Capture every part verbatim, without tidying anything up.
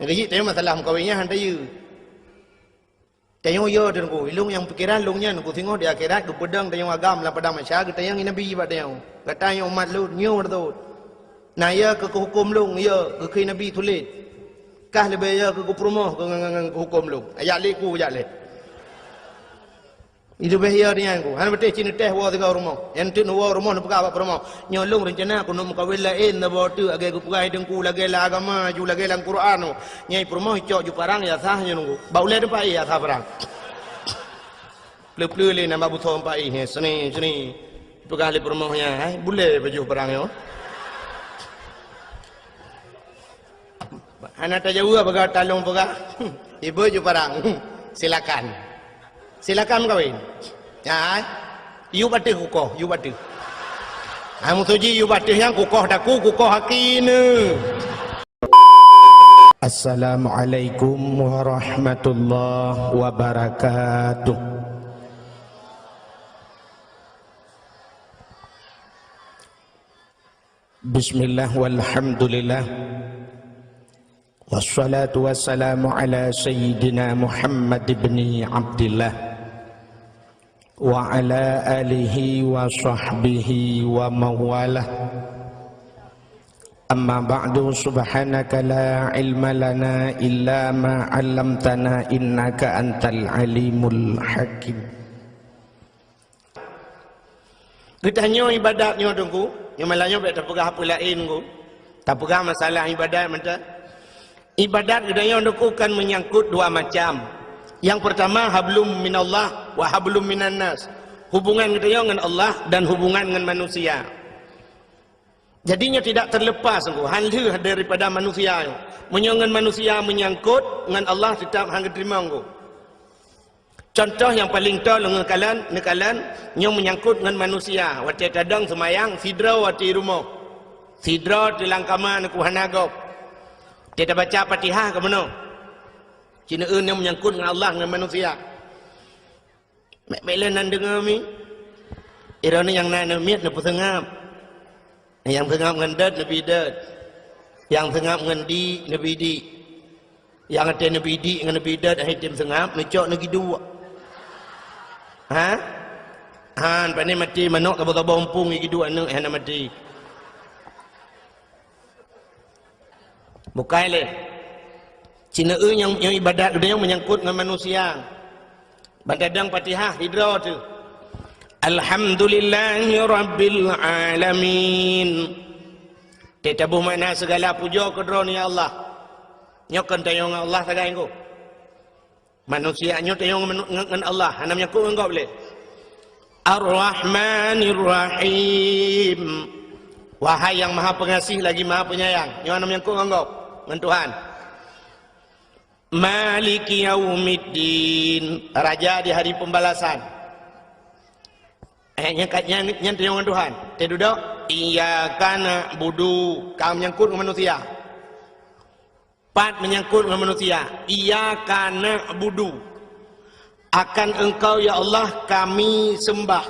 Nyang keujeuet tanyoe masalah meukawen nyan han tayue. Tanyoe yo Teungku, ilong nyang pikeran lôn nyan Teungku singoh di akhirat geupeudong tanyoe agam lam padang mahsyar geutanyong Nabi bak tanyoe. Gata nyoe umat lôn, nyoe beutôi. Na yo keu keuhuköm lôn, yo keu kheun Nabi sulet. Kah leubeh yo keu keupurumoh keu ngon, ngon, ngon keuhuköm lôn. Ajak lé ku, jak lé. Leubeh yo nyan ku. Hana beuteh cit neuteh woe sigoe rumoh. Nyang teuk neuwoe rumoh neupeugah bak purumoh. Nyoe lôn reuncana keuneuk meukawen laén saboh teuk lagèe geupeugah Teungku, lagèe lam agama ju, lagèe lam Quran. Nyang purumoh cok ju parang ya sah nyoe Teungku. Bak ulèe teumpat ya sah parang. Pleu-pleu lé nambah buthong pah ih, seni, seni. Peugah lé peurumoh nyan, "Hai, bulèe baju parang nyoe." Hana tajaweueb peugah talong peugah. Ibu ju parang. Silakan. Silakan meukawen. Ya, hai. Yub ateueh kukoh, yub ateueh. Hai, musoji yub ateueh nyan kukoh daku, kukoh haki neu. Assalamualaikum warahmatullahi wabarakatuh. Bismillah walhamdulillah. Wassalatu wassalamu ala sayyidina Muhammad ibni Abdillah wa ala alihi wa sahbihi wa mawalah. Amma ba'du, subhanaka la ilma lana illa ma 'allamtana innaka antal alimul hakim. Geutanyoe ibadat nyoe Teungku, nyoe malam nyoe bèk tapeugah peue laén Teungku. Tapeugah masalah ibadat mantong. Ibadat geutanyoe Teungku kan menyangkut dua macam. Nyang peurtama hablum minallah wa hablum minannas. Hubungan geutanyoe ngon Allah dan hubungan ngon manusia. Jadi nyoe tidak terlepas Teungku, han lheueh daripada manusia nyoe. Meunyoe ngon manusia menyangkut, ngon Allah teutap han geuteurimong Teungku. Contoh nyang paleng toe lôn neukalon, neukalon nyoe menyangkut ngon manusia. Watèe tadong seumayang, sidroe watèe rumoh. Sidroe teuh lam kama neuku hana gob. Watèe tabaca Fatihah ka meunoe. Ci neueu nyoe menyangkut ngon Allah ngon manusia. Meu'meu'en nan deungoe mi. Droeneuh nyang na namiet neupeuseungab. Nyang seungab ngon dot neubi dot. Nyang seungab ngon di neubi di. Nyang até neubi di ngon neubi dot hai tem seungab neucok neugiduek. Ha? Han, pane maté manok saboh-saboh umpung giduek aneuk hana maté. Bukai lé. Ci neueu nyang, nyang ibadat geutanyoe menyangkut ngon manusia. Ban tadong Fatihah sidroe teuh. Alhamdulillahi rabbil alamin. Teutabôh makna segala pujoe keu Droeneuh ya Allah. Nyoe kon tanyoe ngon Allah sagai Teungku. Manusia nyoe tanyoe ngon, ngon, ngon Allah, hana menyangkut ngon gob lé. Ar-Rahmanir Rahim. Wahai Nyang Maha Pengasih lagi Maha Penyayang, nyoe hana menyangkut ngon gob, ngon Tuhan. Maliki yaumiddin, Raja di Hari Pembalasan. Eh, nyan ka, nyan, nyan tanyoe ngon Tuhan. Teududoe, iyyaka na'budu, ka menyangkut ngon manusia. Pat menyangkut ngon manusia. Iyyaka na'budu. Akan Engkau, ya Allah, kami sembah.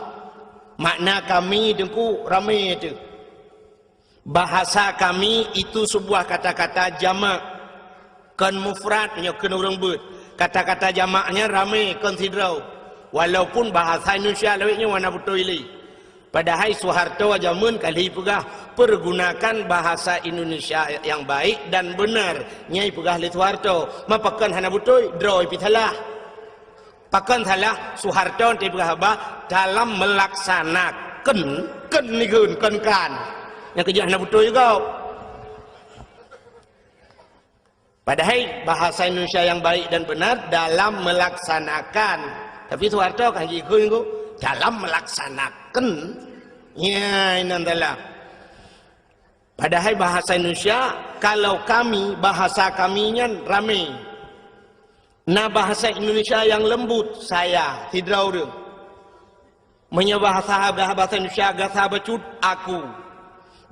Makna kami Teungku ramé teuh. Bahasa kami itu sebuah kata-kata jamak. Kon mufrad nyoe kon ureuëng beuet. Kata-kata jamak nyan ramé kon sidroe. Walaupun bahasa Indonesia lawét nyoe hana beutôi lé. Padahai Soeharto jameun ka lheueh peugah, "Pergunakan bahasa Indonesia yang baik dan benar." Nyai peugah lé Soeharto, ma pakon hana beutôi, droe pih salah. Pakon salah, Soeharto teupeugah haba dalam melaksanakan, kon nikheun, kon kan. Nyang keujeuet hana beutôi juga. Padahai bahasa Indonesia yang baik dan benar dalam melaksanakan. Tapi Soeharto kan jikheun dalam melaksanakan. Ya, inan dalam. Padahai bahasa Indonesia, kalau kami, bahasa kami nyan ramé. Na bahasa Indonesia yang lembut, saya, sidroe ureuëng. Meunyoe bahasa, bahasa Indonesia gasa bacut, aku.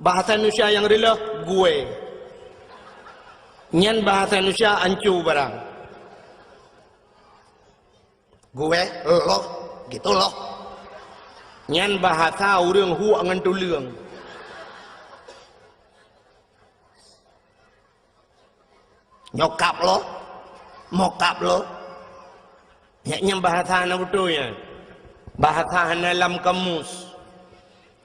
Bahasa Indonesia nyang reuloh, gue. Nyan bahasa Indonesia ancu barang. Gue, loh, gitu loh. Nyan bahasa ureuëng huek ngon tuleueng. Nyokap lo, mokap lo. Nyan, nyan bahasa hana beutôi nyan. Bahasa hana lam kamus.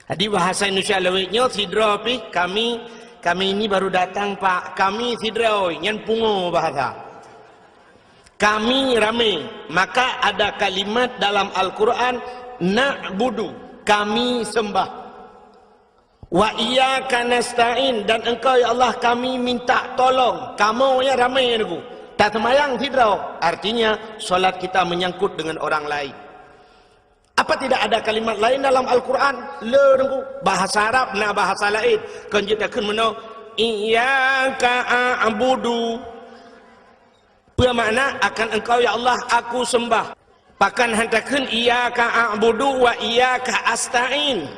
Jadi bahasa Indonesia lawét nyoe sidroe pih, kami, kami ini baru datang, Pak. Kami sidroe, nyan pungo bahasa. Kami ramé, maka ada kalimat dalam Al-Quran, "Na'budu", kami sembah. "Wa iyyaka nasta'in", dan Engkau, ya Allah, kami minta tolong. Kamoe nyan ramé, Teungku. Taseumayang sidroe, artinya solat kita menyangkut dengan orang lain. Apa tidak ada kalimat lain dalam Al-Quran? Le, Teungku. Bahasa Arab na bahasa laén. Kon jeuet takheun meunoe, "Iyyaka a'budu." Peue makna, "Akan Engkau, ya Allah, aku sembah"? Pakon han takheun, "Iyyaka a'budu wa iyyaka asta'in"?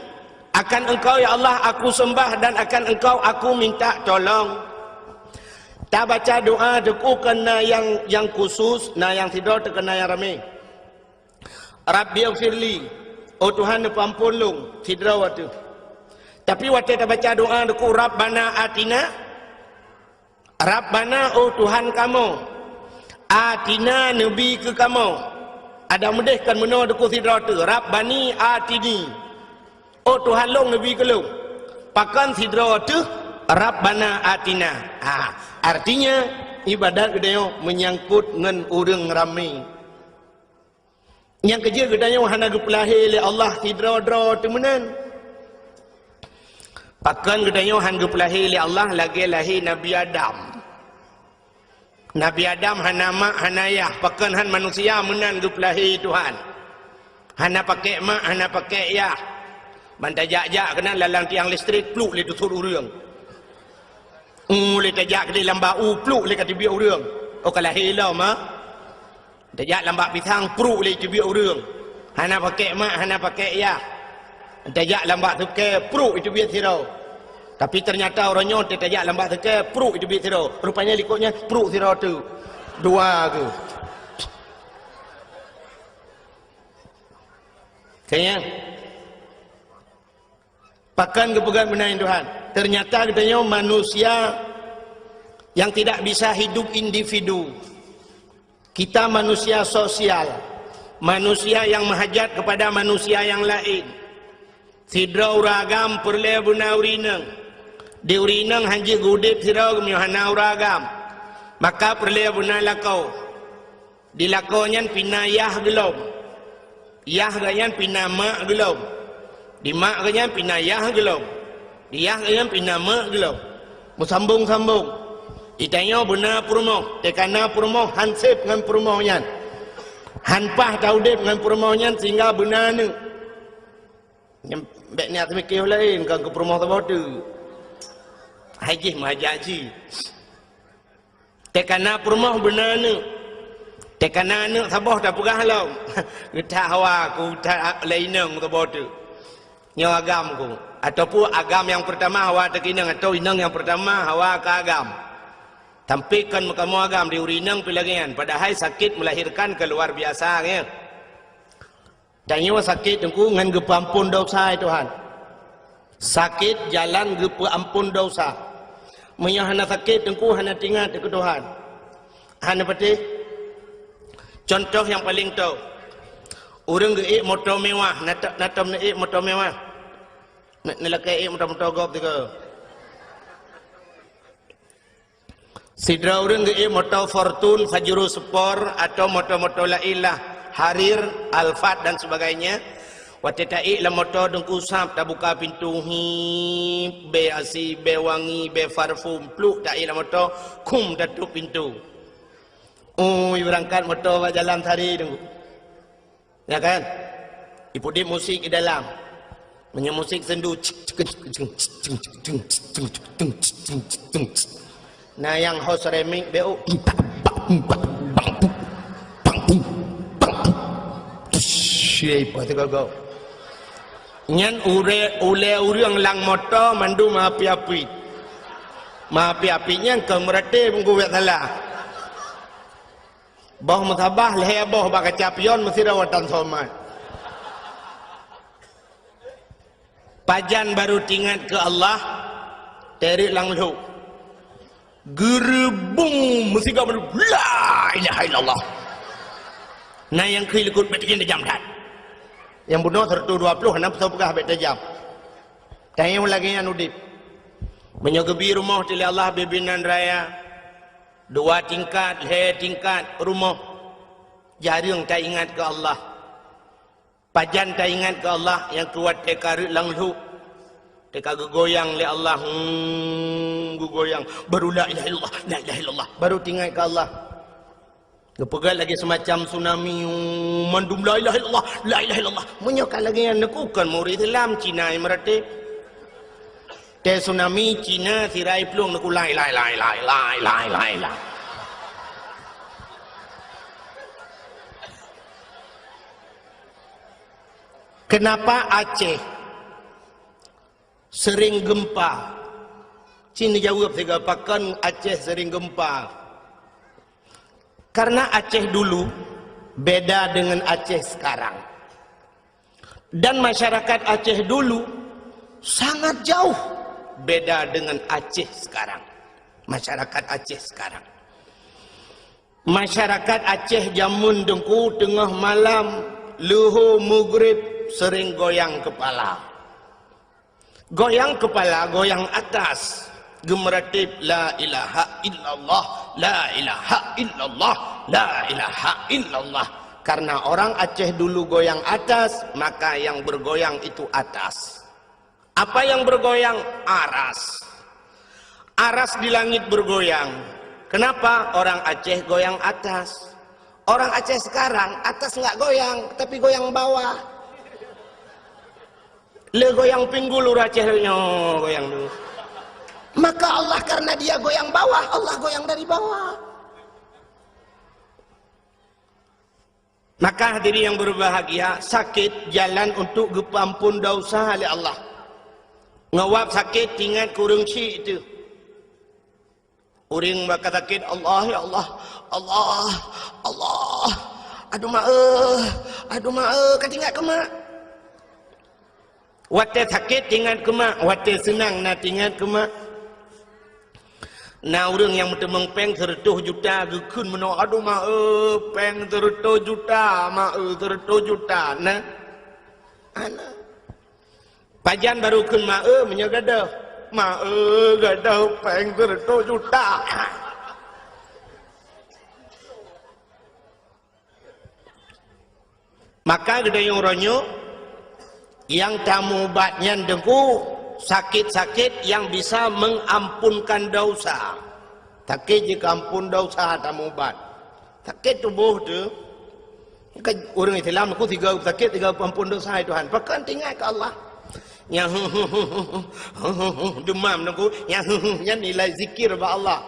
"Akan Engkau, ya Allah, aku sembah, dan akan Engkau aku minta tolong." Tabaca doa Teungku keu na nyang, nyang khusus, na nyang sidroe, teuk keu na nyang ramé. "Rabbighfirli", oh Tuhan, neupeuamphon lôn, sidroe ateueh. Tapi watée tabaca doa Teungku, "Rabbana atina", Rabbana, oh Tuhan kamoe, "atina", neubi keu kamoe. Adak meudeh kon meunoe Teungku, sidroe ateueh, "Rabbani atini", oh Tuhan lôn, neubi keu lôn. Pakon sidroe ateueh, "Rabbana atina"? Ha, artinya ibadat geutanyoe meunyangkot ngon ureuëng ramé. Nyang keujeuet geutanyoe hana geupeulahé lé Allah sidroe-droe teumeunan. Pakon geutanyoe han geupeulahé lé Allah lagée lahé Nabi Adam? Nabi Adam hana mak, hana yah, pakon han manusia meunan geupeulahé Tuhan. Hana pakék mak, hana pakék yah. Ban tajak-jak keunan lalang tiang listrik, pluk lé teusut ureuëng. Uh, lé tajak keudeh lam bak u, pluk lé ka teubiet ureuëng. Oh, ka lahé lom, ha? Tajak lam bak pisang, pruk lé teubiet ureuëng. Hana pakék mak, hana pakék yah. Tajak lam bak sukée, pruk teubiet sidroe. Tapi ternyata uroe nyoe tajak lam bak sukée, pruk teubiet sidroe. Rupanya likot nyan pruk sidroe teuk. Dua keuh. Kayang. Pakon geupeugah meunan Tuhan? Ternyata geutanyoe manusia yang tidak bisa hidup individu. Kita manusia sosial, manusia yang meuhajat kepada manusia yang laén. Sidroe ureuëng agam peureulée beuna ureuëng inong. Di ureuëng inong han jeuet geuudeb sidroe geumeunyoe hana ureuëng agam, maka peureulée beuna lakoe. Di lakoe nyan pih na yah geulom. Yah geuh nyan pih na mak geulom. Di mak geuh nyan pih na yah geulom. Di yah geuh nyan pih na mak geulom. Meusambong-sambong. Di tanyoe beuna peurumoh, teuka na peurumoh han seb ngon peurumoh nyan. Han paih taudeb ngon peurumoh nyan sehingga beuna aneuëk. Nyan bék niat seumiké laén, kon keu peurumoh saboh teuk. Hai jih meuhajat jih. Teuka na peurumoh beuna aneuëk. Teuka na aneuëk saboh tapeugah lom. Geuthat hawa ku that lé inong saboh teuk. Nyoe agam ku. Ataupun agam nyang peurtama hawa teuka inong, atau inong nyang peurtama hawa ka agam. Tapi kon meukamoe agam di ureuëng inong pih lagée nyan. Padahai sakét melahirkan keu luar biasa, ya. Tanyoe sakét Teungku ngon geupeuamphon desya, ya Tuhan. Sakét jalan geupeuamphon desya. Meunyoe hana sakét Teungku hana teuingat keu Tuhan. Hana patéh. Contoh nyang paleng top. Ureuëng geuék moto mewah, na to-, na tom neuék moto mewah. Na, neulakée ék moto-moto gob tiga. Sidroe ureuëng geuék moto Fortuner, Pajero Sport, atau moto-moto laén lah, Harrier, Alphard dan sebagainya. Watée taék lam moto Teungku sab, tabuka pintu, hip, bée asi, bée wangi, bée parfum, pluk taék lam moto, khum tatôp pintu. Ui, beurangkat moto bak jalan sehari Teungku. Ya kan? Ipeuudeb musik di dalam. Meunyoe musik sendu, na nyang host remix B O. Nyan ure-, ulée ureuëng lam moto mandum api-api. Api-api nyan keu meuratéb meuguét salah. Boh meusaboh lhée boh bak kaca pion meusidroe tan somat. Pajan baru teuingat keu Allah, teureuk lam lhok. Geureubong meusigoe mandum, "La ilaha illallah." Na nyang kheun likot, "Bèk tajam-tajam that." Nyang bunoe seratus dua puluh, hana peue peugah bèk tajam. Tanyoe lagèe nyan udép. Meunyoe geubi rumoh teuh lé Allah bibinan raya, dua tingkat, lhèe tingkat rumoh, jareueng taingat keu Allah. Pajan taingat keu Allah nyang keu watèe ka rhot lam lhôk, teuka geugoyang lé Allah, hmm, geugoyang, baru la ilaha illallah, la ilaha illallah, baru teuingat keu Allah. Geupeugah lagèe seumacam tsunami, hmm, mandum la ilaha illallah, la ilaha illallah. Meunyoe ka lagèe nyan, neukheun kon murit Islam, Cina nyang meuratéb. Teuh tsunami, Cina, sira iplueng, neukheun la ilaha illallah, la ilaha illallah. Kenapa Aceh sering gempa? Ci neujaweueb sigoe, pakon Aceh sering gempa? Karena Aceh dulu beda dengan Aceh sekarang. Dan masyarakat Aceh dulu sangat jauh beda dengan Aceh sekarang. Masyarakat Aceh sekarang. Masyarakat Aceh jameun Teungku, teungoh malam, leuhô meugrib, sering goyang kepala. Goyang kepala, goyang atas. Geumeuratib, "La ilaha illallah, la ilaha illallah, la ilaha illallah." Karena orang Aceh dulu goyang atas, maka yang bergoyang itu atas. Apa yang bergoyang? Aras. Aras di langit bergoyang. Kenapa? Orang Aceh goyang atas. Orang Aceh sekarang, atas nggak goyang, tapi goyang bawah. Le goyang pinggul ureueng Aceh le nyoe goyang tu. Maka Allah, karena dia goyang bawah, Allah goyang dari bawah. Maka hadirin yang berbahagia, sakét jalan untuk geupeuampon dosa lé Allah. Ngon wab sakét, ingat keu ureueng syik teuh. Ureueng bak ka sakét, "Allah, ya Allah, Allah, Allah, aduh mak eh, aduh mak eh," ka teuingat keu mak. Watèe sakét teuingat keu mak, watèe seunang na teuingat keu mak. Na ureueng nyang meuteumèe pèng seureutôh juta geukheun meunoe, "Aduh mak eh, pèng seureutôh juta, mak eh, seureutôh juta." Na? Hana. Pajan baru kheun mak eh, meunyoe gadôh. "Mak eh, gadôh pèng seureutôh juta." Maka geutanyoe uroe nyoe, nyang tamubat nyan Teungku, sakét-sakét yang bisa mengampunkan dosa. Sakét jikeuampon dosa tamubat. Sakét tuboh teuh. Kan ureueng Islam Teungku sigoe sakét, sigoe peuampon dosa, "Hai Tuhan, pakon teuingat keu Allah." Nyang demam Teungku, nyang nyan nilai zikir bak Allah.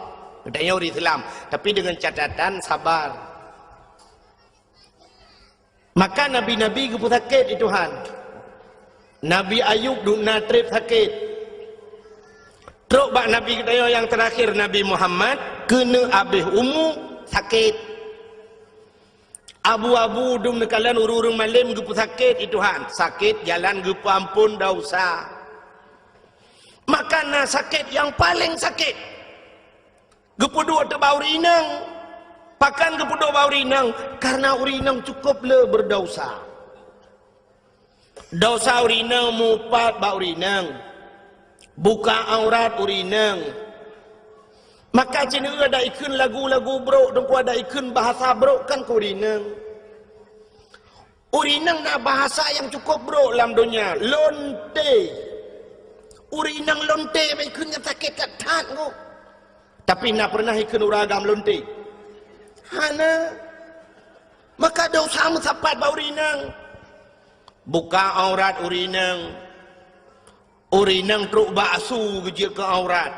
Geutanyoe ureueng Islam, tapi dengan catatan sabar. Maka nabi-nabi geupeusakét lé Tuhan. Nabi Ayub dum na trép sakét. Trok bak nabi geutanyoe nyang teurakhir, Nabi Muhammad, keuneuk abéh umu sakét. Abu-abu dum neukalon ureueng-ureueng malém geupeusakét lé Tuhan. Sakét jalan geupeuampon dosa. Maka na sakét nyang paleng sakét. Geupeuduek teuh bak ureueng inong. Pakon geupeuduek bak ureueng inong? Karena ureueng inong cukup le berdosa. Dosa ureueng inong mupat bak ureueng inong. Buka aurat ureueng inong. Maka ci neueu ada ikheun lagu-lagu brok, Teungku, ada ikheun bahasa brok kan keu ureueng inong. Ureueng inong na bahasa nyang cukup brok lam donya, lonte. Ureueng inong lonte, bak ikheun nyan sakét that-that Teungku. Tapi na pernah ikheun ureueng agam lonte? Hana. Maka dosa meusapat bak ureueng inong. Buka aurat ureueng inong. Ureueng inong trok bak su geujeuet keu aurat.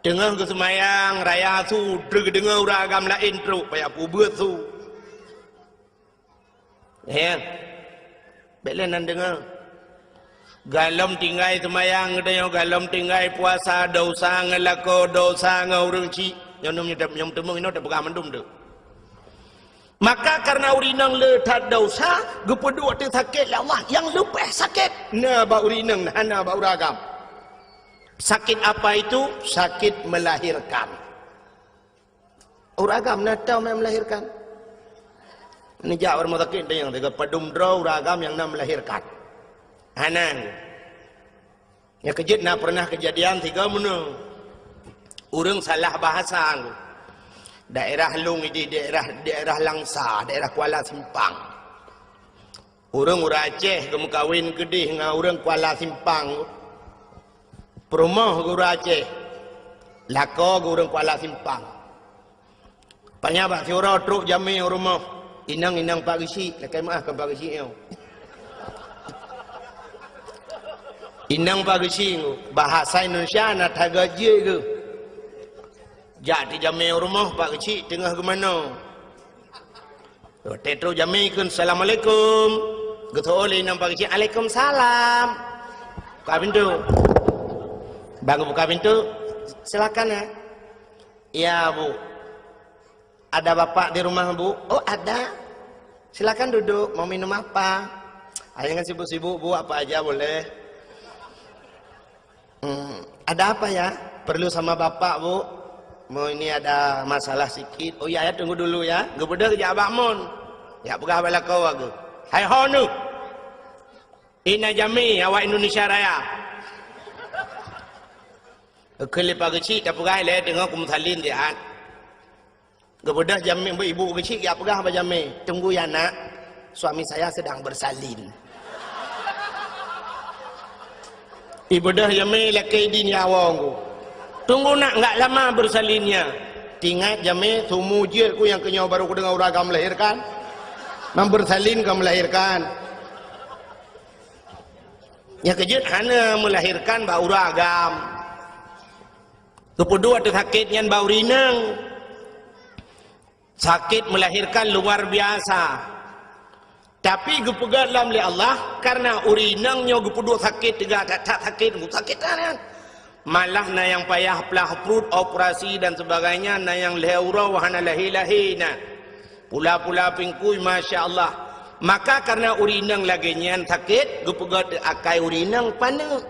Teungoh geuseumayang raya su, trok geudeungoe ureueng agam laén trok, payah peubeuet su. Ya. Bèk lé nan deungoe. Galom tinggai seumayang geutanyoe, galom tinggai puasa, dosa ngon lakoe, dosa ngon ureueng chik. Nyoe nyoe nyoe teumeung inoe teupeugah mandum tu. Maka karena ureueng inong le that dosa, geupeuduek teuh sakét lé Allah, nyang leubeh sakét na bak ureueng inong, hana bak ureueng agam. Sakit apa itu? Sakit melahirkan. Ureueng agam na teuh nyang melahirkan. Neujak ureueng sakét tanyong, teuka padum droe ureueng agam nyang na melahirkan. Hana. Nyang keujeuet na pernah keujadian tiga meunoe. Ureueng salah bahasa. Daerah lôn ideh daerah, daerah Langsa, daerah Kuala Simpang. Ureueng, ureueng Aceh geumeukawen keudeh ngon ureueng Kuala Simpang. Peurumoh geuh ureueng Aceh, lakoe geuh ureueng Kuala Simpang. Panya bak siuroe trok jamé u rumoh. Inong, inong Pak Geuchik, lakèe meu'ah kon Pak Geuchik nyoe. Inong Pak Geuchik, bahasa Indonesia na that geuh jeuet geuh. Jak teujamé u rumoh Pak Geuchik teungoh geumanoe. Watèe trok jamé kheun, "Assalamualaikum." Geuteu'oh lé inong Pak Geuchik, "Alaikumsalam." Buka pintoe. Ban geubuka pintoe, "Silakan ya." "Ya, Bu." "Ada Bapak di rumah, Bu?" "Oh, ada." "Silakan duduk, mau minum apa?" "Ah, jangan sibuk-sibuk, Bu, apa aja boleh." "Hmm, ada apa ya?" "Perlu sama Bapak, Bu. Mau ini ada masalah sikit." "Oh iya ya, tunggu dulu ya." Geubeudôh geujak bak mon. Jak peugah bak lakoe geuh. "Hai ho neuh. Ina jamé awak Indonesia Raya." Kheun lé Pak Geuchik, tapeugah lé teungoh kumeusalin siat. Geubeudôh jamé, ibu Geuchik jak peugah bak jamé, "Tunggu ya, Nak, suami saya sedang bersalin." Ibeudôh jamé lakèe idin ya awong geuh. "Tunggu, Nak, enggak lama bersalinnya." Teuingat jamé seumur jeuet ku nyang keunyoe baru kudeungoe ureueng agam melahirkan. Nyang bersalin ka melahirkan. Nyang keujeuet hana melahirkan bak ureueng agam. Geupeuduek ateueh sakét nyan bak ureueng inong. Sakét melahirkan luar biasa. Tapi geupeugöt lom lé Allah, karena ureueng inong nyoe geupeuduek sakét teuga that-that sakét, sakét that nyan. Malah na nyang payah plah pruet, operasi dan sebagainya, na nyang lhèe uroe hana lahé-lahé na. Pula-pula pingkui, masya Allah. Maka karena ureueng inong lagèe nyan sakét, geupeugöt akai ureueng inong paneuk.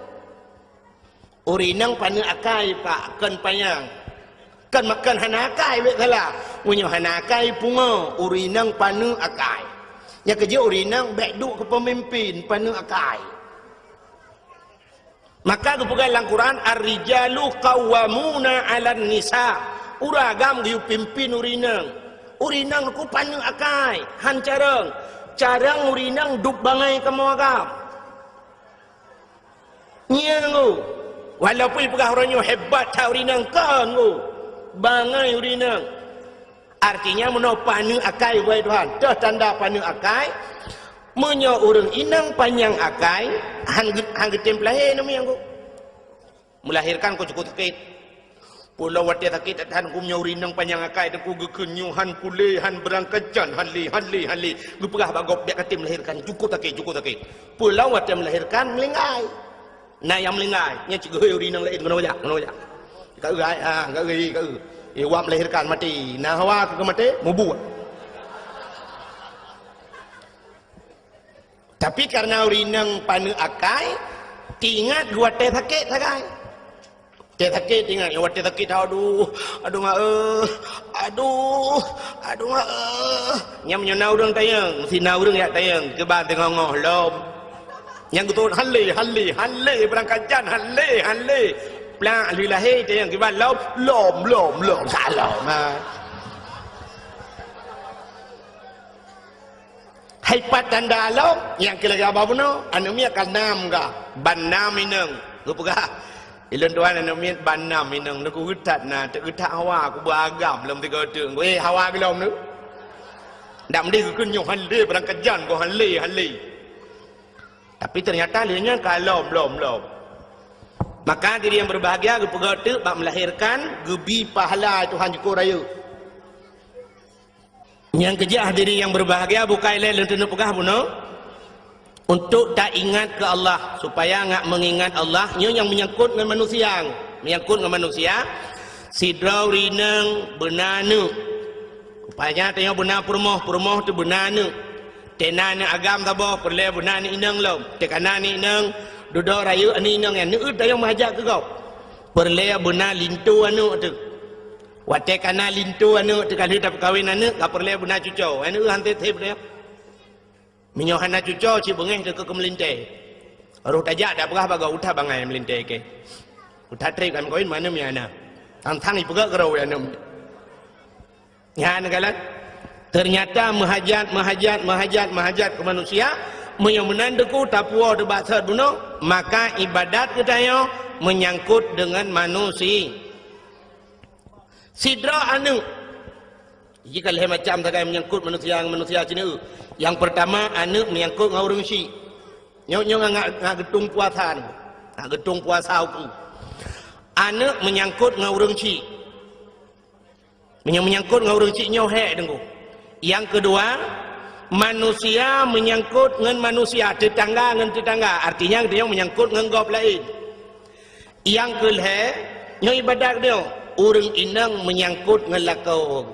Ureueng inong paneuk akai, Pak, kon panyang. Kon, kon hana akai, bèk salah. Meunyoe hana akai, pungo, ureueng inong paneuk akai. Nyang keujeuet ureueng inong bèk duek keu peumimpin, paneuk akai. Maka geupeugah lam Quran, "Ar-rijalu qawwamuna 'alan nisa." Ureueng agam geuyue pimpin ureueng inong. Ureueng inong ku paneuk akai, han carông. Carông ureueng inong duek bangai kamoe agam. Ngieng u. Walaupun peugah uroe nyoe hebat that ureueng inong, kon u. Bangai ureueng inong. Artinya, meunoe paneuk akai, wahai Tuhan. Toh tanda paneuk akai, meunyoe ureueng inong panyang akai, han geu-, han geutem peulahé namiet ku. Melahirkan ku cukup sakét. Peue lom watèe sakét that-that ku, meunyoe ureueng inong panyang akai, teungku geukheun nyoe han kulé, han beurangkajan, han lé, han lé, han lé. Geupeugah bak gob, bèk katem melahirkan, cukup sakét, cukup sakét. Peue lom watèe melahirkan, meulinggai. Na nyang meulinggai, nyan cit geuhôi ureueng inong laén, keunoe jak, keunoe jak. Ka eu ai, ha, ka eu, ka eu. Eh, wak melahirkan maté. Na hawa keu maté, mubuet. Tapi karena ureueng inong paneuk akai, teuingat geuh watèe sakét sagai. Watèe sakét teuingat, watèe sakét, aduh, aduh mak eh, aduh, aduh mak eh. Nyan meunyoe na ureueng tanyong, meusti na ureueng jak tanyong, kiban teungoh-ngoh lom. Nyang geutot han lé, han lé, han lé, beurangkajan han lé, han lé. Plak lheueh lahé tanyong kiban lom, lom, lom, lom, ka lom. Ha. Hai pat tanda lom, nyang keu lagèe haba bunoe, aneuk miet ka nam ka, ban nam inong. Geupeugah, "Ilôn tuan aneuk miet ban nam inong, neukeu geutat na, teuk geutat hawa, kuba agam lom tiga teuk." Eh, hawa geulom tu. Dak meudeh geukheun nyoe han lé, beurangkajan goh han lé, han lé. Tapi ternyata lheueh nyan ka lom, lom, lom. Maka diri nyang berbahagia geupeugah teuk bak melahirkan, geubi pahala Tuhan jukôt rayeuk. Nyang keujeuet hadirin nyang berbahagia, bukai lé lôn teuneuk peugah bunoe, untuk taingat keu Allah, supaya ngat meungingat Allah, nyoe nyang meunyangkot ngon manusia, meunyangkot ngon manusia, sidroe ureueng inong beuna aneuk. Rupanya tanyoe beuna peurumoh, peurumoh teuh beuna aneuk. Teuh na aneuk agam saboh, peureulèe beuna aneuk inong lom. Teuh ka na aneuk inong, dudoe rayeuk aneuk inong nyan, neu'eut tanyoe meuhajat keu gob. Peureulée beuna linto aneuëk teuh. Watée ka na linto aneuëk teuh, ka lheueh tapeukawen aneuëk, ka peureulée beuna cucoe. Aneuëk han teb-teb deh. Meunyoe hana cucoe, cit beungéh teuh keu meulintée. Roh tajak dak peugah bak gob, uta bangai meulintée keu. Uta treb kan kawin mana mi hana. Tang-tang ipeugah keurau aneuëk. Nyan galak. Ternyata meuhajat, meuhajat, meuhajat, meuhajat keu manusia, meunyoe meunan teuku tapuwoe teuh bak sot bunoe, maka ibadat geutanyoe meunyangkot deungon manusia. Sidroe aneuëk. Jih ka lhée macam sagai meunyangkot manusia ngon manusia sineuk. Nyang peurtama, aneuëk meunyangkot ngon ureuëng syik. Nyoe, nyoe ngat, ngat geutung puasa nyoe. Ngat geutung puasa uku. Aneuëk meunyangkot ngon ureuëng syik. Meunyoe meunyangkot ngon ureuëng syik nyoe hék teungku. Nyang keudua, manusia meunyangkot ngon manusia, teutangga ngon teutangga. Artinya, geutanyoe meunyangkot ngon gob laén. Nyang keulhée, nyoe ibadat geutanyoe, ureuëng inong meunyangkot ngon lakoe.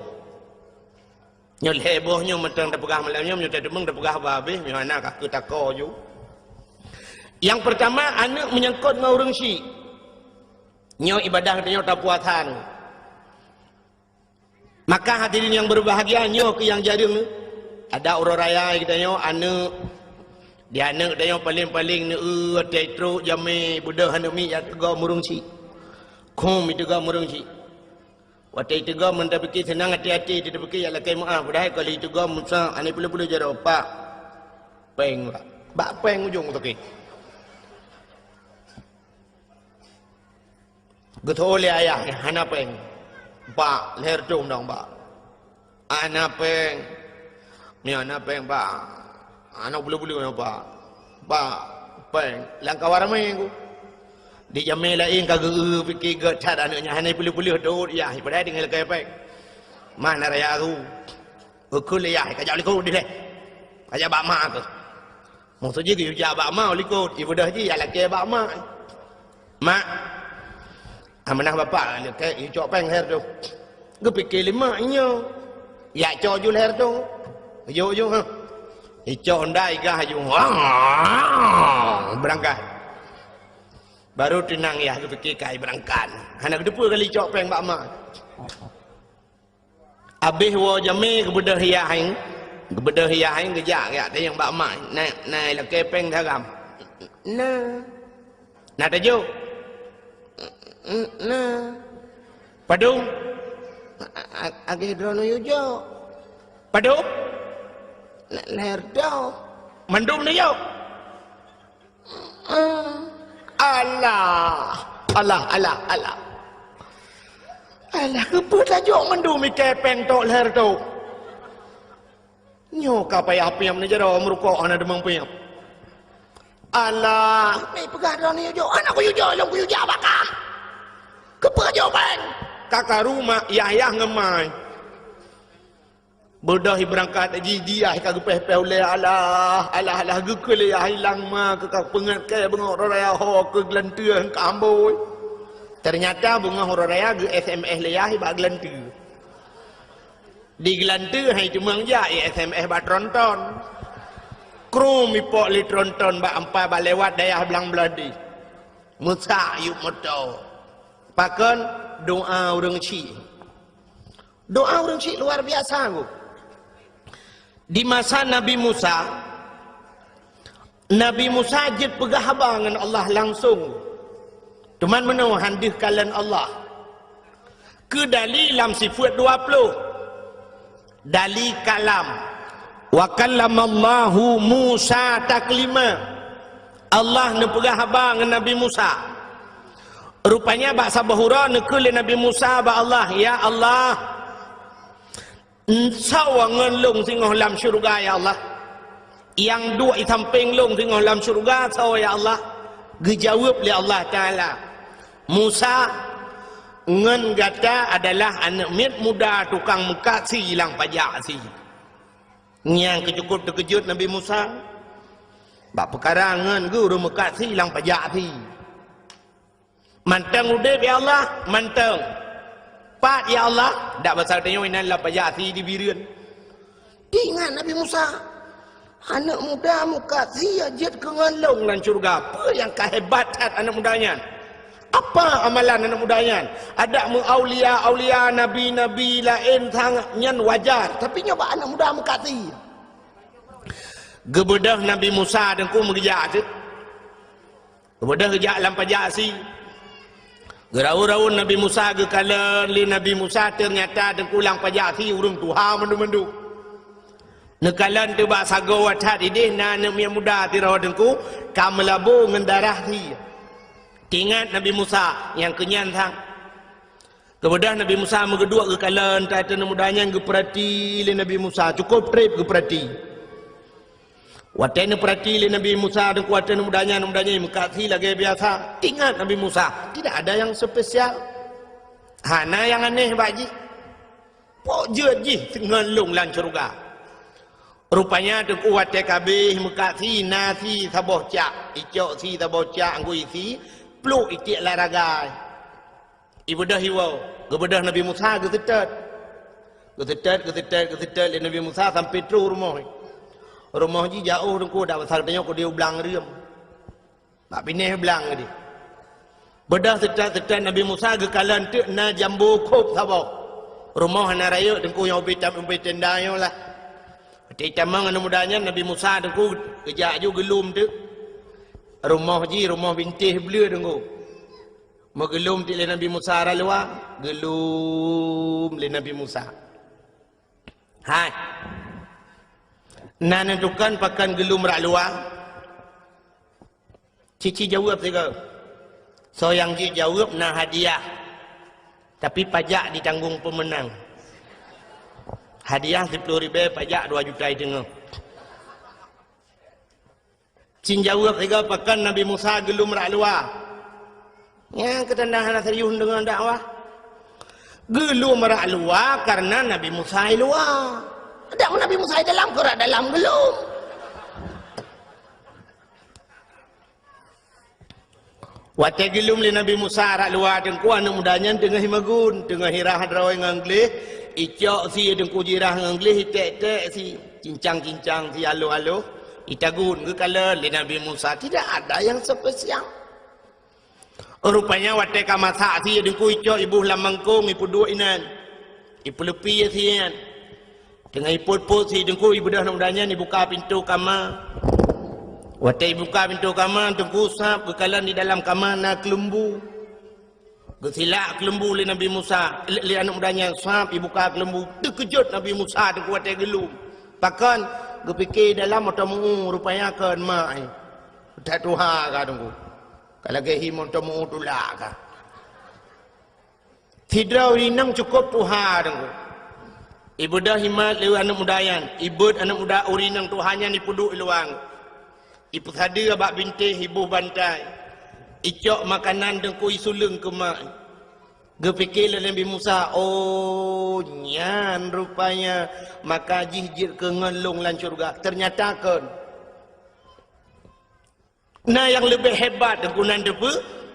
Nyoe lhée boh nyoe mantong tapeugah malam nyoe, meunyoe tateumeung tapeugah bah habéh, meunyoe hana ka keu tako ju. Nyang peurtama, aneuëk meunyangkot ngon ureuëng syik. Nyoe ibadat geutanyoe tapuasa nyoe. Maka hadirin yang berbahagia, nyoe keuh nyang jareueng. Ada uroe raya geutanyoe aneuëk, di aneuëk geutanyoe paléng-paléng neu-eu watée trok jamé beudôh aneuëk miet jak teugom ureuëng syik. Khum iteugom ureuëng syik. Watée iteugom meunan tapike seunang até-até, tapike jak lakée meuáh, padahai ka lheueh iteugom Musa, aneuk peuleueh-peuleueh jaroe, "Pak, péng, Pak." Bak péng ujong toke. Geutho lé ayah, "Hana péng, Pak, lhée reutôh dong, Pak." "Hana péng." "Nyoe hana péng, Pak. Hana peuleueh-peuleueh nyoe, Pak. Pak, péng." Lam kawan ramé ku. Di jamé laén ka geu-eu pike gét that aneuëk nyan, hana peuleueh-peuleueh dot yah, padahai tinggai lakée péng. Mana raya aku. Geukheun lé yah, "Kajak likot deh. Kajak bak mak keuh." Maksud jih geuyue jak bak mak likot, ibeudôh jih jak lakée bak mak. "Mak, amanah bapak lakée, icok péng lhée reutôh." Geupike lé mak nyoe. Jak cok ju lhée reutôh. Yuk, yuk, ha. Icok honda igah ju. Beurangkat. Baru teunang yah geupike kai beurangkat. Hana geuteupeue kali icok péng bak mak. Abéh woe jamé geubeudôh yah, geubeudôh yah geujak, jak tanyong bak mak, "Nak, na lakée péng saram?" "Na." "Na tajok?" "Na." "Padum?" "A-, a-, agéh droeneuh yue jok." "Padum?" "Na, lhée reutôh." "Mandum neujok?" Alah, alah, alah, alah. Alah, keupeue tajok mandum ikée péng tok lhée reutôh? Nyoe ka payah piep neujaroe meurukok hana teumang piep. Alah, meupeugah droeneuh jok, hana kuyue jok, lôn kuyue jak bak kah. Keupeue jok péng? Ka karu mak, yah-yah ngon mai. Beudôh ibeurangkat jih, di yah ka geupéh-péh ulée, alah, alah, alah, geukheun lé yah ilang ma keu ka peungeut kée beungoh uroe raya ho keu geulanteue ka ambôi. Teunyata beungoh uroe raya geu-S M S lé yah bak geulanteue. Di geulanteue hai teumeung jak i-S M S bak tronton. Krum ipok lé tronton bak ampai bak lewat dayah blang Bladeh. Meusak yup moto. Pakon? Doa ureuëng chik. Doa ureuëng chik luar biasa, Bu. Di masa Nabi Musa, Nabi Musa jeuet peugah haba ngon Allah langsong. Teuma meunoe han deuh kalon Allah. Keu dali lam sifeuet dua ploh. Dali kalam. "Wa kallamallahu Musa taklima." Allah neupeugah haba ngon Nabi Musa. Rupanya bak saboh uroe neukheun lé Nabi Musa bak Allah, "Ya Allah, soe ngon lôn singoh lam syeuruga, ya Allah? Nyang duek i sampéng lôn singoh lam syeuruga soe, ya Allah?" Geujaweueb lé Allah Taala, "Musa, ngon gata adalah aneuëk miet muda tukang meukat sie lam pajak sie." Nyang keucukôp teukeujot Nabi Musa, bak peukara ngon geuh ureuëng meukat sie lam pajak sie. Mantong udeb, ya Allah, mantong. Pat, ya Allah, dak basa tanyoe inan lam pajak sie di Bireuen. Ingat Nabi Musa, aneuëk muda meukat sie jeuet keu ngon lôn lam syeuruga. Peue nyang ka hebat that aneuëk muda nyan? Apa amalan aneuk muda nyan? Adak meu aulia-aulia, nabi-nabi laén sang nyan wajar, tapi nyoe bak aneuk muda meukat sie. Geubeudôh Nabi Musa teungku meugeujak teuk. Geubeudôh geujak lam pajak sie. Geuraun-raun Nabi Musa, geukalon lé Nabi Musa, teunyata teungku lam pajak sie ureuëng tuha mandum-mandum. Neukalon teuk bak sagoe that idéh na aneuk miet muda sidroe teungku ka meulabô ngon darah sie. Teuingat Nabi Musa nyang keunyan sang. Geubeudôh Nabi Musa meugeuduek geukalon that aneuk muda nyan, geupeurati lé Nabi Musa, cukôp treb geupeurati. Watée neupeurati lé Nabi Musa teungku aneuk muda nyan, aneuk muda nyan meukat sie lagée biasa. Teuingat Nabi Musa, tidak ada yang spesial. Hana nyang aneh bak jih. Pok jeuet jih ngon lôn lam syeuruga. Rupanya teungku watée ka abéh meukat sie, na sie saboh cak, icok sie saboh cak, anggui sie, pluek itiek lam ragai. Ibeudôh iwoe, geubeudôh Nabi Musa geuseutôt. Geuseutôt, geuseutôt, geuseutôt lé Nabi Musa sampoe troh rumoh. Rumoh jih jiôh teungku, dak pasai tanyoe keudeh u blang reuem. Bak binéh blang keudeh. Beudôh seutôt-seutôt Nabi Musa geukalon teuk na jambo khôb saboh. Rumoh hana rayeuk teungku nyang ubé tam-, ubé tenda nyoe lah. Watée jitamong aneuk muda nyan Nabi Musa teungku geujak aju geulom teuk. Rumoh jih rumoh bintéh bleue teungku. Meugeulom teuk lé Nabi Musa rot luwa, geulom lé Nabi Musa. Hai. Na neutukan pakon geulom rot luwa? Cici jaweueb sigoe. Soe nyang jeuet jaweueb na hadiah. Tapi pajak ditanggong peumeunang. Hadiah siploh ribée, pajak dua juta teungoh. Cin jaweueb sigoe, pakon Nabi Musa geulom rot luwa? Nyang keutanda hana serius deungon dakwah. Geulom rot luwa karena Nabi Musa i luwa. Dak Nabi Musa i dalam, keu rot dalam geulom. Watée geulom lé Nabi Musa rot luwa teungku, aneuk muda nyan teungoh imagun, teungoh irah droe ngon gleh, icok sie teungku jirah ngon gleh, iték-ték sie, cincang-cincang sie aloh-aloh, itagun geukalon lé Nabi Musa, tidak ada yang spesial. Rupanya watée ka masak sie teungku, icok iboh lam mangkong, ipeuduek inan, ipeuleupie sie nyan. Teungoh ipot-pot sie teungku, ibeudôh aneuk muda nyan ibuka pintoe kama. Watée ibuka pintoe kama teungku, sab geukalon di dalam kama na keuleumbu. Geusilak keuleumbu lé Nabi Musa, lé, lé aneuk muda nyan, sab ibuka keuleumbu. Teukeujot Nabi Musa teungku watée geulom. Pakon? Geupike dalam mantong meu-ueh, rupanya kon mak, eh. That tuha ka teungku. Ka lagée hi mantong meu-ueh tulak ka. Sidroe ureuëng inong cukôp tuha teungku. Ibeudôh imat lé aneuk muda nyan, ibeuet aneuk muda ureuëng inong tuha nyan ipeuduek i luwa. Ipeusadeue bak bintéh, iboh bantai. Icok makanan teungku, isuleueng keu mak. Geupike lé Nabi Musa, "Oh, nyan rupanya maka jih jeuet keu ngon lôn lam syeuruga." Teunyata kon. Na nyang leubeh hebat teungku nan teupeu,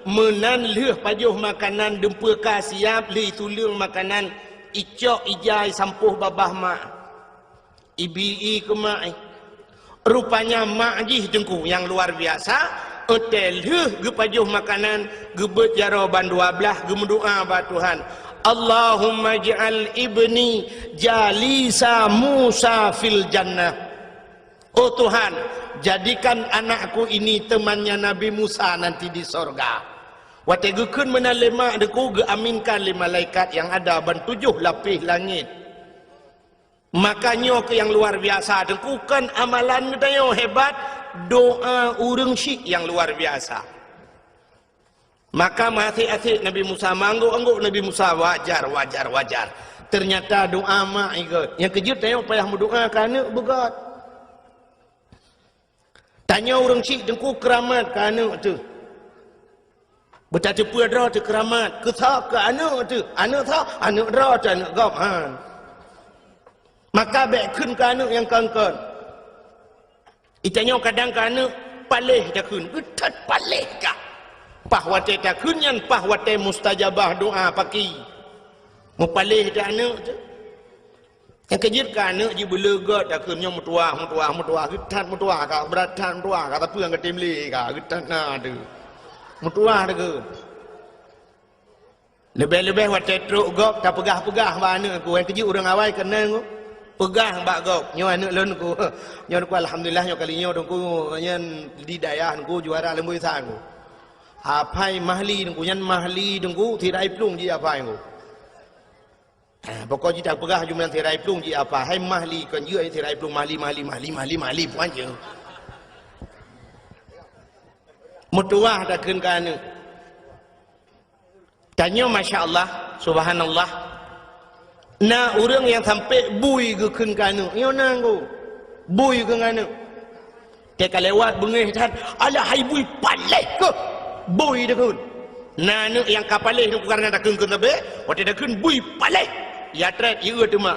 meunan lheueh pajoh makanan dumpeue ka siab, lheueh isuleueng makanan, icok ija isampôh babah mak. Ibi-i keu mak, eh. Rupanya mak jih teungku nyang luar biasa, watée lheueh geupajoh makanan, geubeuet jaroe ban dua blaih, geumeudoá bak Tuhan, "Allahumma ij'al ibni jalisa Musa fil jannah." Oh Tuhan, jadikan anakku ini temannya Nabi Musa nanti di sorga. Watée geukheun meunan lé mak teungku, geuaminkan lé malaikat nyang ada ban tujoh lapéh langét. Maka nyoe keuh nyang luar biasa teungku, kon amalan geutanyoe hebat, doa ureuëng syik nyang luar biasa. Maka meuasék-asék Nabi Musa, meuanggôk-anggôk Nabi Musa, wajar, wajar, wajar. Teunyata doa mak ikot. Nyang keujeuet tanyoe payah meudoa keu aneuk beugét. Tanyoe ureuëng syik teungku keuramat keu aneuk teuh. Beutateupeu droe teuh keuramat, keu soe, keu aneuk teuh. Aneuk soe, aneuk droe teuh, aneuk gob, han. Maka bék kheun keu aneuk nyang kon-kon. Itanyoe kadang keu aneuk paléh takheun, geuthot paléh kah. Paih watée takheun nyan paih watée mustajabah doa paki. Meupaléh teuh aneuk teuh. Nyang keujeuet keu aneuk jih beuleugot takheun nyoe meutuwah, meutuwah, meutuwah, geuthot meutuwah kah, brat that meutuwah kah, tapi nyang geutem lé kah, geuthot na teuh. Meutuwah takheun. Leubeh-leubeh watèe trok gob tapeugah-peugah bak aneuk ku, nyang keujeuet ureueng awai keunan ku. Peugah bak gob, "Nyoe aneuk lôn ku. Nyoe ku alhamdulillah nyoe kali nyoe ku nyan di dayah ku juara leumboi sa ku." Aphai mahli ku, nyan mahli ku, sirai plueng jih aphai ku. Ah, pokok jih tapeugah jumlah sirai plueng jih aphai, hai mahli kon jeuet sirai plueng mahli, mahli, mahli, mahli, mahli, puan jeuet. Meutuwah takheun keu aneuk. Tanyoe, masya Allah, subhanallah. Na ureueng nyang sampai bui geukheun keu aneuk. Nyoe na ngku. Bui keu aneuk. Teuka lewat beungéh that, "Alah hai bui paléh keuh." Bui takheun. Na aneuk nyang ka paléh nyoe karena takheun keu sabe, watèe takheun bui paléh. Ya treb, ieu teuma.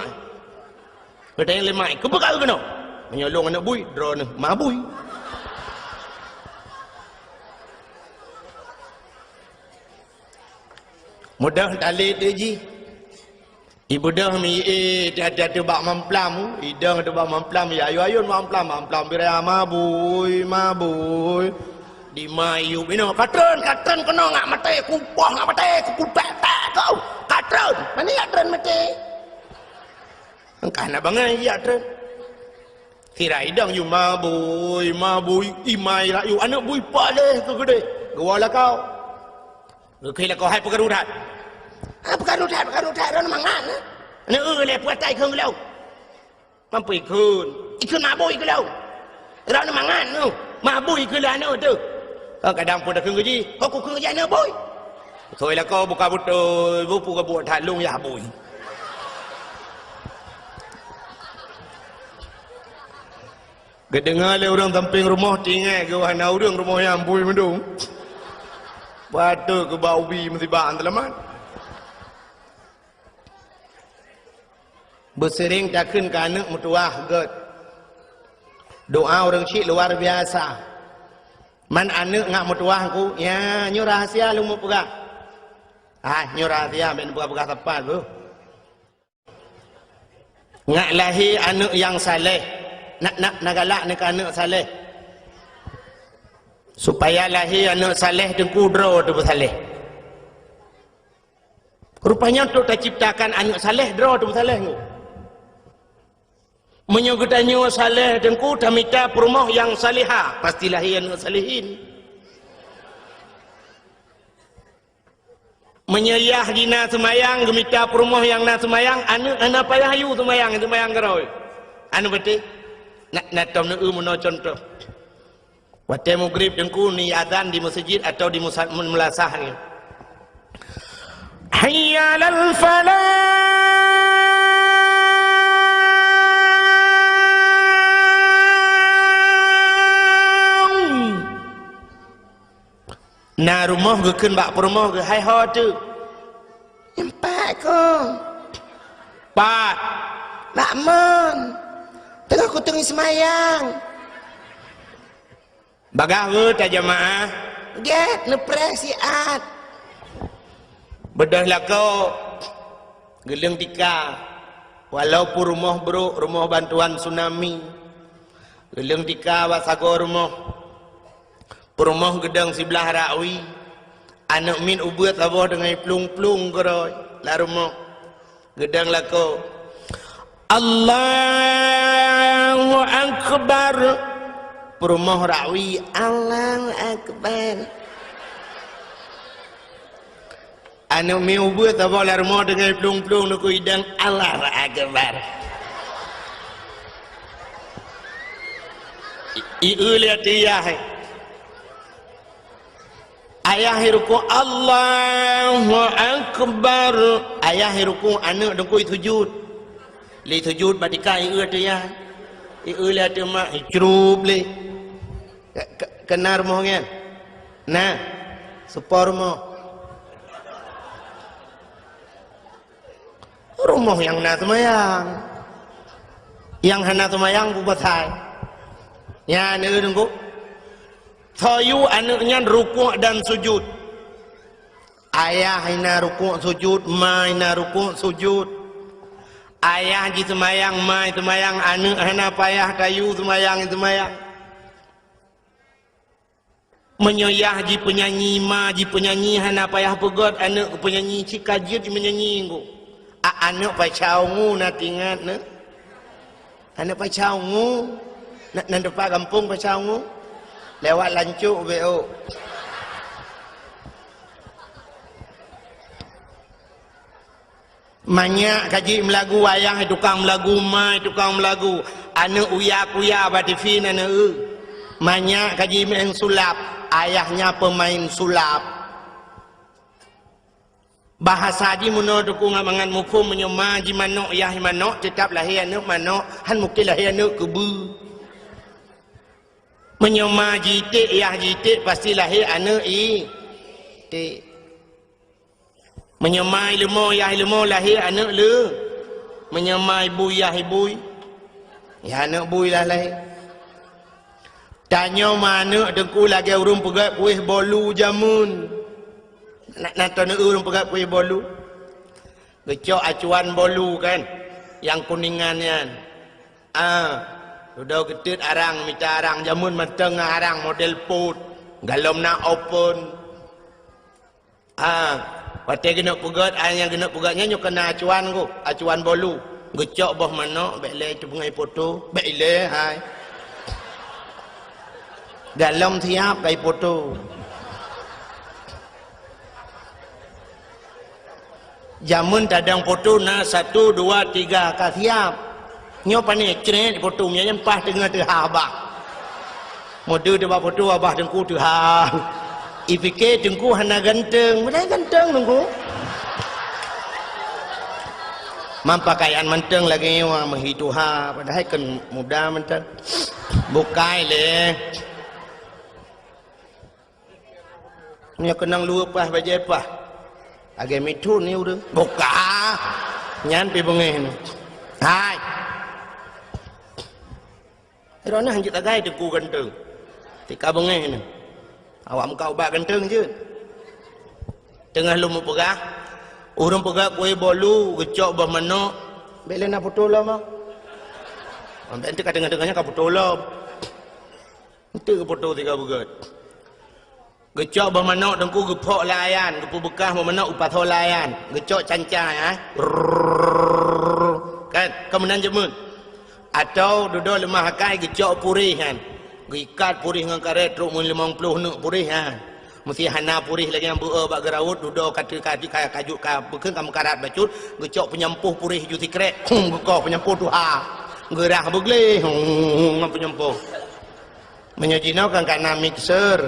Geutanyong lé mak, "Keupeue ka keunoe?" "Meunyoe lôn aneuk bui, droeneuh ma bui." Mudah talé teuh jih. Ibeudôh mi, eh, hati-hati bak mamplam, idong teuh bak mamplam, ya ayun-ayun mamplam, mamplam birai ma bui, ma bui. Di ma yub inoe, "Ka treun, ka treun keunoe ngat maté, kupoh ngat maté, kuputek-tek kau, ka treun." Mana ya treun maté? Engkah na bangai ya treun. Sira idong yub ma bui, ma bui, imai rayu, aneuk bui paléh keu geudeh. Geuwoe lakoe. Geukheun lakoe, "Hai peukaru that." "Ha, peukaru that, peukaru that, droeneuh mangat, eh." "Aneuk, eh, lé puatai kheun geulong." "Mampu ikheun." "Ikheun mabui keu lôn." "Droeneuh mangat, eh. Mabui keu lôn aneuk teuh." Kadang pun takheun keu jih, "Ho kukheun keu jih aneuk bui." Soi lakoe buka beutôi, bupu ka buet that lôn yah bui. Geudeungoe lé ureueng sampéng rumoh, teuingat geuh hana ureueng rumoh nyan bui meudong. Patôt keu bak ubi musibah seulamat. Beuseuring takheun keu aneuk meutuwah gèt. Doa ureueng chik luar biasa. Man aneuk ngat meutuwah ku, ya, nyoe rahasia lôn meupeugah. Ah, nyoe rahasia, bèk neupeugah-peugah sapat beuh. Ngat lahé aneuk nyang saleh. Na, na, na galak neu keu aneuk saleh. Supaya lahé aneuk saleh teungku droe teupeusaleh. Rupanya untuk taciptakan aneuk saleh, droe teupeusaleh nyoe. Meunyoe geutanyoe saleh teungku, tamita peurumoh nyang salehah, pasti lahé aneuk salehin. Meunyoe yah jih na seumayang, geumita peurumoh nyang na seumayang, aneuk hana payah yue seumayang, seumayang keudroe. Aneuk beuteh, na, na tom neueu meunoe cuntoh. Watèe meugrib teungku ni azan di meuseujid atawa di musa-, meulasah ni. Hayya 'alal falah. Na rumoh geukheun bak peurumoh geuh, "Hai ho teuh?" "Nyan pat kong." "Pat?" "Bak mon. Teungoh kuteungi seumayang." Bagaih geuh tajamaah. Gèt neupreh siat. Beudôh lakoe geuleueng tika. Walaupun rumoh brôk, rumoh bantuan tsunami. Geuleueng tika bak sagoe rumoh. Peurumoh geudong siblah rakwi. Aneuk miet ubeuet saboh deungon plueng-plueng keudroe lam rumoh. Geudong lakoe, "Allahu Akbar." Peurumoh rakwi, "Allahu Akbar." Aneuk miet ubeuet saboh lam rumoh deungon plueng-plueng neukheun idong, "Allahu Akbar." I, ieu lé ateueh yah. Ayah irukuk, "Allahu Akbar." Ayah irukuk, aneuk teungku isujud. Lé sujud bak tika, ieu ateueh yah. Ieu lé ateueh mak, icrup lé. Ke, ke, keunan rumoh nyan? Na. Seupôt rumoh. Rumoh nyang na seumayang. Nyang hana seumayang peue pasai? Nyan, eh, teungku. Soe yue aneuk nyan rukuk dan sujud. Ayah na rukuk sujud, ma na rukuk sujud. Ayah jiseumayang, ma seumayang, aneuk hana payah tayue seumayang, seumayang. Meunyoe yah jipeunyanyi, ma jipeunyanyi, hana payah peugét aneuëk keu peunyanyi, cit ka jeuet jimeunyanyi ngon. A, aneuëk Pasha Ungu na teuingat neuh? Aneuëk Pasha Ungu? Na, na teumpat gampông Pasha Ungu? Lewat Lancok beu. Manyak ka jeuet meulagu, ayah tukang meulagu, ma tukang meulagu. Aneuëk uya-kuya bak tivi na neueu. Manyak ka jeuet meu'en sulap, ayah nyan peumain sulap. Bahasa jih meunoe teungku ngat mangat muphom, meunyoe ma jih manok, yah manok, teutab lahé aneuëk manok, han mungken lahé aneuëk keubeue. Meunyoe ma jih iték, yah jih iték, pasti lahé aneuëk iték. Meunyoe ma ileumo, yah ileumo, lahé aneuëk le. Meunyoe ma ibui, yah ibui, yah aneuëk bui lah lahé. Tanyoe ma aneuëk teungku lagée ureuëng peugét kueh bolu jameun. Na, na teuneuk ureuëng peugét kueh bolu? Geucok acuan bolu kan, nyang kuningan nyan. Ah, dudoe geuteut arang, mita arang jameun mantong ngon arang model pot, galom na open. Ah, watée geuneuk peugét, ai nyang geuneuk peugét nyan nyoe keunan acuan ku, acuan bolu. Geucok boh manok, bék lé teupeungai poto, bék ilée hai. Galom siab kai poto. Jameun tadong poto na satu, dua, tiga ka siab. Nyoe pané crét poto, nyan paih teungoh teuhah abah. Meudeue teuh bak poto abah teungku teuhah. Ipike teungku hana ganteng, padahai ganteng teungku. Mam pakaian mantong lagée nyoe meuhi tuha, padahai kon muda mantong. Bukai lé. Nyoe keunong luweue paih bajée paih. Lagée mithon ni ureuëng. Buka. Nyan pi beungéh ni. Hai. Droeneuh hanjeuet tagai teungku ganteng. Tika beungéh ni. Awak muka ubak ganteng jeuet. Teungoh lôn meupeugah, ureuëng peugah kueh bolu, geucok boh manok. Bék lé na poto lom ah. Sampai nanti ka teungoh-teungoh nyan ka poto lom. Enteuk keu poto tiga beugét. Geucok boh manok teungku geuphok lam ayan, geupeubeukah boh manok u pasoe lam ayan. Geucok canca, ya. Rrrr. Kan, ka meunan jameun. Atau dudoe leumah akai geucok puréh nyan. Geuikat puréh ngon karét trok meulimong ploh neuk puréh nyan. Meusti hana puréh lagée nyang beu-e bak geuraut, dudoe ka teu-, ka, ka, ka, ka, bukon ka meukarat bacut, geucok peunyampôh puréh ju sikrek. Hung, geukoh peunyampôh tuha. Geurah beugleh. Hung, ngon peunyampôh. Meunyoe jinoe kan ka na mixer.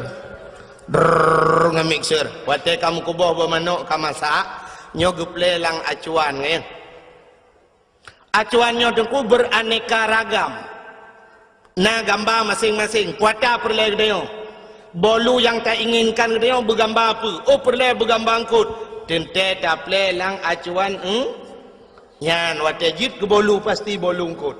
Drrrr, ngon mixer. Watée ka meukuboh boh manok ka masak, nyoe geuplé lam acuan, ya. Acuan nyoe teungku beraneka ragam. Na gamba maséng-maséng, peue ata peureulée geutanyoe. Bolu nyang tainginkan geutanyoe beugamba peue? Oh, peureulée beugamba eungkot. Teuntée taplé lam acuan, hmm? Nyan watée jeuet keu bolu pasti bolu eungkot.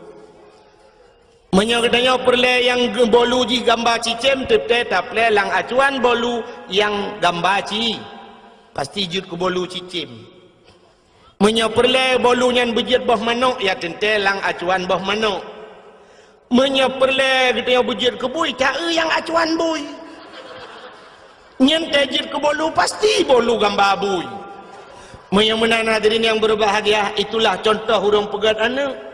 Meunyoe geutanyoe peureulée nyang ge-, bolu jih gamba cicém, teuntée taplé lam acuan bolu nyang gamba ci, pasti jeuet keu bolu cicém. Meunyoe peureulée bolu nyan beujeuet boh manok, ya teuntée lam acuan boh manok. Meunyoe peureulée geutanyoe beujeuet keu bui, taeu nyang acuan bui. Nyan tée jeuet keu bolu, pasti bolu gamba bui. Meunyoe meunan hadirin nyang berbahagia, itulah contoh ureuëng peugét aneuëk.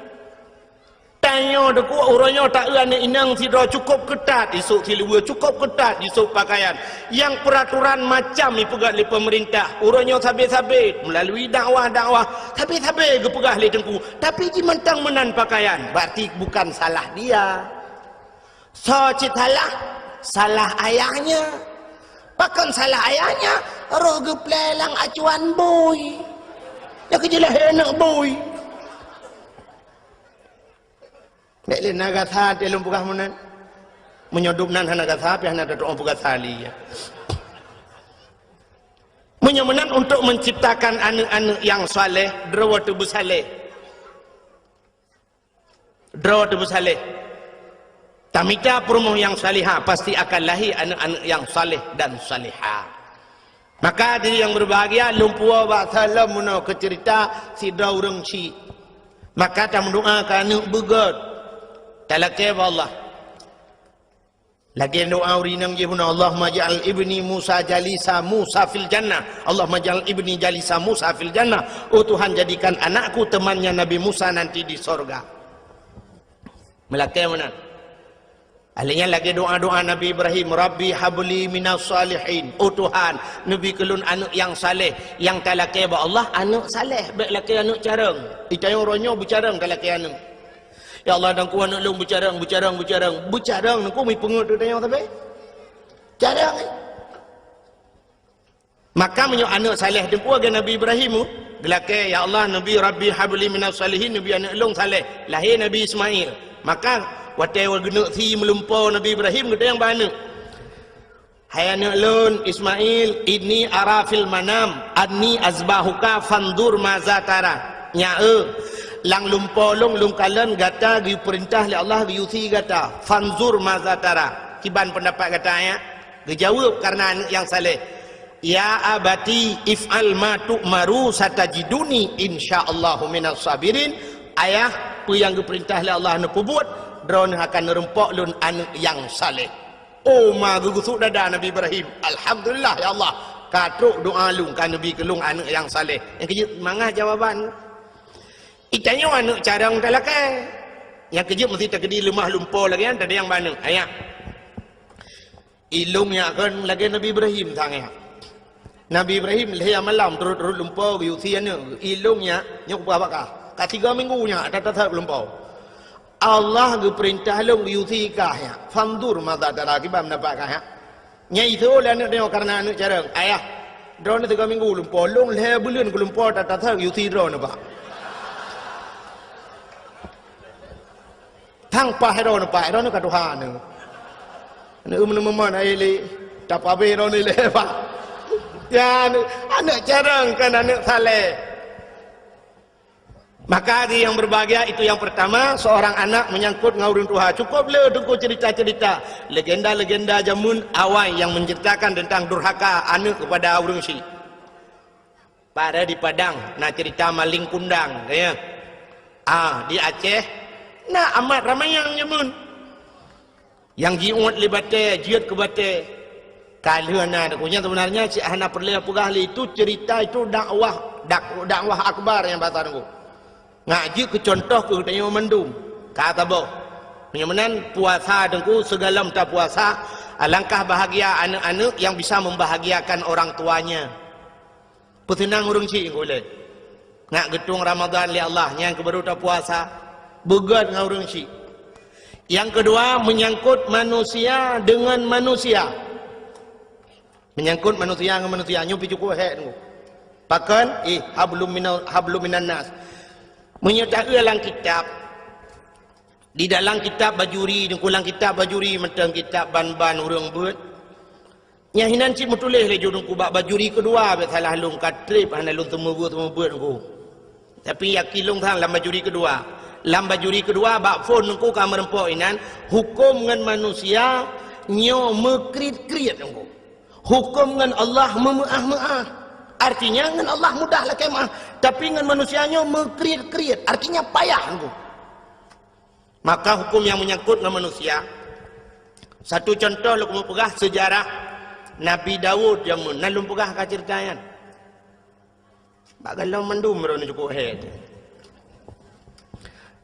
Tanyoe teungku, uroe nyoe taeu aneuëk inong sidroe cukôp keutat, isôk siluweue cukôp keutat, jisôk pakaian. Nyang peuraturan macam ipeugét lé peumeurintah. Uroe nyoe sabe-sabe, meulalui dakwah-dakwah, sabe-sabe geupeugah lé teungku. Tapi jimantong meunan pakaian, berarti bukan salah dia. Soe cit salah? Salah ayahnya. Pakon salah ayahnya? Roh geuplé lam acuan bui. Nyoe keujeulaih aneuëk bui. Bék lé na gata teuh lôn peugah meunan. Meunyoe dum nan hana gata, pih hana tatu'oh peugah tali, ya. Meunyoe meunan untuk menciptakan aneuëk-aneuëk nyang saleh, droe teuh beusaleh. Droe teuh beusaleh. Tamita peurumoh nyang salihah, pasti akan lahé aneuëk-aneuëk nyang saleh dan salihah. Maka hadirin nyang berbahagia, lôn puwoe bak saleuem meunoe keu ceurita sidroe ureuëng chik. Maka tameudoa keu aneuëk beugét. Talakée bak Allah. Lagée doa ureuëng inong jih bunoe, "Allahumma ja'al ibni Musa jalisa Musa fil jannah. Allahumma ja'al ibni jalisa Musa fil jannah." Oh Tuhan, jadikan anakku temannya Nabi Musa nanti di sorga. Meulakée meunan. Ahli nyan lagée doa-doa Nabi Ibrahim, "Rabbi habli minas salihin." Oh Tuhan, neubi keu lôn aneuëk nyang saleh. Nyang talakée bak Allah, aneuëk saleh, bék lakée aneuëk carông. Itanyong uroe nyoe beucarông talakée aneuëk. Ya Allah, dan ku aneuëk lôn beucarông, beucarông, beucarông. Beucarông, nungku mi peungeut tu tanyong sabe. Carông, eh. Maka meunyoe aneuëk saleh teungku lagée Nabi Ibrahim, geulakée, "Ya Allah, neubi Rabbi habli minas salihin, neubi aneuëk lôn saleh." Lahé Nabi Ismail. Maka watée geuneuk sie meulumpo Nabi Ibrahim, geutanyong bak aneuëk, "Hai aneuëk lôn Ismail, inni ara fil manam anni azbahuka fanzur maza tara." Nyak eu, lam lumpo lôn, lôn kalon gata geuyue peurintah lé Allah geuyue sie gata. Fanzur maza tara. Kiban peundapat gata, ya? Geujaweueb kareuna aneuëk nyang saleh, "Ya abati if'al ma tu'maru satajiduni insyaallahu minas sabirin." Ayah, peue nyang geupeurintah lé Allah neupeubuet, droeneuh akan neureumpok lôn aneuëk nyang saleh. Oh ma geugusut dada Nabi Ibrahim, "Alhamdulillah ya Allah, ka trok doa lôn, ka neubi keu lôn aneuëk nyang saleh." Nyang keujeuet mangat jawaban. Itanyoe aneuëk carông talakée. Nyang keujeuet meusti takeudi leumah lumpo lagée nyan, tadayang bak aneuëk. Ayah. Ilông nyak kon lagée Nabi Ibrahim sang nyak. Nabi Ibrahim lhée malam turot-turot lumpo geuyue sie aneuëk. Ilông nyak, nyoe kupeugah bak kah. Ka tiga minggu nyak that-that lumpo. Allah geupeurintah lôn geuyue sie kah nyak. Fanzur maza tara, kiban peundapat kah nyak. Nyan iteupeu lé aneuëk nyoe kareuna aneuëk carông. Ayah, droeneuh tiga minggu lumpo, lôn lhée buleuen keu lumpo that-that geuyue sie droeneuh bak. Tang paih droeneuh, paih droeneuh ka tuha nyoe. Nyoe meuneumeumon hai lé, tapabeh droeneuh lé, Pak. Ya, aneuëk, aneuëk carông kon aneuëk saleh. Maka di yang berbahagia, itu yang pertama, seorang anak menyangkut ngon ureuëng tuha. Cukup le teungku cerita-cerita, legenda-legenda jameun awai yang menceritakan tentang durhaka aneuëk kepada ureuëng syik. Pada di Padang na cerita maling kundang, ya. Ah, di Aceh na amat ramai nyang nyeubeuet. Nyang jiuet lé batée, jeuet keu batée. Ka lheueh na, nyan sebenarnya cit hana peureulée peugah lé, itu cerita, itu dakwah, dak-, dakwah akbar nyang bahasa nunggu. Ngak jeuet keu contoh keu tanyoe mandum. Ka taboh. Meunyoe meunan puasa teungku, sigohlom tapuasa, alangkah bahagia aneuëk-aneuëk yang bisa membahagiakan orang tuanya. Peuseunang ureuëng syik ulée. Ngak geutueng Ramadhan lé Allah, nyang keuh baru tapuasa, beugét ngon ureuëng syik. Nyang keudua, menyangkut manusia dengan manusia. Menyangkut manusia ngon manusia, nyoe pih cukup hék teungku. Pakon? Eh, hablum minal, hablum minan nas. Meunyoe taeu lam kitab, di dalam kitab Bajuri, teungku, lam kitab Bajuri mantong kitab ban-ban ureuëng beuet. Nyang hinan cit meutuléh lé ju teungku bak Bajuri keudua, bék salah lôn ka treb hana lôn teumeubuet-teumeubuet teungku. Tapi yakin lôn sang lam Bajuri keudua. Lam Bajuri keudua bak phon teungku ka meureumpok inan, huköm ngon manusia nyoe meukriet-kriet teungku. Huköm ngon Allah meumeuáh-meuáh. Artinya ngon Allah mudah lakée meuáh, tapi ngon manusia nyoe meukriet-kriet, artinya payah teungku. Maka huköm nyang meunyangkot ngon manusia. Satu contoh lôn keuneuk peugah seujarah Nabi Daud jameun, na lôn peugah ka ceurita nyan. Bak gohlom mandum droeneuh cukup hék.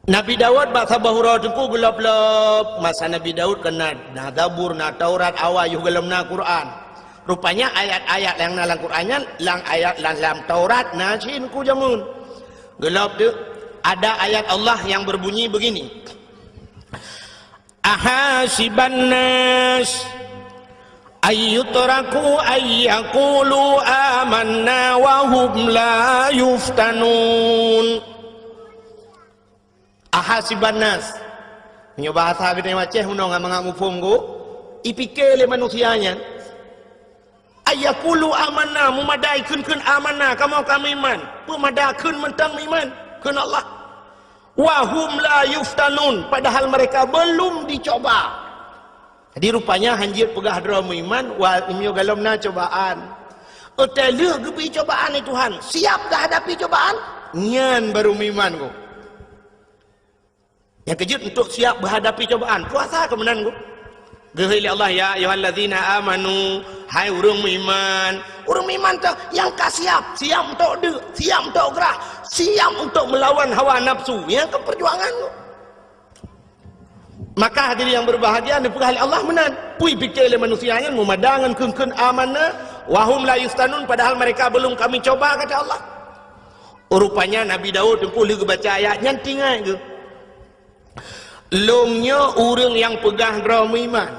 Nabi Daud bak saboh uroe teungku geulop-lop, masa Nabi Daud kon na, na Zabur, na Taurat, awai yoh gohlom na Quran. Rupanya ayat-ayat nyang na lam Quran nyan, lam ayat lam, lam Taurat na cit teungku jameun. Geulop teuk, ada ayat Allah yang berbunyi begini, "Ahasiban nas ayyutraku ayyakulu amanna wa hum la yuftanun." Ahasiban nas. Meunyoe bahasa geutanyoe Aceh, meunyoe ngon mangat muphom go, ipike lé manusia nyan, ayyakulu amanna, meumadai kheun-kheun amanna, kamoe ka meuiman. Peumada kheun mantong meuiman kheun Allah. Wa hum la yuftanun, padahal mereka belum dicoba. Jadi rupanya hanjeuet peugah droe meuiman, wa, meunyoe gohlom na cobaan. Watée lheueh geubri cobaan lé Tuhan, siap geuhadapi cobaan, nyan baru meuiman go. Nyang keujeuet untuk siap beuhadapi cobaan, puasa keu meunan go. Geuhôi lé Allah, "Ya ayyuhallazina amanu," hai ureuëng meuiman. Ureuëng meuiman teuh nyang ka siap, siap untuk deuk, siap untuk grah, siap untuk melawan hawa nafsu. Nyang keu perjuangan. Maka hadirin yang berbahagia, neupeugah lé Allah meunan. Pui pike lé manusia nyan meumada ngon kheun-kheun amanah, wa hum la yuftanun, padahal mereka belum kami coba, kata Allah. Rupanya Nabi Daud teungku lheueh geubaca ayat nyan teuingat geuh. Lôn nyoe ureuëng nyang peugah droe meuiman,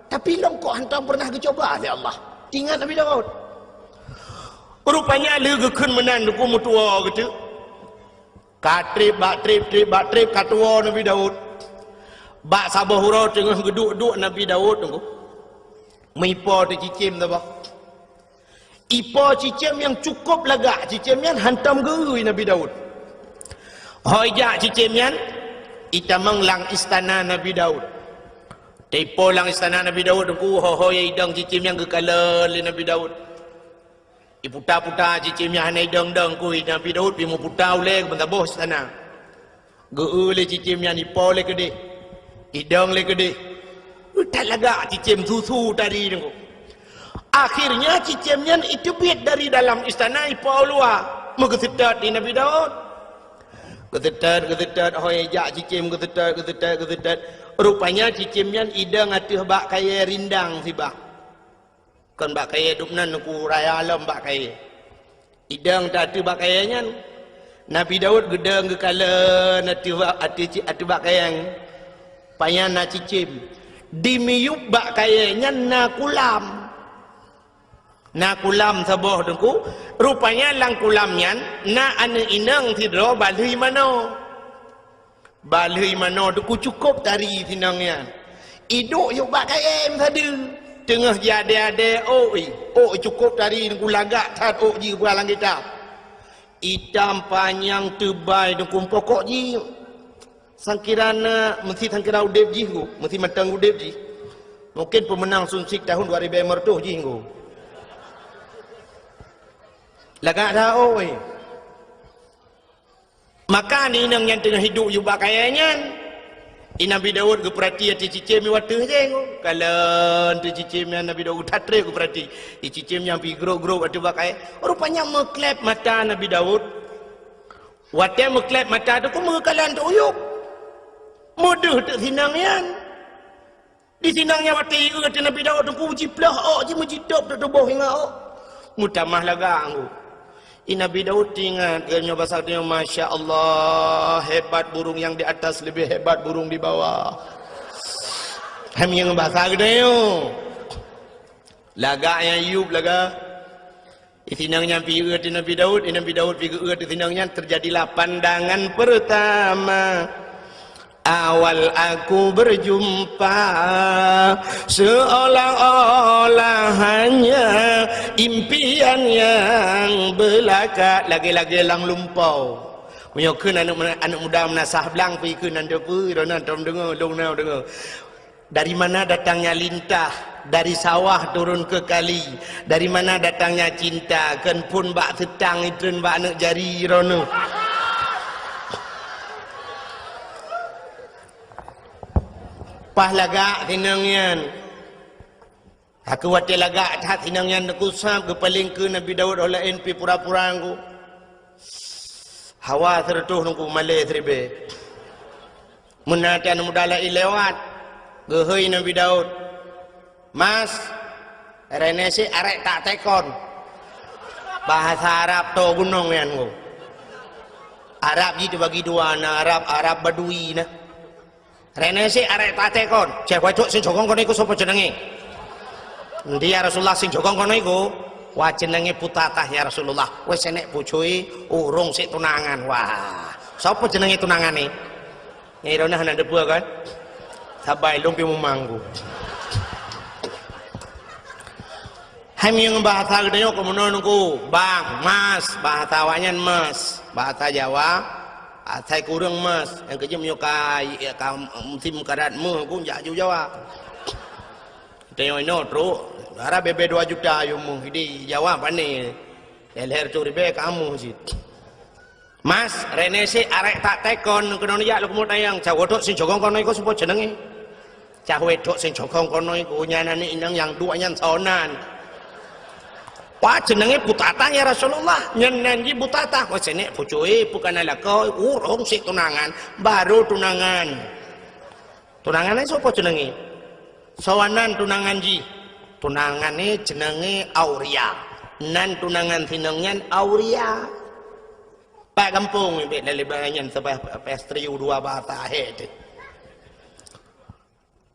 tapi lôn kok hántom peureunah geucoba lé Allah. Ingat Nabi Daud. Rupanya lheueh geukheun meunan teungku meutuwoe geuteuk. Ka treb bak treb, treb bak treb, ka tuwoe Nabi Daud. Bak saboh uroe teungoh geuduek-duek Nabi Daud teungku, meuipo teuh cicém saboh. Ipo cicém nyang cukôp lagak, cicém nyan hántom geu-eu Nabi Daud. Ho ijak cicém nyan, itamong lam istana Nabi Daud. Teuipo lam istana Nabi Daud teungku, ho-ho nyang idong cicém nyan geukalon lé Nabi Daud. Iputa-puta cicém nyan hana idong-dong teungku, Nabi Daud pi meuputa ulée ban saboh istana. Geu-eu lé cicém nyan, ipo lé keudeh, idong lé keudeh. That lagak cicém, su-su tari teungku. Akhirnya cicém nyan iteubiet dari dalam istana ipo u luwa, meugeuseutôt di Nabi Daud. Geuseutôt, geuseutôt, ho ijak cicém geuseutôt, geuseutôt, geuseutôt. Rupanya cicém nyan idong ateueh bak kayée rindang sibak. Kon bak kayée dum nan teungku, raya lom bak kayée. Idong teuh ateueh bak kayée nyan. Nabi Daud geudong geukalon ateueh bak, ateueh ci-, ateueh bak kayée nyan. Pajan na cicém. Di miyueb bak kayée nyan na kulam. Na kulam saboh teungku. Rupanya lam kulam nyan na aneuëk inong sidroe balheueh manoe. Balheueh manoe teungku cukôp tari si inong nyan. Iduek yôk bak kayée meusadeue. Teungoh jiadée-adée ôk, ôk cukôp tari teungku, lagak that ôk jih bak lam kitab. Itam panyang teubai teungku, pokok jih sangkira na, meusti sangkira udeb jih teungku, meusti mantong udeb jih. Mungkin peumeunang Sunsik tahun dua ribu lima ratus jih teungku. Lagak that ôk. Maka aneuëk inong nyan teungoh iduek yôk bak kayée nyan. I Nabi Daud geupeurati ateueh cicém watée jih. Kalon ateueh cicém nyan Nabi Daud that treb geupeurati. I cicém nyan pi grôp-grôp ateueh bak kayée. Rupanya meukleb mata Nabi Daud. Watée meukleb mata teungku meugeukalon teuyôk. Meudeuh teuk si inong nyan. Di si inong nyan watée ieu ateueh Nabi Daud teungku, jiplôh ôk jih, meujitôb teuk tuboh ingat ôk. Meutamah lagak teungku. I Nabi Daud teuingat geutanyoe basa geutanyoe, "Masya Allah, hebat burung yang di atas lebih hebat burung di bawah." Hai meunyoe basa geutanyoe. Lagak nyang yôk lagak. Di si inong nyan pi eu ateueh Nabi Daud, di Nabi Daud pi geu-eu ateueh si inong nyan, terjadilah pandangan pertama. Awal aku berjumpa, seolah-olah hanya impian yang belaka, lagée-lagée lam lumpau. Meunyoe kheun aneuëk, aneuëk muda meunasah blang pi kheun nan teupeu, droeneuh tom deungoe, lôn na deungoe. Dari mana datangnya lintah? Dari sawah turun ke kali. Dari mana datangnya cinta? Kon phon bak seutang itreun bak aneuëk jari droeneuh. Paih lagak si inong nyan. Aku watée lagak that si inong nyan teukusab geupaleng keu Nabi Daud, óh lheueh nyan pi pura-pura teungku. Hawa sireutoh teungku, malée siribée. Meunan teuk aneuëk muda laén lewat, geuhôi Nabi Daud, "Mas, reuneueh sit arek tak tekon." Bahasa Arab toe gunong nyan teungku. Arab jih teubagi dua, na Arab, Arab Badui na. "Reuneueh sit arek tak tekon." "Ceh, wacok sing cokong keunoe iku soe po ceunangé?" "Eunteuk ya Rasulullah, sing cokong keunoe iku." "Wah, ceunangé putatah ya Rasulullah." "Weh, seunek pucui, ureuëng sit tunangan." "Wah, soe po ceunangé tunangan nyoe?" Nyang droeneuh hana teupeue kan? Sabai lôn pi mumang ku. Hai meunyoe bahasa geutanyoe keu meunoe teungku, bang, mas, bahasa awaknyan mas, bahasa Jawa, asai kureueng mas, nyang keujeuet meunyoe ka, ka musim karat meuh ku jak aju Jawa. Tanyoe inoe trok, dara bebe dua juta yue meuh, di Jawa pane, lhèe-lhèe reutôh ribèe ka meuh cit. Mas, reuneueh sit arek tak tekon keunoe jak lôn keumeung tanyong, cawoe trok sing cokong keunoe iku soe po ceunangé. Cahwét trok seuncokong keunoe, geuh nyan aneuk inong nyang duek nyan soe nan. Pat ceungeung putata, ya Rasulullah? Nyan nan jih putata. Oh, seunek pucui, pukon lakoe, ureueng sik tunangan, baru tunangan. Tunangan nyan soe po ceungeung? Soe nan tunangan jih? Tunangan nyan ceungeung Auria. Nan tunangan sinong nyan Auria. Pat gampông, bèk lalé bangai nyan, sabab pastri u dua bahasa, hé, tu.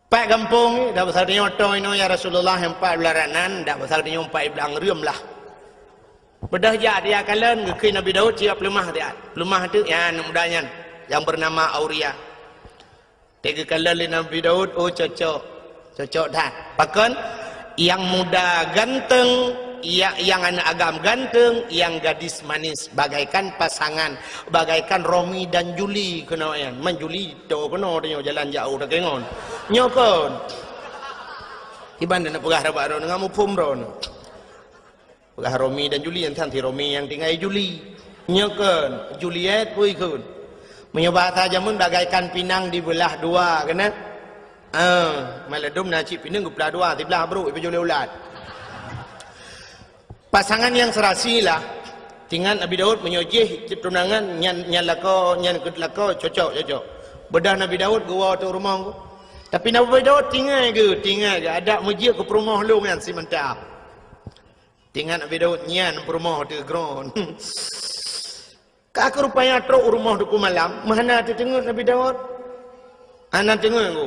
Pat gampông, dak pasal tanyoe toe inoe, ya Rasulullah, nyang pat beularat nan, dak pasal tanyoe pat iblang reuem lah. Beudôh jak dia kalon, geukheun Nabi Daud siap peuleumah dia. Peuleumah tu, ya, aneuk muda nyan, nyang beunama Auria. Teuka kalon lé Nabi Daud, oh, cocok. Cocok that. Pakon? Yang muda ganteng, ya, yang aneuk agam ganteng, yang gadis manis, bagaikan pasangan, bagaikan Romi dan Juli keunoe nyan. Man Juli to keunoe tanyoe jalan jauh dak ngon. Nyoe kon. Kiban dak neupeugah rabat droeneuh, ngon muphom droeneuh. Peugah Romi dan Juli, nyan si Romi nyang tinggai Juli. Nyoe kon, Juliet pui kon. Meunyoe bahasa jameun bagaikan pinang dibeulah dua, keunan? Ah, maladum na cit pinang geupeulah dua, siblah brok ipeujulée ulat. Pasangan yang serasi lah. Tingat Nabi Daud meunyoe jih cit tunangan nyan, nyan lakoe, nyan keut lakoe, cocok, cocok. Beudôh Nabi Daud geuwoe teuh rumoh. Tapi Nabi Daud tinggai geuh, tinggai geuh, adak meujeuet keu peurumoh lôn nyan simanta. Tingat Nabi Daud nyan peurumoh teuh kron. Ka keu rupanya trok u rumoh Teungku Malam, meuhana teuteungeut Nabi Daud. Hana teungeut ku.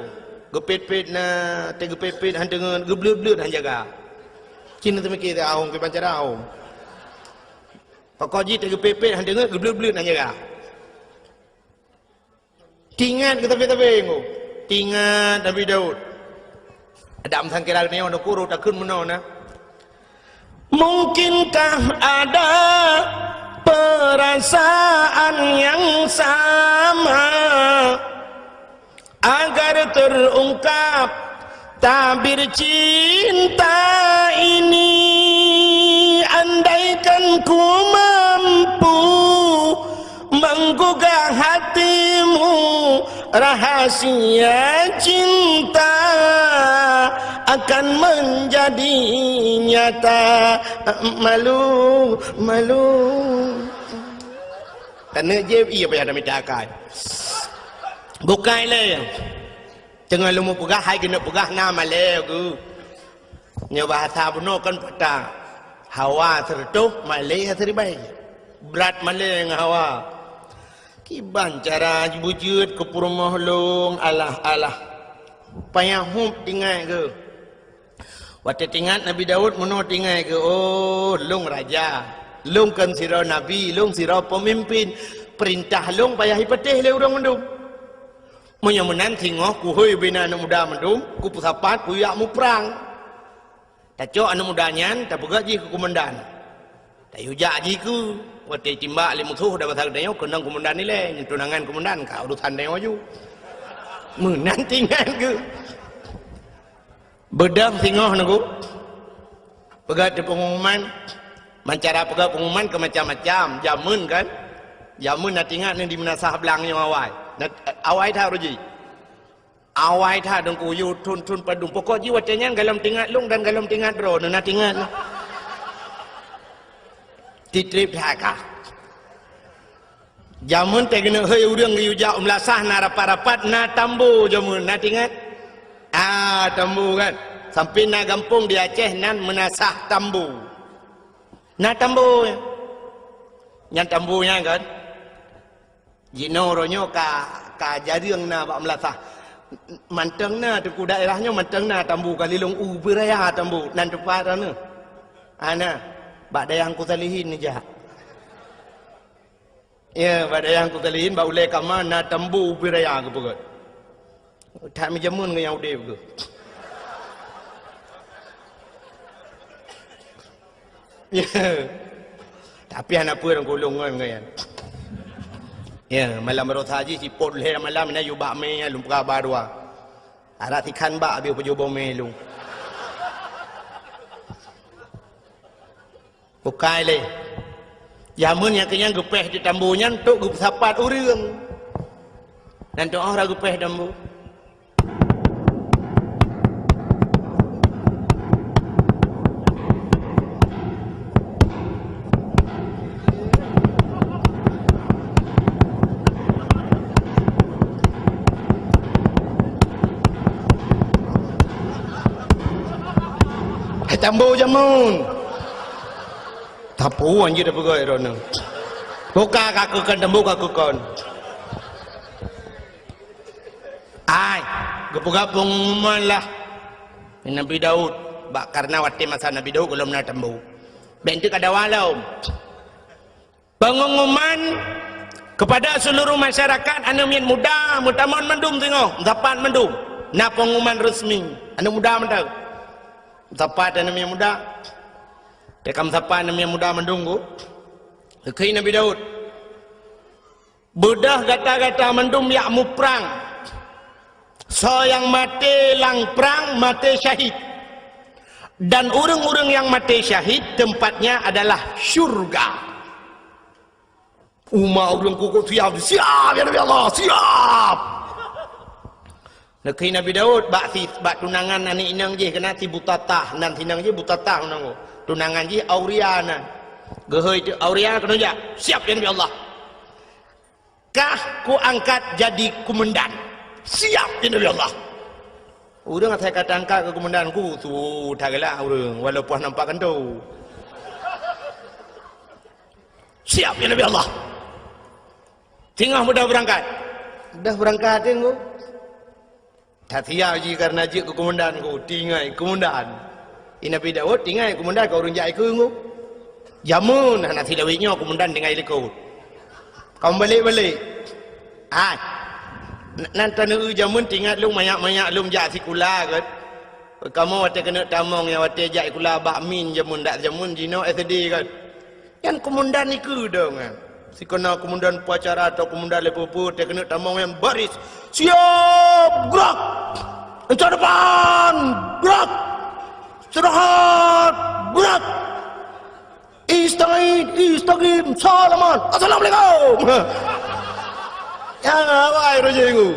Geupet-pet na, teugeupet-pet han teungeut, geubleuet-bleuet han jaga. Cit na teumiki teuahong kiban cara ahong. Pokok jih teugeupet-pet han teungeut, geubleuet-bleuet han jaga. Tingat keu sabe-sabe nyoe. Tingat Nabi Daud. Adak meusangkira geutanyoe neukuru takheun meunoe na. Mungkinkah ada perasaan yang sama agar terungkap tabir cinta ini, andaikan ku mampu menggugah hatimu, rahasia cinta akan menjadi nyata. Malu, malu. Taneuk jép, iya payah dah mita akai. Bukai lé. Teungoh lôn peugah, hai keuneuk peugah na malée geuh. Nyoe bahasa bunoe kan pata. Hawa sireutôh, malée siribée. Brat malée ngon hawa. Kiban cara beujeuet keu peurumoh lôn, alah, alah. Payah hub tingat geuh. Watée tingat Nabi Daud meunoe tingat geuh, oh, lôn raja. Lôn kon sidroe nabi, lôn sidroe peumimpin. Peurintah lôn payah ipatéh lé ureuëng mandum. Meunyoe meunan singoh kuhôi bina aneuëk muda mandum, kupeusapat kujak muprang. Tacok aneuëk muda nyan, tapeugah jih keu komandan. Tayue jak jih keu, watée timbak lé musoh dak basa geutanyoe, keunong komandan ilée, nyan tunangan komandan, ka urosan tanyoe ju. Meunan tingat geuh. Beudôh singoh nunggu. Peugah di pengumuman, mancara peugah pengumuman keu macam-macam. Jameun kan? Jameun na tingat ni di meunasah blang nyoe awai. Na, awai that uroe jih. Awai that deungku yue thon-thon padum. Pokok jih watée nyan galom tingat lôn dan galom tingat droe, na tingat. Titrip that ka. Jameun teuh keuneuk hôi ureuëng geuyue jak u meulasah na rapat-rapat, na tambo jameun, na tingat? Ah, tambo kan. Sampai na gampông di Aceh nan meunasah tambo. Na tambo. Nyan tambo nyan kan. Jinoe uroe nyoe ka, ka jareueng na bak meulasah. Mantong na teungku daerah nyoe mantong na tambo ka lilong u beuraya tambo nan teumpat na. Ana bak dayah Teungku Salihin neujak. Ya, bak dayah Teungku Salihin, bak ulée kama na tambo ubé raya geupeugét. That meujameun ngon nyang udeb geuh. Ya. Tapi hana peue ureuëng kulung ngon, ngon nyan. Ya, malam baroesa jih sipot lhée malam na yue bak mé lôn peugah ba dua. Arak tikhan bak habéh peujoh boh mé lôn. Bukai lé. Jameun nyang keunyan geupéh di tambo nyan untuk geupeusapat ureuëng. Dan doa ora geupéh tambo. Tambo jameun. Tapu anjir peugah droeneuh. Buka ka keu kon, tambo ka keu kon. Ai, geupeugah pengumuman lah. Nabi Daud, bak karena watée masa Nabi Daud gohlom na tambo. Bék teuk ka dawa lom. Pengumuman kepada seluruh masyarakat, aneuk miet muda, meutamong mandum singoh, meusapat mandum. Na pengumuman resmi, aneuk muda mantong. Meusapat aneuk miet muda. Teuka meusapat aneuk miet muda mandum ku. Geukheun Nabi Daud. Beudôh gata-gata mandum jak muprang. Soe nyang maté lam prang, maté syahid. Dan ureuëng-ureuëng nyang maté syahid, tempatnya adalah syurga. Umat ureuëng kukon siap, siap, ya Nabi Allah, siap. Neukheun Nabi Daud bak si, bak tunangan aneuk inong jih, keunan si Butatah, nan si inong jih Butatah nan. Tunangan jih Auria nan. Geuhôi teuk Auria keunoe jak. Siap, ya Nabi Allah. Kah kuangkat jadi komandan. Siap, ya Nabi Allah. Ureuëng asai ka tangkat keu komandan ku, su that galak ureuëng, walaupun nampak kantô. Siap, ya Nabi Allah. Singoh mudah beurangkat. Dah beurangkat, Teungku. That siap jih karena jeuet keu komandan ku, tinggai komandan. I Nabi Daud tinggai komandan ka ureuëng jak ikeu ngu. Jameun hana silawét nyoe komandan tinggai likot. Ka meubalek-balek. Hai. N-, nan taneuk jameun tingat lôn manyak-manyak lôn jak sikula kan. Kamoe watée keuneuk tamong nyang watée jak sikula bak min jameun dak jameun jinoe S D kan. Nyan komandan ikeu dong nyan. Sikeuna komandan upacara atau komandan level peuet, teuh keuneuk tamong nyan baris. Siap, gerak! Insan depan, gerak! Istirahat, gerak! Istagid, istagim, salaman, assalamualaikum! Ya, awai roh jih ngu.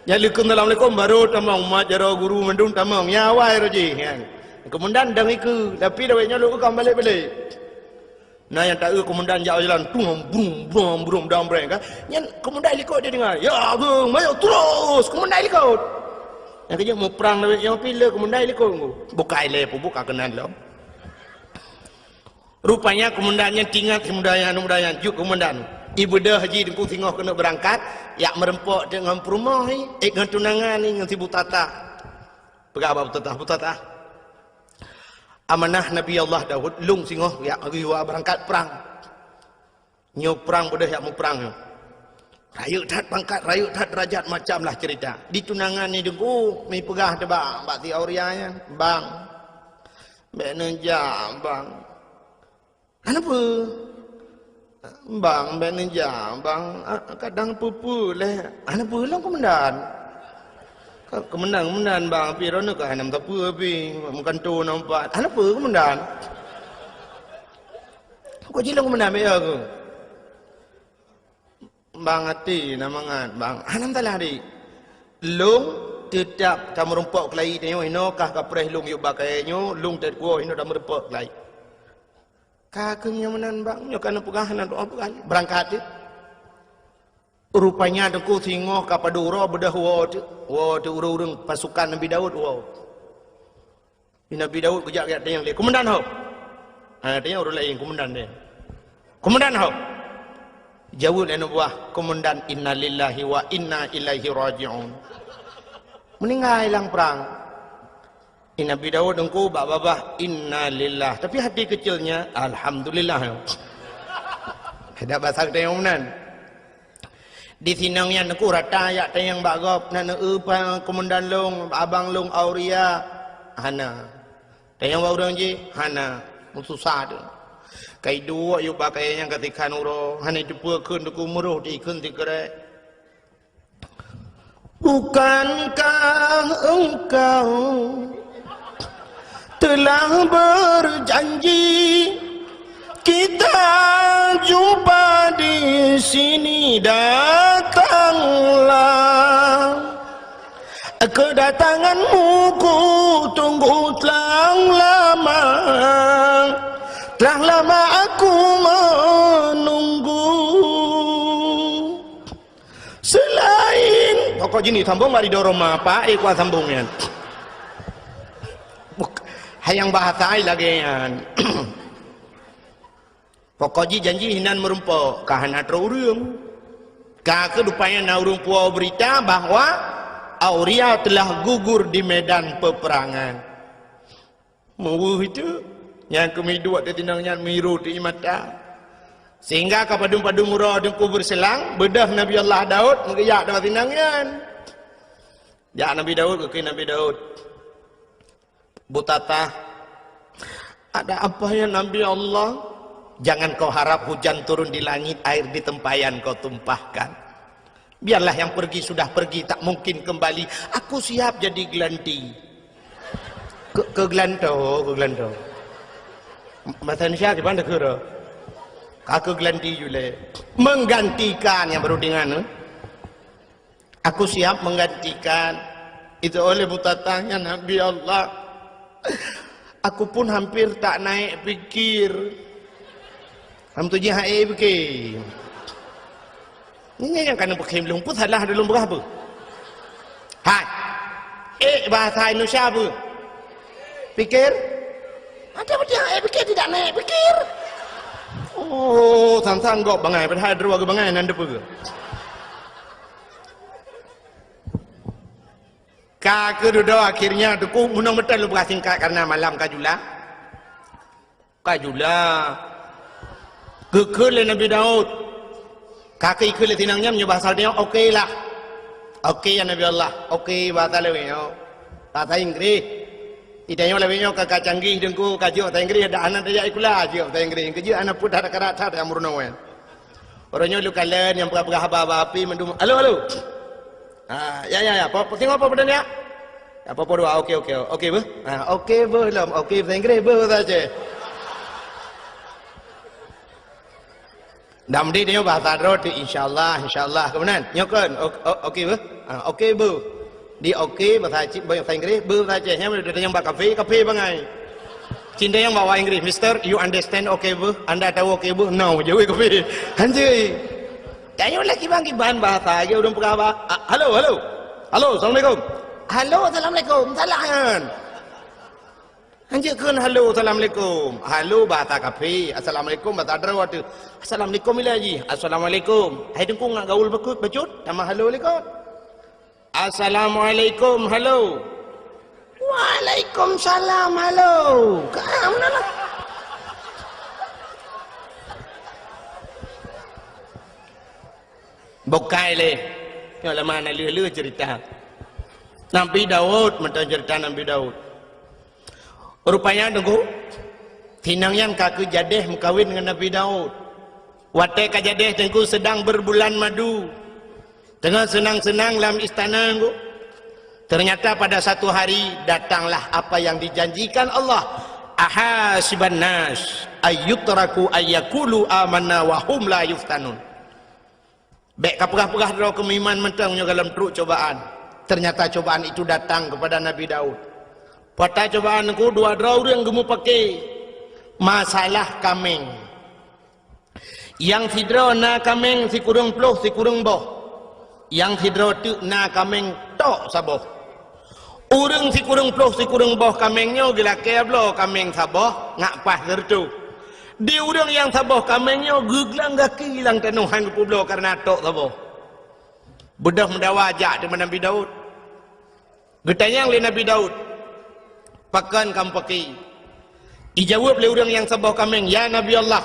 Nyan leukeu assalamualaikum, baru tamong, mat jaroe guru mandum tamong. Ya, awai roh jih, nyan. Komandan dong ikeu, tapi lawét nyoe lôn ka balek-balek. Na nyang taeu komandan jak jalan, tung, brum, brum, brum, dam breng, kan? Nyan komandan likot dia dengar. Ya, geng, mayo terus, komandan likot. Nyang keuh muprang lawét nyoe pih le komandan likot ngu. Bukai lé peubuka keunan lom. Rupanya komandan nyan tingat si muda nyan, muda nyan, jeuet komandan. Ibeudôh jih Teungku singoh keuneuk beurangkat, jak meureumpok teuk ngon peurumoh, eh, ngon tunangan ni, ngon si Butatah. Peugah bak Butatah, Butatah. Amanah Nabi Allah Daud, lôn singoh jak geuyue beurangkat prang. Nyoe prang beudôh jak muprang nyoe. Rayeuk that pangkat, rayeuk that derajat, macam lah cerita. Di tunangan ni Teungku, mi peugah teuh bak, bak si Auria nyan, "Bang, bék neujak, Bang." "Hana peue?" "Bang, bék neujak, Bang. Ah, kadang peue-peue lé." "Hana peue lom, Komandan." "Ka, keumandan, keumandan, Bang, pih droeneuh ka hana meusapeue pih, meukanto na umpat." "Hana peue, Komandan." "Kok jilong, Komandan, bék ya keuh." "Bang, até na mangat, Bang." "Hana masalah, Dik. Lôn teutap tameurumpok keulayi tanyoe, inoe kah kapreh lôn yub bak kayée nyoe, lôn teukuoh inoe tameurumpok keulayi." Ka keuh nyoe meunan, Bang, nyoe ka neupeugah, na doa peugah, beurangkat teuh. Rupanya Teungku singoh ka padub uroe beudôh woe teuh, woe teuh ureuëng-ureuëng pasukan Nabi Daud woe. Di Nabi Daud geujak geutanyong lé, "Komandan ho?" Ha, tanyong ureuëng laén, "Komandan deh." "Komandan ho?" Jaweueb lé aneuk buah, "Komandan, innalillahi wa inna ilaihi raji'un." Meuninggai lam prang. Di Nabi Daud Teungku bak babah, "Innalillah." Tapi hati kecilnya, "Alhamdulillah." Dak basa geutanyong meunan. Di sinong nyan Teungku rata jak tanyong bak gob, "Na neueu pa komandan lôn, abang lôn Auria?" "Hana." Tanyong bak ureuëng jih, "Hana." Meususah teuh. Ka iduek yub bak kayée nyan ka sikhan uroe, hana iteupeue kheun Teungku, meuroh teuh ikheun sikrek. Bukankah engkau telah berjanji kita jumpa di sini? Datanglah. Kedatanganmu ku tunggu telah lama. Telah lama aku menunggu. Selain pokok jini sambung mari dorong ma, Pak, eh, kuat sambung nyan. Buk-, Hai nyang bahasa ai lagée nyan. Pokok jih janji hinan meurumpok, ka hana troh ureuëng. Ka keuh rupanya na ureuëng puwoe beurita bahwa Auria telah gugur di medan peperangan. Meuweuh itu, nyang keumiduek di tinong nyan miru di mata. Sehingga ka padum-padum uroe Teungku beureuselang, beudôh Nabi Allah Daud meugeujak di tinong nyan. Jak Nabi Daud, geukheun Nabi Daud, "Butatah, ada apa ya Nabi Allah? Jangan kau harap hujan turun di langit, air di tempayan kau tumpahkan. Biarlah yang pergi sudah pergi, tak mungkin kembali. Aku siap jadi gelanti." Ke, keugelanto, keugelanto. Bahasa Indonesia gimana kira? Ka keugelanti jule. Menggantikan yang baru dengan, eh? "Aku siap menggantikan." Itu oleh butatahnya Nabi Allah. Aku pun hampir tak naik pikir. Ham tu jih hai pikir. Ini yang kena pakai belum pun salah dalam berapa? Hai. Eh, bahasa Indonesia apa? Pikir? Ada betul eh pikir tidak naik pikir. Oh, sang-sang gok bangai padahal dua ke bangai nan depa. Ka keududoe akhirnya Teungku, meunong meuteun lôn peugah singkat karena malam ka jula. Ka jula. Geukheun lé Nabi Daud. Ka keuh ikheun lé tinong nyan meunyoe bahasa dia, "Oke lah." "Oke ya Nabi Allah." "Oke" bahasa lawét nyoe. Bahasa Inggris. Di tanyoe lawét nyoe ka, ka canggih Teungku, ka jeuet bahasa Inggris, dak hana tajak sikula, jeuet bahasa Inggris. Keujeuet hana peuet hana karat that nyang meurunoe nyan. Uroe nyoe lôn kalon nyang peugah-peugah haba-haba api mandum, "Halo, halo." Ha, ya, ya, ya. Po, po, singoh po, po, ya. Ya, po, po, dua. Oke, oke. Oke, beuh. Ha, oke, beuh lom. Oke, bahasa Inggris, beuh, bahasa Aceh. Dam di nyoe bahasa droe tu, insyaallah, insyaallah. Kemudian, nyoe kan, o-, o-, oke, beuh. Ha, oke, beuh. Di oke, bahasa Aceh, bahasa Inggris, beuh, bahasa Aceh. Nyan, dia tanya bak kafe, kafe bangai. Cinta yang bawa Inggris, "Mister, you understand oke, beuh? Anda tahu oke, beuh?" "No," jawab kafe. Hanjeuet. Tanyoe lé kiban-kiban bahasa, lagèe ureueng peugah ba-, a, "Halo, halo. Halo, assalamualaikum." "Halo, assalamualaikum." Salah nyan. Hanjeuet kheun halo, assalamualaikum. Halo bahasa kafé, assalamualaikum bahasa droe teuh. Assalamualaikum ilèe jih. Assalamualaikum. Hai Teungku ngat gaul bacut, bacut, tamah halo likot. Assalamualaikum, halo. Waalaikumsalam, halo. Ka meunan lah. Bukai lé. Nyoe lama na lheueh-lheueh cerita. Nabi Daud, mantong cerita Nabi Daud. Rupanya, Teungku, sinang nyan ka keu jadèh meukawen ngon Nabi Daud. Watèe ka jadèh, Teungku, sedang berbulan madu. Teungoh seunang-seunang lam istana, Teungku. Ternyata pada satu hari datanglah apa yang dijanjikan Allah. "Ahasiban nas ayyutraku ayyakulu amanna wa hum la yuftanun." Bèk kapeugah-peugah droe keu meuiman mantong nyoe goh lom trok cobaan. Ternyata cobaan itu datang kepada Nabi Daud. Peue ata cobaan, Teungku? Dua droe ureueng geumeupaké masalah kaméng. Nyang sidroe na kaméng sikureueng ploh sikureueng boh. Nyang sidroe teuk na kaméng tok saboh. Ureueng sikureueng ploh sikureueng boh kaméng nyoe geulakèe bloe kaméng saboh ngat paih sireutôh. Di ureueng nyang saboh kaméng nyoe geuglang gaki lam tanoh han geupeubloe kareuna tok saboh. Beudôh meudawa jak teuma Nabi Daud. Geutanyong lé Nabi Daud, "Pakon kamoe paké?" Ijaweueb lé ureueng nyang saboh kaméng, "Ya Nabi Allah,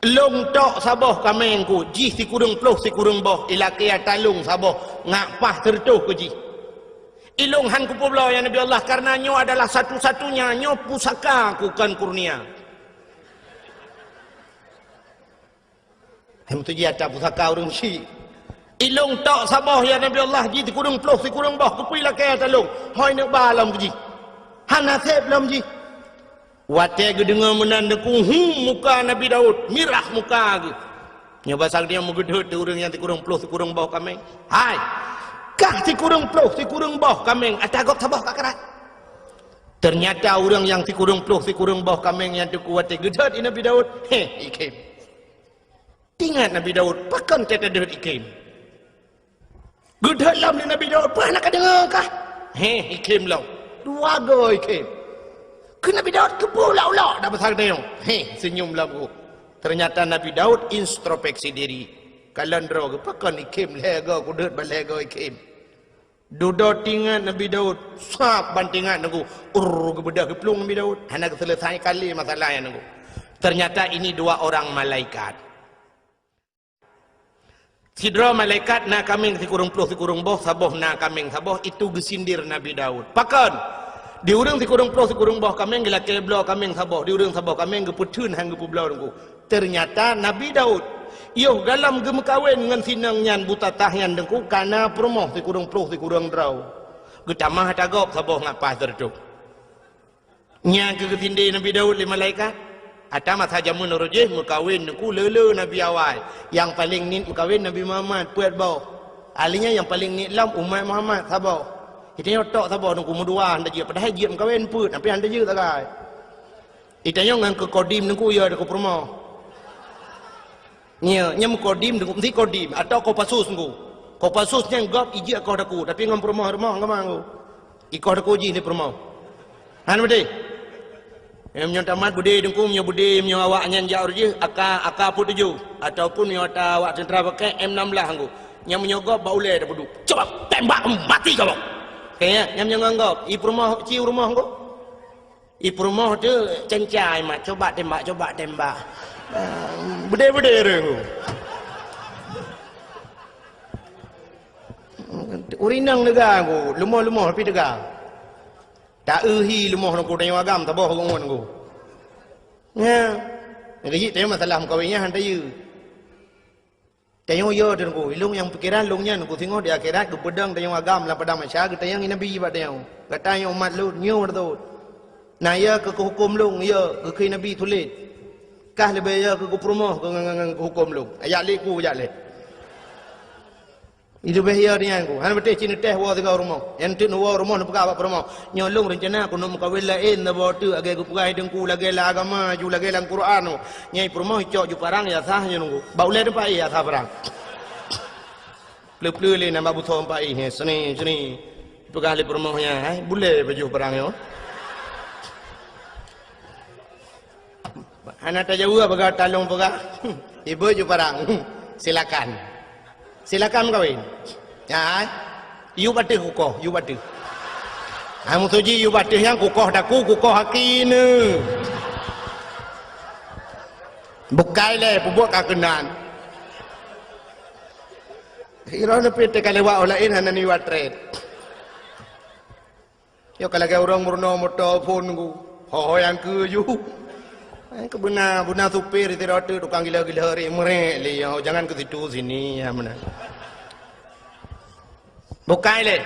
lôn tok saboh kaméng ku, jih sikureueng ploh sikureueng boh, ilakèe ata lôn saboh, ngat paih sireutôh keu jih. Ilôn han kupeubloe, ya Nabi Allah, kareuna nyoe adalah satu-satunya, nyoe pusaka ku kon kurnia." Hai meutuji ata pusaka ureueng syik. "Ilôn tok saboh, ya Nabi Allah, jih sikureueng ploh sikureueng boh, keupeue ilakèe ata lôn? Hôi neuk ba lom keu jih. Hana sép lom jih." Watèe geudeungö meunan, Teungku, hu, muka Nabi Daud mirah muka geuh. Nyoe basa geutanyoe meugeudeuet di ureueng nyang sikureueng ploh sikureueng boh kaméng. "Hai, kah sikureueng ploh sikureueng boh kaméng, ata gob saboh ka karat." Ternyata ureueng nyang sikureueng ploh sikureueng boh kaméng nyan, Teungku, watèe geudeuet di Nabi Daud, heh, ikhém. Teuingat Nabi Daud, pakon teuh tadeuet ikhém. Geudeuet lom lé Nabi Daud, "Peue hana kadeungö kah?" Heh, ikhém lom. Dua goe ikhém. Keu Nabi Daud keupeue ulok-ulok dak basa geutanyoe? Heh, seunyum lom geuh. Teunyata Nabi Daud introspeksi diri. Kalon droe geuh, pakon ikhem lhèe goe kudeuet ban lhèe goe ikhem. Dudoe tingat Nabi Daud, sab ban tingat nyan geuh. Urr, geubeudôh geuplueng Nabi Daud. Hana geuseuleusai kali masalah nyan geuh. Teunyata ini dua orang malaikat. Sidroe malaikat na kaméng sikureueng ploh sikureueng boh, saboh na kaméng saboh, itu geusindir Nabi Daud. Pakon? Di ureueng sikureueng ploh sikureueng boh kaméng geulakèe bloe kaméng saboh, di ureueng saboh kaméng geupeutheun han geupeubloe teungku. Teunyata Nabi Daud, yoh galom geumeukawen ngon si inong nyan butatah nyan teungku, ka na peurumoh sikureueng ploh sikureueng droe. Geutamah ata gob saboh ngat paih teureutôh. Nyan keuh geusindé Nabi Daud lé malaikat. Ata masa jameun uroe jih meukawen teungku le-le nabi awai. Nyang paleng niet meukawen Nabi Muhammad, peuet boh. Ahli nyan nyang paleng niet lom umat Muhammad, saboh. Geutanyoe tok saboh teungku meudua han tajeuet, padahai jeuet meukawen peuet, tapi han tajeuet sagai. Geutanyoe ngon keu kodim teungku, ya, keu peurumoh. Nyo, nyan meukodim, meusti kodim, atau Kopassus teungku. Kopassus nyan gob ijeuet koh daku, tapi ngon peurumoh-rumoh ngon teungku. Ikoh daku jih lé peurumoh. Han beudé. Meunyoe tamat beudé teungku, meunyoe beudé, meunyoe awak nyan jak uroe jih, aka, aka peuet tujoh. Ataupun meunyoe ata awak teuntra pakai M enam belas teungku. Nyan meunyoe gob bak ulèe tapeuduek. Coba tembak mati kamoe. Kayèe nyan meunyoe ngon gob, i peurumoh, ci peurumoh teungku. I peurumoh teuh cencai mat, coba tembak, coba tembak. Ah, beudé-beudé ureueng. Ureueng inong teuga teungku, leumoh-leumoh tapi teuga. Ta-eu hi leumoh teungku, tanyoe agam saboh ureueng ngon teungku. Nya, geuhit tanyoe masalah meukawen nyan han tayue. Tanyoe yo teungku, ilôn nyang pikeran lôn nyan teungku, singoh di akhirat geupeudong tanyoe agam lam padang mahsyar, geutanyong lé Nabi bak tanyoe. Gata nyoe umat lôn, nyoe beutôi. Na yo keu keuhuköm lôn, yo keu Nabi tuléh. Kah leubeh yo keu peurumoh keu ngon, ngon, ngon keuhuköm lôn. Ajak lé ku, ajak lé. Leubeh yo nyan ku. Hana beuteh cit neutéh woe sigoe rumoh. Nyang teuk neuwoe rumoh neupeugah bak peurumoh. Nyoe lôn reuncana keuneuk meukawen laén saboh teuk lagèe geupeugah teungku, lagèe lam agama ju, lagèe lam Quran. Nyan peurumoh icok ju parang ya sah nyoe nunggu. Bak ulèe teumpat ya sah parang. Pleu-pleu lé nambah butông pai, he, seni, seni. Peugah lé peurumoh nyan, hai, bulèe pajoh parang nyoe. Hana tajaweueb, peugah talông peugah. Ibu ju parang. Silakan. Silakan meukawen. Ya, hai. Yub ateuh kukoh, yub ateuh. Hai, musoji yub ateuh nyan kukoh daku, kukoh aki neu. Bukai lé, peubuet ka keunan. Droeneuh pih teuka lewat, oh laén hana niwat trét. Nyoe ka lagèe ureueng meurunoe moto phôn ku. Ho-ho nyang keu ju. Eh, keu beuna, beuna supir sidroe teuk tukang gila-gila ri meurek lé nyoe, jangan ke situ sini, ya meunan. Bukai lé.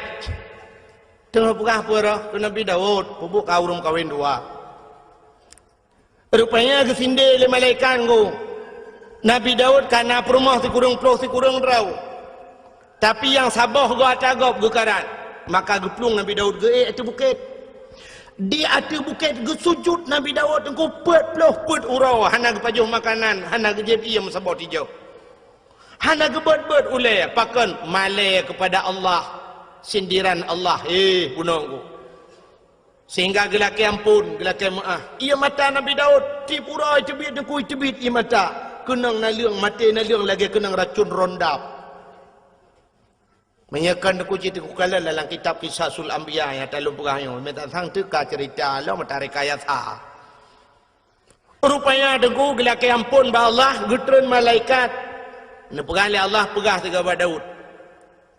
Teungoh peugah peue roh keu Nabi Daud, peubuet ka ureueng kawen dua. Rupanya geusindé lé malaikat ngô. Nabi Daud ka na peurumoh sikureueng ploh sikureueng droe. Tapi nyang saboh goe ata gob geukarat. Maka geuplueng Nabi Daud geuék ateueh bukét. Di ateueh bukét geusujut Nabi Daud teungku peuet ploh peuet uroe, hana geupajoh makanan, hana geujieb ié meusaboh tijoh. Hana geubeuet-beuet ulèe, pakon? Malèe keupada Allah. Sindiran Allah, eh, bunoe ngô. Sehingga geulakèe amphon, geulakèe meu'ah. Ié mata Nabi Daud, tiep uroe teubiet teungku teubiet ié mata. Keunong naleueng, maté naleueng lagèe keunong racun rondap. Meunyoe kon teungku cit teungku kalon dalam kitab Qisasul Anbiya nyang talôn peugah nyoe, meutatang teuka ceurita lom mata rekayasa. Rupanya teungku geulakèe amphon bak Allah, geutreun malaikat. Neupeugah lé Allah, peugah sigoe bak Daud.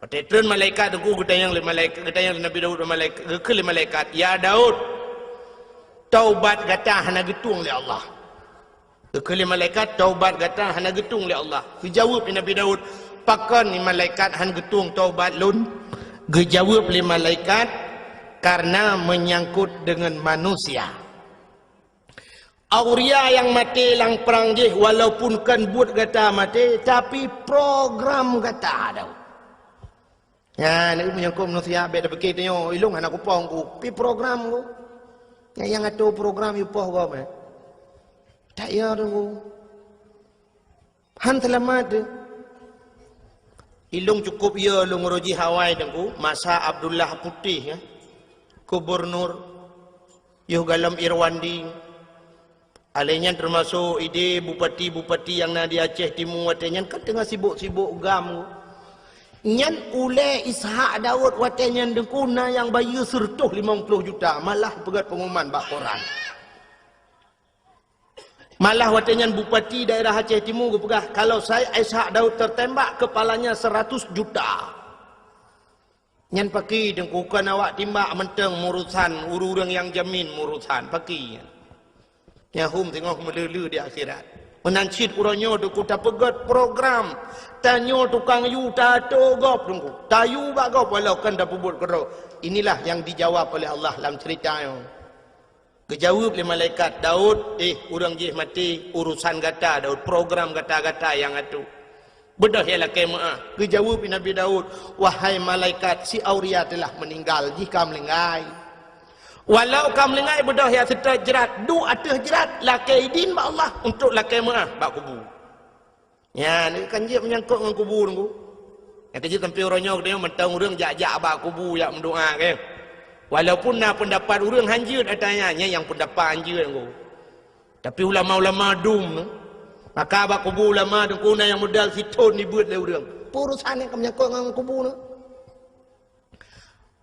Watèe treun malaikat teungku geutanyong lé malaikat, geutanyong lé Nabi Daud bak malaikat, geukheun lé malaikat, "Ya Daud, taubat gata hana geutueng lé Allah." Geukheun lé malaikat, "Taubat gata hana geutueng lé Allah." Geujaweueb lé Nabi Daud, "Pakon ni malaikat han geutueng taubat lôn?" Geujaweueb lé malaikat, "Karena menyangkut dengan manusia." Auria nyang maté lam prang jih, walaupun kon buet gata maté, tapi program gata, Daud. Nyan, meunyoe kon manusia bèk tapike tanyoe, ilôn hana kupoh ku, pi program ku. Nyang, nyang atô program yue poh gob, eh. Tak ya tu. Han seulamat tu. Ilôn cukup ya lôn uroe jih awai teungku, masa Abdullah Putih, ya. Gubernur Yoh gohlom Irwandi. Alèh nyan teumasok idéh bupati-bupati nyang na di Aceh Timu watèe nyan kan teungoh sibok-sibok gam. Nyan ulèe Ishak Daud watèe nyan Teungku na nyang bayeue seureutôh limong ploh juta, malah peugöt pengumuman bak koran. Malah watèe nyan bupati daerah Aceh Timu geupeugah, kalau Said Ishak Daud tertembak, kepalanya seratus juta. Nyan pakri Teungku, kon awak timbak mantong meurusan, ureueng-ureueng nyang jamin meurusan, pakri nyan. Nyang hom teungoh meuleu-leu di akhirat. Meunan cit uroe nyoe Teungku tapeugöt program. Tanyoe tukang yue tato gob Teungku. Tayue bak gob walau kon tapeubuet keudroe. Inilah yang dijawab oleh Allah lam cerita nyoe. Geujaweueb lé malaikat, "Daud, eh, ureueng jih maté, urusan gata, Daud, program gata-gata nyang atoe. Beudôh ya lakèe meu'ah." Geujaweueb lé Nabi Daud, "Wahai malaikat, si Auria telah meninggal, jih ka meuninggai. Walau ka meuninggai, beudôh ya seutôt jrat, duek ateueh jrat, lakèe idin bak Allah untuk lakèe meu'ah bak kubu." Nyan kan jeuet meunyangkot ngon kubu Teungku. Nyang keujeuet sampoe uroe nyoe geutanyoe mantong ureueng jak-jak bak kubu jak meudoa, kan? Walaupun na peundapat ureueng hanjeuet ata nyan, nyan nyang peundapat hanjeuet Teungku. Tapi ulama-ulama dum, maka bak kubu ulama Teungku na nyang modal sithon dibeuet lé ureueng. Peue urusan nyang ka meunyangkot ngon kubu nyoe?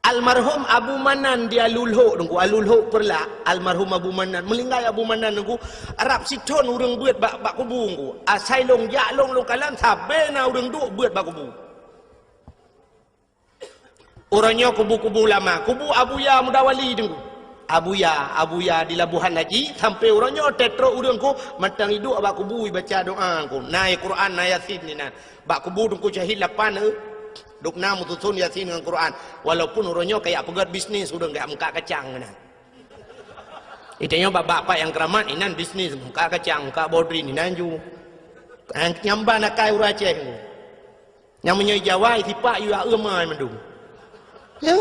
Almarhum Abu Manan di Alulhok Teungku, Alulhok Peureulak, almarhum Abu Manan, meuninggai Abu Manan Teungku, rab sithon ureueng beuet bak, bak kubu Teungku. Asai lôn jak lôn, lôn kalon, sabe na ureueng duek beuet bak kubu. Uroe nyoe kubu-kubu lama, kubu Abuya Mudawali Teungku. Abuya, Abuya di Labuhan Haji, sampoe uroe nyoe teutrok ureueng Teungku, mantong iduek bak kubu ibaca doa Teungku. Na Quran, na Yasin di nan. Bak kubu Teungku Syahid lapan, eh. Dum na meususon Yasin ngon Quran. Walaupun uroe nyoe kajak peugöt bisnis, ureueng kajak meukat kacang keunan. Itanyoe bak-bak pat nyang keuramat, inan bisnis, meukat kacang, meukat bodrin, inan ju. Nyang, nyang ban akai ureueng Aceh. Nyang meunyoe Jawa, sipak yue aeu mai mandum. Ya.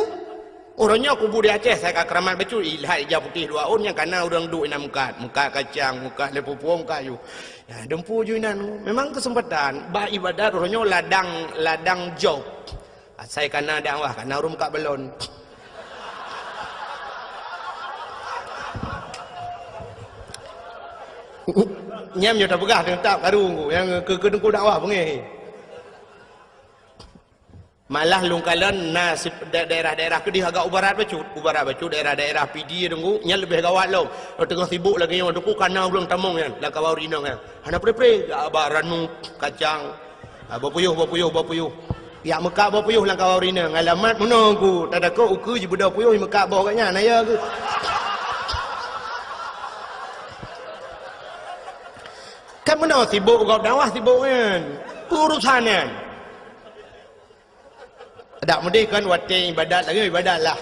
Uroe nyoe kubu di Aceh, asai ka keuramat bacut, ilhat ija putéh dua ôn, nyang kana ureueng duek inan meukat, meukat kacang, meukat lé pupueng, meukat ju. Ya, dumpu ju inan. Memang keuseumpatan, bak ibadat uroe nyoe ladang, ladang job. Asai kana dakwah, kana ureueng meukat balon. Nyan nyoe tapeugah teutap karu Teungku, nyang keu, keu Teungku dakwah beungéh. Malah lôn kalon na si-, da-, daerah-daerah keudéh agak u barat bacut. U barat bacut daerah-daerah Pidie Teungku, nyan leubeh gawat lom. Teungoh sibok lagèe nyoe Teungku, kana ureueng tamong nyan, lam kawan ureueng inong nyan. Hana pre-pre, jak ba ranu, kacang. Ah, boh puyôh, boh puyôh, boh puyôh. Jak meukat boh puyôh lam kawan ureueng inong. Alamat meunoe Teungku, tadakot ukeue jibeudôh puyôh, jimeukat boh gobnyan, na ya keuh. Kan meunoe sibok gob dakwah sibok nyan. Urusan nyan. Dak meudeh kan watèe ibadat lagèe ibadat lah.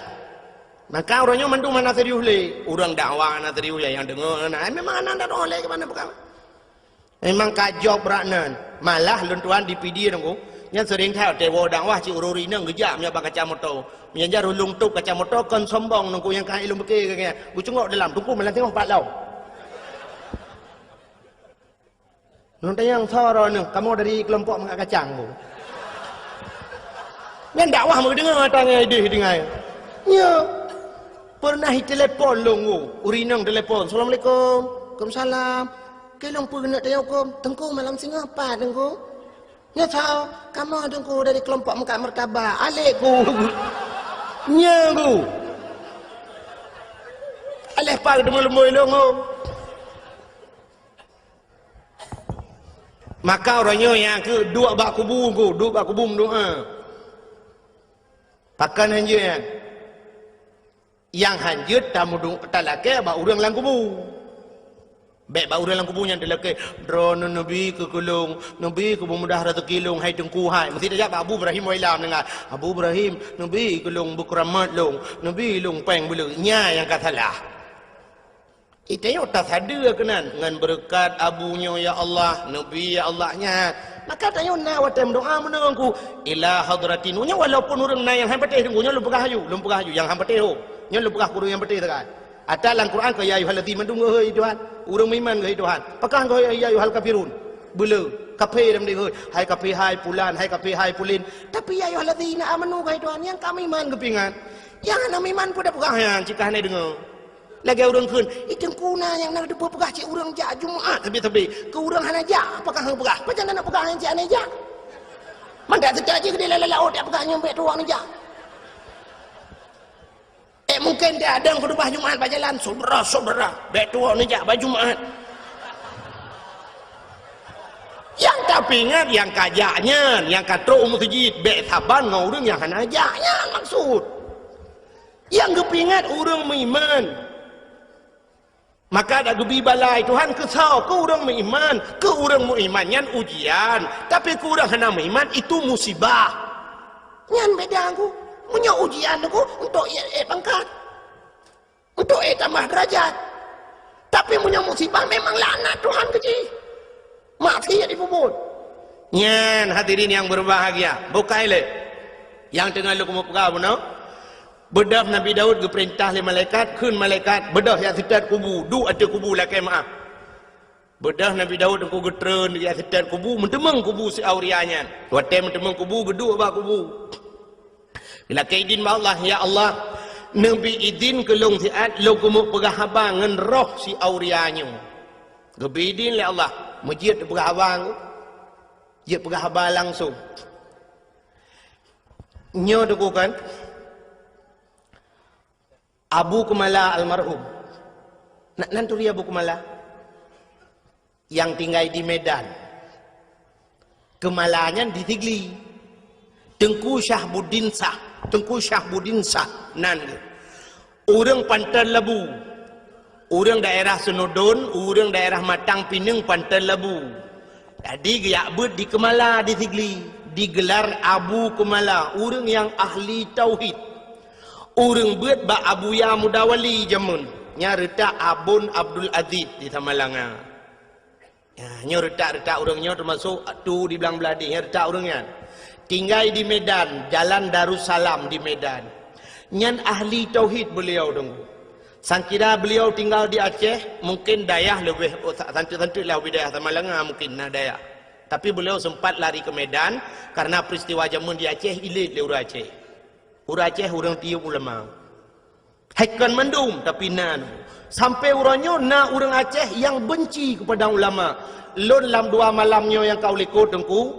Maka uroe nyoe mandum hana serius lé. Ureueng dakwah hana serius, nyang deungö hana. Memang hana, hana roh lé keu mana peukara. Memang ka jok brat nan. Malah lôn tuan di Pidie Teungku. Nyan seuring that watèe woe dakwah cit ureueng inong geujak meunyo bak kaca moto. Meunyo jar ulôn tôp kaca moto kon sombong Teungku, nyang ka ilôn pike keu nyan. Geucungok dalam Teungku malam singoh pat lom. Lôn tanyong soe droeneuh, kamoe dari keulompok meukat kacang bu. Nyan dakwah meudeungoe ata ngon idéh tinggai. Nyo. Pernah itelepon lôn bu, ureueng inong telepon, "Assalamualaikum." "Waalaikumsalam." "Keu lôn peue keuneuk tanyong huköm?" "Teungku malam singoh pat Teungku." "Nyo soe?" "Kamoe Teungku dari keulompok meukat martabak." Aléh ku. Nyo ku. Aléh pat teumeuleumui lôn bu. Maka uroe nyoe nyang keu duek bak kubu Teungku, duek bak kubu meudoa. Pakon hanjeuet nyan? Nyang hanjeuet tameudu-, talakèe bak ureueng lam kubu. Bèk bak ureueng lam kubu nyan talakèe, "Droeneuh neubi keu keu lôn, neubi keu beumudah raseuki lôn, hai Teungku hai." Meusti tajak bak Abu Ibrahim Wailam deungon, "Abu Ibrahim, neubi keu lôn beukeuramat lôn, neubi lôn pèng beuleue." Nyan nyang ka salah. Itanyoe tasadeue keunan ngon beureukat abu nyoe, ya Allah, neubi, ya Allah, nyan. Maka tanyoe na watèe meudoa meunoe Teungku, ila hadratin. Nyoe walaupun ureueng na nyang han patéh Teungku, nyoe lôn peugah aju, lôn peugah aju, nyang han patéh ho. Nyoe lôn peugah keu ureueng nyang patéh sagai. Ata lam Quran keu ya ayyuhallazina mandum geuhôi Tuhan, ureueng meuiman geuhôi Tuhan. Pakon geuhôi ya ayyuhal kafirun? Beuleue, kafé lam geuhôi. Hai kafé hai pulan, hai kafé hai pulin. Tapi ya ayyuhallazina amanu geuhôi Tuhan, nyang ka meuiman geupeuingat. Nyang hana meuiman peue tapeugah nyan, cit ka hana deungö. Lagèe ureueng kheun, "Eh, Teungku na nyang na teupeugah cit ureueng jak Jumat sabe-sabe. Keu ureueng hana jak, apakah hana peugah? Pajan na peugah nyang cit hana jak?" Mandak seutôt jih keudéh lam laôt, dak peugah nyoe bèk tuwoe neujak. Eh, mungken dia dong khutubah Jumat bak jalan, "Syedara-syedara, bèk tuwoe neujak bak Jumat." Nyang tapeuingat nyang ka jak nyan, nyang ka trok u meuseujid, bèk saban ngon ureueng nyang hana jak nyan maksud. Nyang geupeuingat ureueng meuiman. Maka dak geubi balai Tuhan keu soe? Keu ureueng meuiman. Keu ureueng meuiman nyan ujian, tapi keu ureueng hana meuiman itu musibah. Nyan beda ku. Meunyoe ujian ku untuk ék, ék pangkat, untuk ék tamah derajat. Tapi meunyoe musibah memang laknat Tuhan keu jih. Maksiat jipeubuet. Nyan hadirin nyang berbahagia, bukai lé. Nyang teungoh lôn keumeung peugah bunoe, beudôh Nabi Daud geupeurintah lé malaikat, kheun malaikat, "Beudôh jak seutôt kubu, duek ateueh kubu lakèe meu'ah." Beudôh Nabi Daud teungku geutreun jak seutôt kubu, meuteumeung kubu si Auria nyan. Watèe meuteumeung kubu, geuduek bak kubu. Geulakèe idin bak Allah, "Ya Allah, neubi idin keu lôn siat lôn keumeung peugah haba ngon roh si Auria nyoe." Geubi idin lé Allah, meujeuet peugah haba, jeuet peugah haba langsông. Nyoe teungku kan, Abu Keumala almarhum. Na, nan turi Abu Keumala? Nyang tinggai di Medan. Keumala nyan di Sigli. Teungku Syahbuddin Syah. Teungku Syahbuddin Syah nan geuh. Ureueng Panton Labu. Ureueng daerah Seunudon, ureueng daerah Matang Pineung Panton Labu. Jadi geujak beuet di Keumala di Sigli, digelar Abu Keumala, ureueng nyang ahli tauhid. Ureueng beuet bak Abuya Mudawali jameun, nyang reutak Abon Abdul Aziz di Samalanga. Ya, nyoe reutak-reutak ureueng nyoe teumasok tu di Blang Blahdeh, nyoe reutak ureueng nyan. Tinggai di Medan, Jalan Darussalam di Medan. Nyan ahli tauhid beliau teungku. Sangkira beliau tinggal di Aceh, mungkin dayah leubeh, oh, sa-, santeut-santeut lah wilayah Samalanga mungkin na dayah. Tapi beliau sempat lari ke Medan karena peristiwa jameun di Aceh ilét lé ureueng Aceh. Ureueng Aceh ureueng tiep ulama. Hai kon mandum, tapi na. Sampai uroe nyoe na ureueng Aceh nyang benci kepada ulama. Lôn lam dua malam nyoe nyang ka u likot teungku,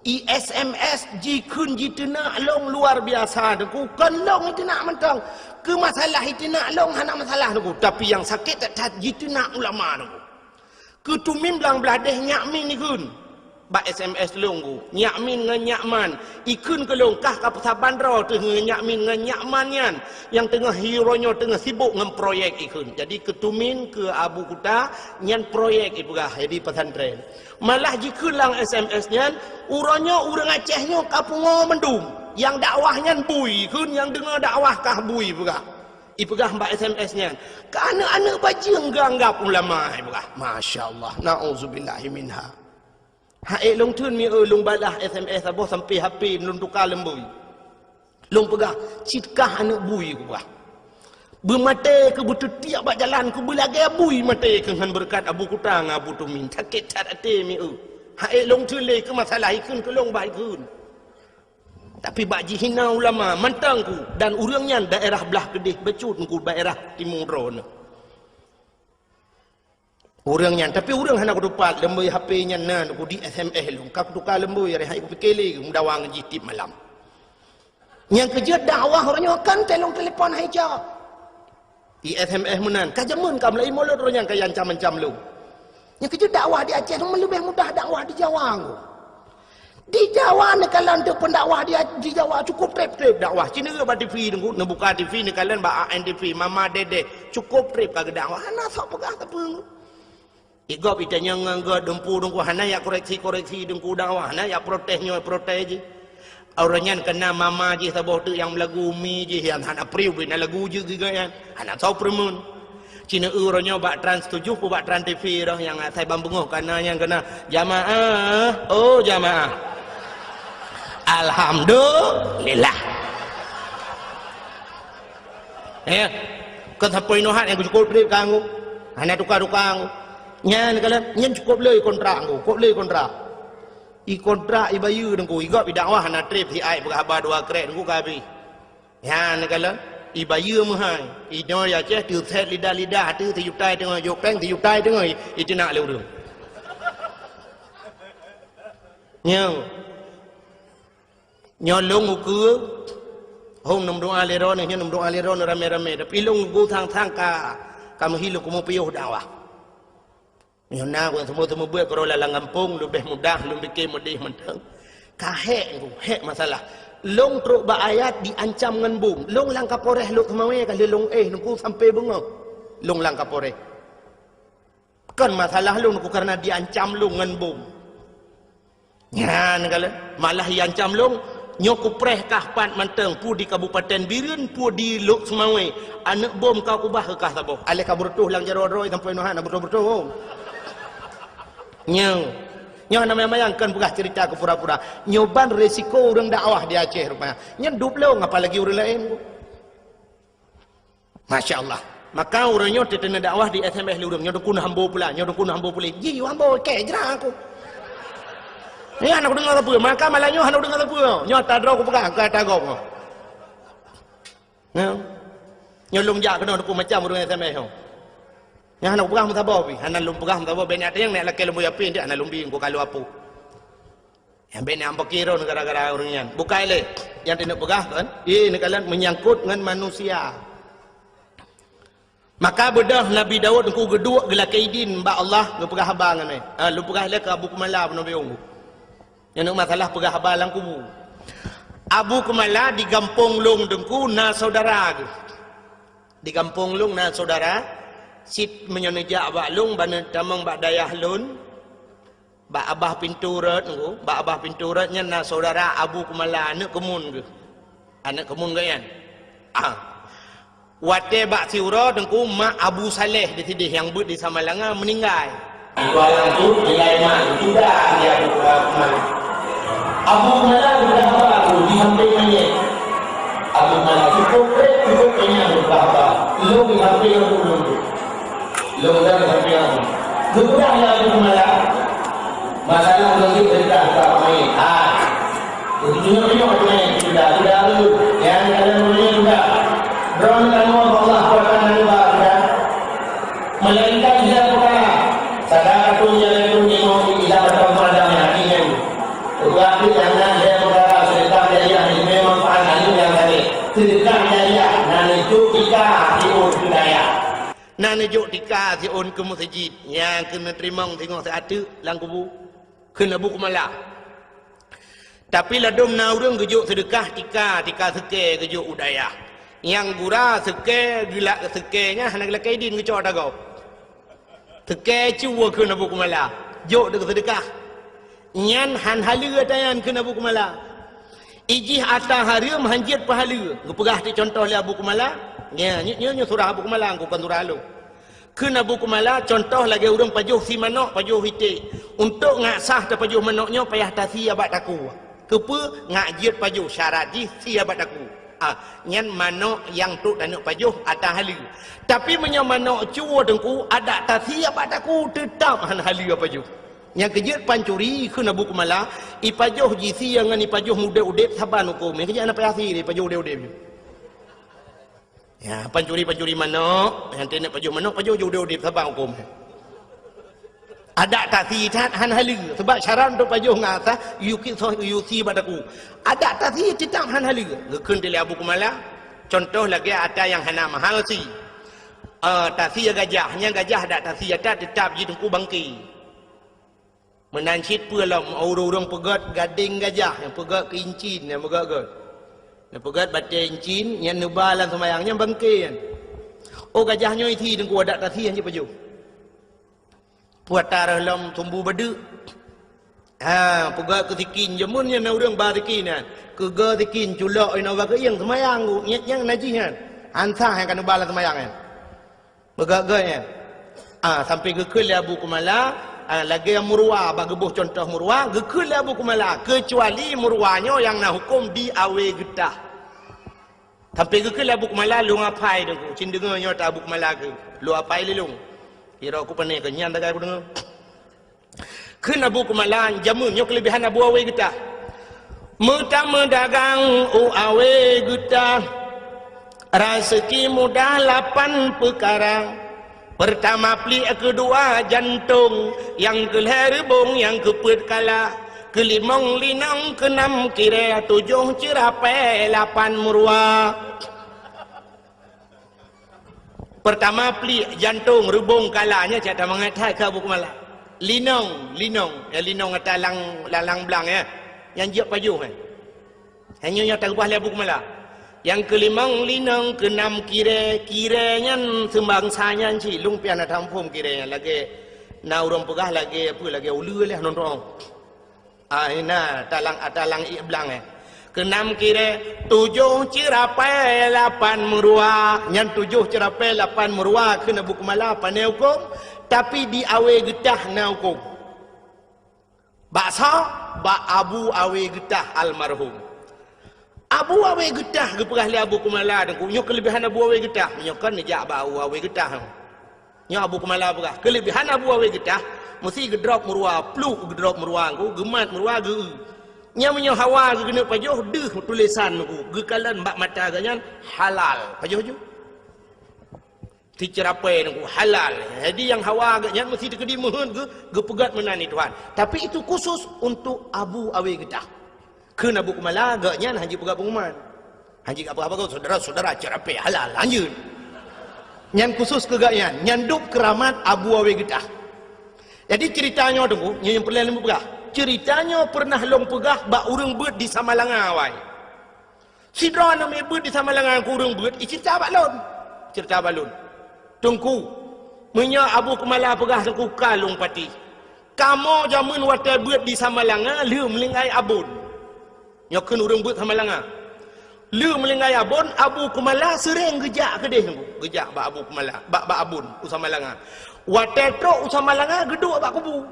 i S M S jikheun jiteunak lôn luar biasa teungku. Kon lôn jiteunak mantong. Keu masalah jiteunak lôn hana masalah teungku, tapi nyang sakét that-that jiteunak ulama teungku. Keu Tumin Blang Blahdeh Nyak Min ikheun. Bak S M S lôn ku, Nyak Min ngon Nyak Man. Ikheun keu lôn kah ka peusaban droe teuh ngon Nyak Min ngon Nyak Man nyan, nyang teungoh hi uroe nyoe teungoh sibok ngon proyek ikheun. Jadi keu Tumin, keu Abu Kuta, nyan proyek ipeugah jadi pesantren. Malah jikheun lam S M S nyan, uroe nyoe ureueng Aceh nyoe ka pungo mandum. Nyang dakwah nyan bui, kheun nyang deungoe dakwah kah bui peugah. Ipeugah bak S M S nyan, "Keu aneuk-aneuk bajeueng geuanggap ulama," ipeugah. Masya Allah, nauzubillahi minha. Hai lôn theun mi eu lôn balah S M S saboh sampai H P lôn tuka lom bui. Lôn peugah, "Cit kah aneuk bui," kupeugah. Beumaté keu beuteutiek bak jalan keu beulagèe bui maté keu ngon beureukat Abu Kuta ngon Abu Tumin. Sakét that até mi eu. Hai lôn theun lé keu masalah ikheun keu lôn bah ikheun. Tapi bak jihina ulama mantong ku, dan ureueng nyan daerah blah keudeh bacut ku daerah timu droeneuh. Ureueng nyan, tapi ureueng hana kutupat, lom bui H P nyan na ku di S M S lôn, ka kutuka lom bui, hai kupike lé meudawa ngon jih tiep malam. Nyang keujeuet dakwah uroe nyoe kan telong telepon hai cok. I S M S meunan, ka jameun ka meulaie mulod roh nyang ka ancam-ancam lôn. Nyang keujeuet dakwah di Aceh leubeh mudah dakwah di Jawa ngku. Di Jawa neukalon teuk pendakwah di, di Jawa cukup treb-treb dakwah. Ci neureuek bak T V ngku, neubuka T V neukalon bak A N T V, Mama Dede, cukup treb ka geudakwah. Hana sok peugah sapeue ngku. Igob itanyong ngon gob dumpu dengku hana yak koreksi-koreksi dengku dakwah, hana yak protes nyoe protes jih. Ureueng nyan kena mama jih saboh teuk nyang meulagu mi jih nyan hana priu bina lagu jih giga nyan. Hana soe peureumeun. Cina ureueng nyoe bak Trans tujuh pu bak Trans T V roh nyang asai ban beungoh kana nyang kena. Jamaah, oh jamaah. Alhamdulillah. Eh, kon sapeue inoe hat nyang cukup treb kangku. Hana tuka-tuka ngku. Nyan kalon, nyan cukup lé kontrak ngku, cukup lé kontrak. I kontrak i bayeue ngku, igob i dakwah hana treb si ai peugah haba dua krek ngku ka habéh. Nyan kalon, Ibayeue meuhai, inoe ya Aceh teusét lidah-lidah ateueh sijuta teungoh jok péng, sijuta teungoh i-, iteunak lé ureuëng. Nyoe. Nyoe lôn ukeue, hom neumeudoá lé droeneuh, nyoe neumeudoá lé droeneuh ramé-ramé, tapi lôn ukeue sang-sang ka, ka meuhi lôn keumeung piôh dakwah. Nyoe na ureuëng seumeubeuet keudroe lam gampông, leubeh mudah lôn pike meudeh mantong. Ka hék, hék masalah. Lôn trok bak ayat diancam ngon bom. Lôn lam Kapolres Lhokseumawe ka lheueh lôn éh, nungku sampai beungoh. Lôn lam Kapolres. Kon masalah lôn, nungku, karena diancam lôn ngon bom. Nyan kalon, malah iancam lôn, nyoe kupreh kah pat mantong, peue di Kabupaten Bireuen, peue di Lhokseumawe, aneuëk bom ka kubah keu kah saboh. Aléh ka beureutoh lam jaroe droe sampoe nyoe hana beureutoh-beureutoh. Nyoe, nyoe hana mayang-mayang, kon peugah ceurita keu pura-pura. Nyoe ban resiko ureuëng dakwah di Aceh rupanya. Nyan dup lôn, apalagi ureuëng laén. Masya Allah. Maka ureuëng nyoe teuteuna dakwah di S M S lé ureuëng, nyoe dukun hambo pula, nyoe dukun hambo pula. Ji hambo kek jra aku. Nyan aku deungoe sapeue, maka malam nyoe hana deungoe sapeue. Nyoe ata droe kupeugah, ka ata gob. Nyoe. Nyoe lôn jak keunoe dukun macam ureuëng S M S nyoe. Nyan hana kupeugah meusaboh pih, hana lôn peugah meusaboh, bèk nyan teunyang nyan lakée lôn buya pih, hana lôn bi, engko ka lôn apui. Nyang bèk neuampoki droen gara-gara ureuëng nyan. Bukai lé, nyang teuneuk peugah kan? Ié neukalon menyangkut ngon manusia. Maka beudôh Nabi Daud engku geuduek geulakée idin bak Allah geupeugah haba ngon nyan. Ha, lôn peugah lé keu Abu Kumala peunoh biong. Nyan masalah peugah haba lam kubu. Abu Kumala di gampông lôn teungku na saudara geuh. Di gampông lôn na saudara, cit meunyoe neujak bak lôn, ban neutamong bak dayah lôn, bak abah pintoe rot nyoe, bak abah pintoe rot nyan na saudara Abu Kumala, aneuëk keumun geuh. Aneuëk keumun geuh nyan. Ah. Watée bak siuroe teungku mak Abu Saleh di sideh nyang beuet di Samalanga meuninggai. Di Kuala Lumpur, nilai mak sudah dia Abu Kumala. Abu Kumala sudah apa tu di samping mayat. Abu Kumala cukup, cukup kenyang sudah apa. Lôn di samping aku dulu. Lôn dah sampai aku. Sudah ya Abu Kumala. Masalah lôn di cerita tak main. Ha. Untuk tunjuk-tunjuk aku main. Sudah, sudah tu. Yang dalam dunia sudah. Droeneuh Allah kuasa nangga sudah. Melainkan dia perkara. Sadar aku yang itu ni mau tidak bertemu ada yang hati yang. Ketua yang nak dia perkara sedekah jariah ini memang pahala yang tadi. Sedekah jariah, nah itu kita tipu budaya. Na neujok tika siôn keu meuseujid, nyang keuneuk teurimong singoh siat teuk lam kubu, kheun Abu Kumala. Tapi ladôm na ureuëng geujok seudeukah tika, tika seukée geujok u dayah. Nyang gura seukée geulak seukée nyan hana geulakée idin geucok ata gob. Seukée cue kheun Abu Kumala, jok deuk seudeukah. Nyan han haleue ata nyan kheun Abu Kumala. Ijih ata hareuem han jeuet peuhaleue. Geupeugah ti contoh lé Abu Kumala. Nya, nyoe, nyoe, nyoe surah Abu Kumala, kon surah lôn. Kheun Abu Kumala, contoh lagée ureuëng pajoh sie manök, pajoh iték. Untuk ngak sah tapajoh manök nyoe payah tasie bak takue. Keupeue? Ngak jeuet pajoh, syarat jih sie bak takue. Ah, nyan manök nyang trok taneuk pajoh ata haleue. Tapi meunyoe manök cue teungku, adak tasie bak takue, teutab han haleue pajoh. Nyang keujeuet pancuri kheun Abu Kumala, ipajoh jisie ngon ipajoh udeb-udeb saban huköm. Nyang keujeuet hana payah sie ipajoh udeb-udeb. Ya, pancuri-pancuri manök, nyang teuneuk pajoh manök, pajoh udeb-udeb saban huköm. Adak tasie that han haleue, sebab syarat untuk pajoh ngon ata, yue sie bak takue. Adak tasie teutab han haleue. Geukheun lé Abu Kumala, contoh lagée ata nyang hana mahal sie. Ah, tasie gajah, nyang gajah adak tasie that teutab jiteungku bangke. Meunan cit peue lom, ureuëng-ureuëng peugét gadeng gajah, nyang peugét keu incin, nyang peugét-gét. Nyang peugét batée incin, nyang neuba lam seumayang, nyang bangke nyan. Oh, gajah nyoe isie teungku adak tasie han jeuet pajoh. Peue ata reuh lom sumbu badeuk. Ha, peugét keu sikin, jameun nyan na ureuëng ba sikin nyan. Keugeue sikin, culok inoe bak keuieng seumayang, nyang, nyang najih nyan. Han sah nyang ka neuba lam seumayang nyan. Meugét-gét nyan. Ah, sampai geukheun lé Abu Kumala, ah, lagée murwa, bak geuboh contoh murwa, geukheun lé Abu Kumala, keucuali murwa nyoe nyang na huköm di awe geutah. Sampai geukheun lé Abu Kumala, lôn apai deungku, cit deungoe nyoe ta Abu Kumala keu, lôn apai lé lôn. Kira ku pane keu nyan tagai ku deungoe. Kheun Abu Kumala, jameun nyoe keulebihan Abu Awe Geutah. Meutameudagang u Awe Geutah. Raseuki mudah lapan peukara. Peurtama pliek, keudua jantong, nyang keulhèe reubong, nyang keupeuet kala, keulimong linong, keunam kirèe, tujoh ceurapèe, lapan meuruwa. Peurtama pliek, jantong, reubong, kala, nyan cit tamangat that keu Abu Keumala. Linong, linong, ya, linong ata lang, lalang blang, ya. Nyang jeuet pajoh, ya. Hanya nyang takeubah lé Abu Keumala. Nyang keulimong linong, keunam kirèe, kirèe nyan seumbangsa nyan cit, lôn pih hana taphom kirèe nyan, lagèe na ureueng peugah lagèe apa, lagèe uleue lé nonton. Ah, na talang, talang ié blang, eh. Keunam kirèe, tujoh ceurapèe, lapan meuruwa. Nyan tujoh ceurapèe, lapan meuruwa kheun Abu Keumala, pane hukôm, tapi di Awe Geutah na hukôm. Bak soe? Bak Abu Awe Geutah almarhum. Abu Awe Geutah geupeugah lé Abu Keumala Teungku, nyoe keuleubehan Abu Awe Geutah. Meunyoe kon neujak bak Abu Awe Geutah. Nyoe Abu Keumala peugah, keuleubehan Abu Awe Geutah, meusti geudrop meuruwa, pluek geudrop meuruwa Teungku, geumat meuruwa geu-eu. Nyan meunyoe hawa geuneuk pajoh, deuh tulésan Teungku, geukalon bak mata geuh nyan halal. Pajoh ju. Siceurapèe Teungku, halal. Jadi nyang hawa geuh nyan meusti teukeudi meuheuet geu-, geupeugöt meunan di Tuhan. Tapi itu khusus untuk Abu Awe Geutah. Kheun Abu Keumala, geuh nyan hana jipeugah pengumuman. Hana jipeugah apa-apa, saudara-saudara, ceurapèe halal, lanjut. Nyan khusus keu geuh nyan, nyan dub keuramat Abu Awe Geutah. Jadi ceurita nyoe Teungku, nyoe nyang peureulèe lôn peugah. Ceurita nyoe peureunah lôn peugah bak ureueng beuet di Samalanga awai. Sidroe aneuk miet beuet di Samalanga keu ureueng beuet, iceurita bak lôn. Ceurita bak lôn. Teungku, meunyoe Abu Keumala peugah Teungku ka lôn patéh. Kamoe jameun watèe beuet di Samalanga lheueh meulinggai abon. Nyoe kheun ureueng beuet Samalanga. Lheueh meulinggai abon, Abu Keumala seuréng geujak keudeh Teungku. Geujak bak Abu Keumala, bak, bak abon u Samalanga. Watèe trok u Samalanga, geuduek bak kubu.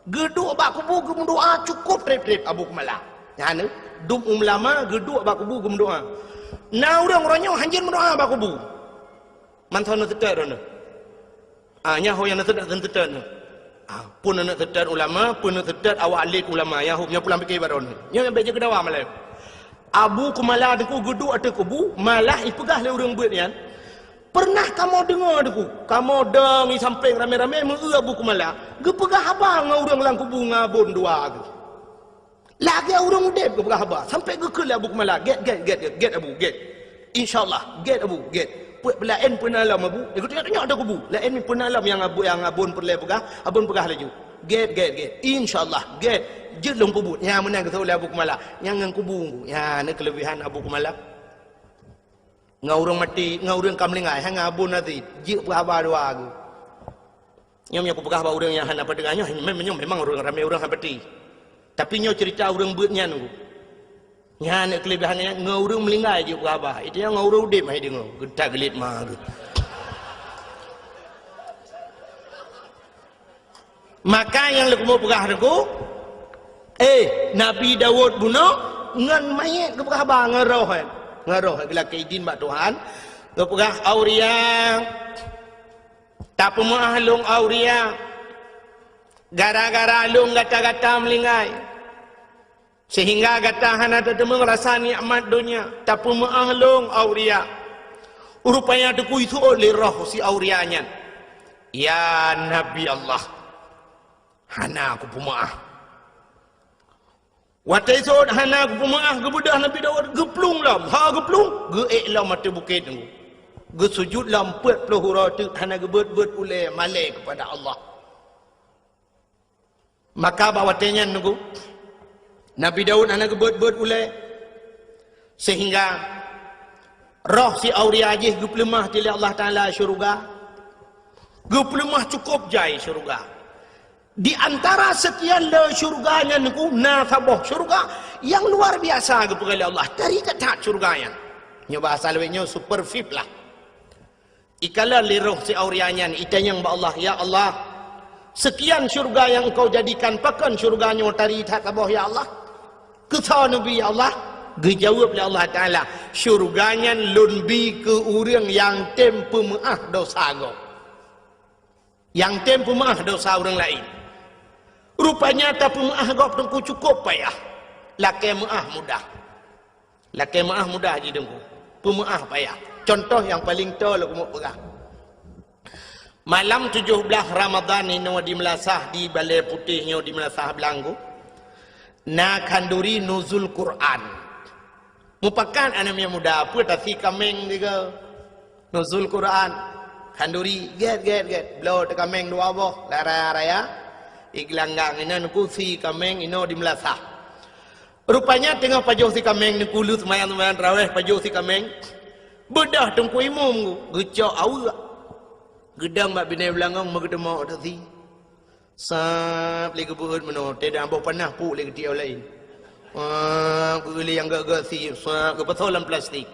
Geuduek bak kubu geumeudoa cukôp trép-trép Abu Keumala. Nyan, dum ulama geuduek bak kubu geumeudoa. Na ureueng uroe nyoe hanjeuet meudoa bak kubu. Mantong na teutet droeneuh. Ah, nyan ho nyang na teutet, na teutet nyoe. Ah, peue na teutet ulama, peue na teutet awak lét ulama, nyan ho nyoe pulang pike bak droeneuh. Nyoe nyang bèk jeuet keu dawa malam. Abu Keumala Teungku geuduek ateueh kubu, malah ipeugah lé ureueng beuet nyan, Peureunah kamoe deungoe Teungku, kamoe dong i sampéng ramé-ramé meu-eu Abu Keumala, geupeugah haba ngon ureueng lam kubu ngon abon dua geuh. Lagèe ureueng udép geupeugah haba, sampoe geukheun lé Abu Keumala, "Gèt, gèt, gèt, gèt, gèt Abu, gèt. Insya Allah, gèt Abu, gèt. Peue laén peue na lom Abu." Geutunyok-tunyok di kubu, "Laén peue na lom nyang abu-, nyang abon peureulèe peugah, abon peugah laju. Gèt, gèt, gèt. Insya Allah, gèt. Jeuet lôn peubuet." Nyan meunan geuseuôt lé Abu Keumala. Nyan ngon kubu, nyan na keuleubehan Abu Keumala. Ngon ureueng maté, ngon ureueng ka meuninggai, hana abon até, jeuet peuhaba dua geuh. Nyoe meunyoe kupeugah bak ureueng nyang hana peudeungoe nyoe, mem-, nyoe memang ureueng ramé ureueng hana peuti. Tapi nyoe ceurita ureueng beuet nyan. Nyan keuleubehan nyan, ngon ureueng meuninggai jeuet peuhaba. Itu nyan ngon ureueng udép hai deungoe, geutak geulit ma geuh. Maka nyang leukumu peugah Teungku, eh, Nabi Daud bunoe ngon manyét geupeugah haba ngon roh, eh. Ngon roh, eh, geulakée idin bak Tuhan. Geupeugah, "Auria, tapeumeuáh lôn, Auria. Gara-gara lôn gata-gata meulinggai. Seuhingga gata hana tateumeung rasa nikmat donya, tapeumeuáh lôn, Auria." Rupanya Teungku iseuôt lé roh si Auria nyan, "Ya Nabi Allah, hana kupeumeuáh." Watée iseuôt hana kupeumeuáh, geubeudôh Nabi Daud, geuplueng lom. Ha geuplueng, geuék lom ateueh bukét Teungku. Geusujut lom peuet ploh uroe teuk hana geubeuet-beuet ulée malée keupada Allah. Maka bak watée nyan Teungku, Nabi Daud hana geubeuet-beuet ulée, seuhingga roh si Auria jih geupeuleumah lé Allah Taala syeuruga. Geupeuleumah cukôp jai syeuruga. Di antara seukian le syeuruga nyan Teungku, na saboh syeuruga nyang luar biasa geupeugah lé Allah. Tari that-that syeuruga nyan. Nyoe bahasa lawét nyoe super V I P lah. Ikalon lé roh si Auria nyan, itanyong bak Allah, "Ya Allah, seukian syeuruga nyang Engkau jadikan, pakon syeuruga nyoe tari that saboh, ya Allah?" Keu soe neubi, ya Allah? Geujaweueb lé Allah Taala, "Syeuruga nyan Lôn bi keu ureuëng nyang tem peumeuáh dosa gob." Nyang tem peumeuáh dosa ureuëng laén. Rupanya tapeumeuáh gob Teungku cukôp payah. Lakée meuáh mudah. Lakée meuáh mudah jih Teungku. Peumeuáh payah. Contoh nyang paleng toe lôn keumeung peugah. Malam tujoh blaih Ramadhan inoe di Meulasah, di Balai Putéh nyoe di Meulasah Blang ku, na khanduri nuzul Quran. Mupakat aneuk miet muda, peue tasi kaméng tiga. Nuzul Quran, khanduri, gét, gét, gét. Bloe teukaméng dua boh, lam raya-raya. Igeulanggang inan kusi kaméng inoe di Meulasah. Rupanya teungoh pajoh si kaméng, neukulu seumayang-seumayang taraweh, pajoh si kaméng. Beudôh teungku imum geucok aweuek. Geudong bak binéh beulangong meugeuteumok tasi. Sab lé geubeuet meunoe, teudah boh panah puk lé geutiek laén. Sab geueu lé nyang gét-gét si, sab geupasoe lam plastik.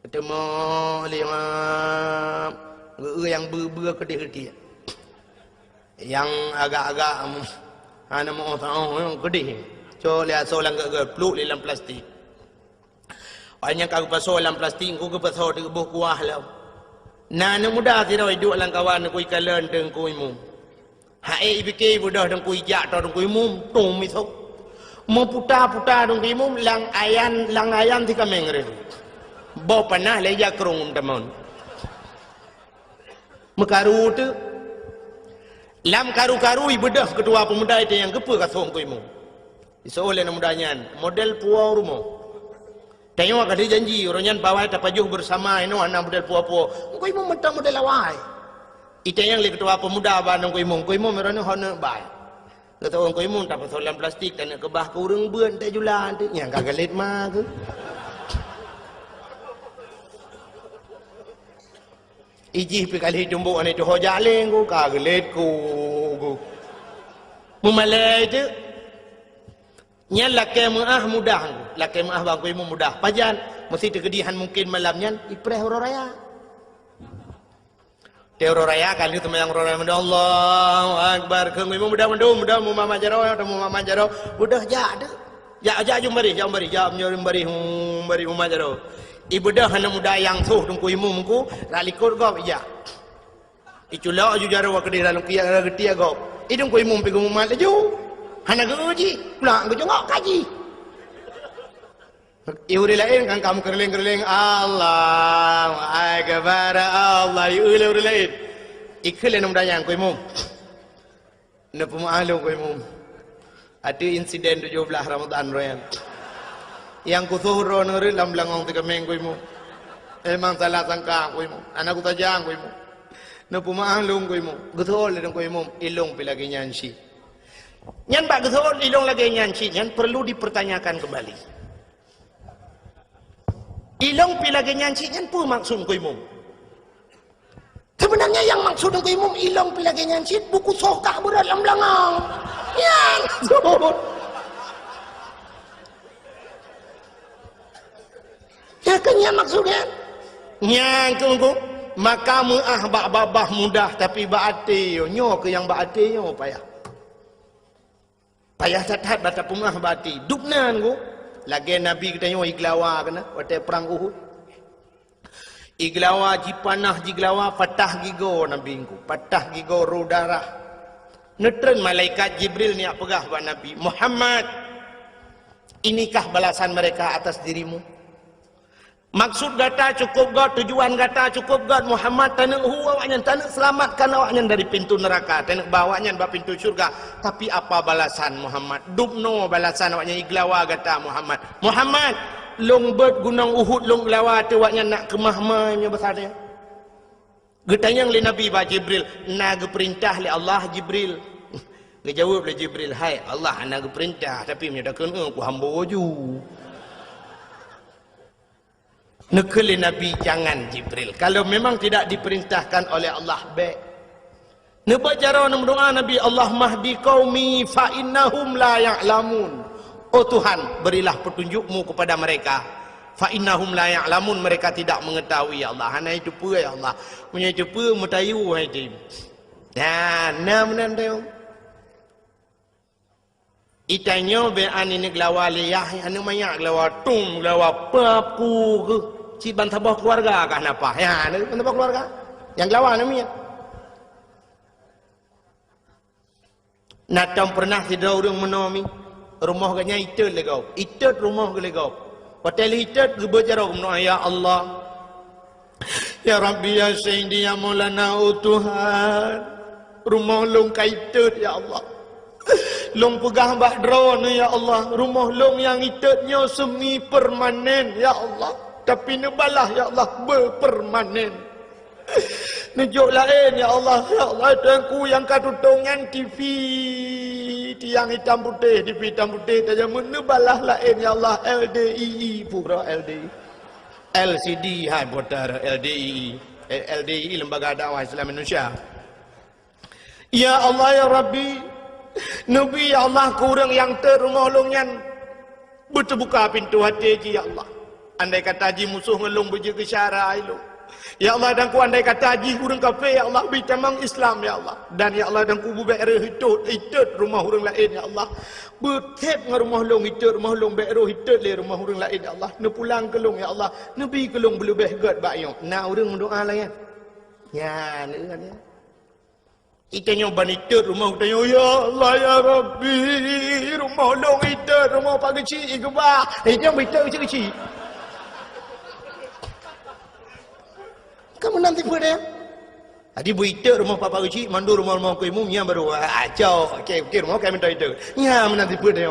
Geuteumok lé, sab geueu nyang beu-beu keudeh-keudeh. Nyang agak-agak, em, hana meu-oh saôh, em, keudeh. Cok lé asoe lam gét-gét, pluek lé lam plastik. Óh nyang ka geupasoe lam plastik, engku geupasoe di boh kuah lom. Na aneuk muda sidroe iduek lam kawan, neukui kalon teungku imum. Hai ipike beudôh teungku ijak toe teungku imum, tum isok. Meuputa-puta teungku imum, lam ayan, lam ayan si kaméng reh. Boh panah lé jakrong tamon. Meukaru teuk. Lam karu-karu ibeudôh keutua peumuda itu nyang geupeu ka soe teungku imum. Iseuôt lé aneuk muda nyan, model puwoe rumoh. Tanyoe ka lheueh janji, uroe nyan bawai tapajoh beusama inoe hana model puwoe-puwoe. Teungku imum mantong model awai. Itanyong lé keutua peumuda bak teungku imum, "Teungku imum, uroe nyoe ho neuk bai?" Geutanyong teungku imum, "Tapasoe lam plastik, taneuk keubah keu ureueng beuet, tajula." Nyan ka geulet ma keuh. Ijih pih ka lheueh tumbok aneuk tuho jaleng ku, ka geulet ku, ku. Meumalée teuk. Nyan lakée meuáh mudah, lakée meuáh bak teungku imum mudah. Pajan? Meuseuti teukeudi han mungken malam nyan ipreh uroe raya. Teuh uroe raya ka lheueh seumayang uroe raya, Allahu Akbar. Keu teungku imum mudah mandum, mudah mumat jaroe, mumat jaroe. Mudah jak teuk. Jak, jak jumbarih, jak jumbarih, jak jumbarih, jumbarih mumat jaroe. Ibeudôh aneuk muda nyang soh teungku imum ku, rot likot gob ijak. Iculok ju jaroe keudeh lam lukiak, lam geutiek gob. I teungku imum pih geumumat laju. Hana geu jih, pulang geujongok kaji. I ureueng laén kan ka meukeureuléng-keureuléng, "Allahu Akbar, Allah." I ureueng laén. Ikheun lé aneuk muda nyan, "Teungku imum, neupeumeuáh lôn, teungku imum. Ateueh insiden tujoh blaih Ramadhan uroe nyan. Nyang kusoh droeneuh rot lam beulangong si kaméng, teungku imum. Memang salah sangka, teungku imum. Hana kusaja, teungku imum. Neupeumeuáh lôn, teungku imum." Geuseuôt lé teungku imum, "Ilôn pih lagée nyan cit." Nyan bak geuseuôt ilôn lagée nyan cit nyan perlu dipertanyakan kembali. Ilôn pih lagée nyan cit nyan peue maksud teungku imum? Sebenarnya nyang maksud teungku imum, ilôn pih lagée nyan cit, buku soh kah beurot lam beulangong. Nyan maksud. Ya kan nyan maksud nyan? Nyan keuh, maka meuáh bak babah mudah, tapi bak até nyoe, nyoe keuh nyang bak até nyoe payah. Payah that-that bak tapeumeuáh bak até. Dubna nyoe, lagée Nabi geutanyoe igeulawa keunan watée prang Uhud. Igeulawa, jipanah jigeulawa, patah gigoe Nabi nyoe, patah gigoe, rô darah. Neutreun malaikat Jibril neujak peugah bak Nabi, "Muhammad, inikah balasan mereka atas dirimu? Maksud gata cukup göt, tujuan gata cukup göt, Muhammad, taneuk hu awaknyan, taneuk seulamatkan awaknyan dari pintu neuraka, taneuk ba awaknyan bak pintu syeuruga. Tapi apa balasan, Muhammad? Dubnoe balasan awaknyan igeulawa gata, Muhammad. Muhammad, lôn beuet gunong Uhud lôn geulawa ateueh awaknyan nak keumah ma nyoe basa nyan." Geutanyong lé Nabi bak Jibril, "Na geupeurintah lé Allah, Jibril?" Geujaweueb lé Jibril, "Hai, Allah hana geupeurintah, tapi meunyoe takheun, eh, kuhambo ju." Neukheun lé Nabi, "Jangan, Jibril. Kalau memang tidak diperintahkan oleh Allah, bék." Neubeuet jaroe neumeudoá Nabi, "Allahumma hdi qaumi fa innahum la ya'lamun." "Oh Tuhan, berilah petunjuk-Mu kepada mereka. Fa innahum la ya'lamun, mereka tidak mengetahui, ya Allah." Hana jiteupeue, ya Allah. Meunyoe jiteupeue, meutayue hai tem. Nah, na meunan teuh. Itanyoe bék aneuk geulawa lé yah, aneuk manyak geulawa tum, geulawa papu keuh. Cit ban saboh keuluwarga kah na paih. Ya, aneuk ban saboh keuluwarga. Nyang geulawa aneuk miet. Na tom peureunah sidroe ureueng meunoe mi, rumoh geuh nyan itot lé gob. Itot rumoh geuh lé gob. Watée lheueh itot geubeuet jaroe geumeudoá, "Ya Allah, Ya Rabbi, ya Sayyidi, ya Maulana, oh Tuhan, rumoh lôn ka itot, ya Allah. Lôn peugah bak Droeneuh, ya Allah, rumoh lôn nyang itot nyoe semi permanen, ya Allah. Tapi neubalah, ya Allah, beupermanen. Neujok laén, ya Allah. Ya Allah, Tuhanku, nyang ka tutong nyan T V, tiang itam putéh, T V itam putéh, tajamut, neubalah laén, ya Allah, L D I I, pura L D I. L C D hai putar, L D I I. Eh, L D I I, Lembaga Dakwah Islam Indonesia. Ya Allah, ya Rabbi, neubi, ya Allah, keu ureuëng nyang itot rumoh lôn nyan beuteubuka pintoe até jih, ya Allah. Andai kata jih musoh ngon lôn beujeuet keu syara ilôn, ya Allah, dan ku andai kata jih ureuëng kafé, ya Allah, bri tamong Islam, ya Allah. Dan, ya Allah, dan ku beubék reuh itot, itot rumoh ureuëng laén, ya Allah. Beutheb ngon rumoh lôn itot rumoh lôn, bék rôh itot lé rumoh ureuëng laén, ya Allah. Neupulang keu lôn, ya Allah. Neubi keu lôn beuleubeh gét bak nyoe. Na ureuëng meudoá lagée nyan? Nyan, ureuëng nyan. Itanyoe ban itot rumoh, itanyoe, "Ya Allah, ya Rabbi, rumoh lôn itot, rumoh Pak Geuchik igeubah." Eh, nyang beuitot keuchik-keuchik. Kamu nanti peue deh? Jadi beuitot rumoh Pak Geuchik, mandum rumoh-rumoh keu imum, nyan baru, ah, cok. Okey, okey, rumoh kami minta itot. Nyan meunan tipe deh.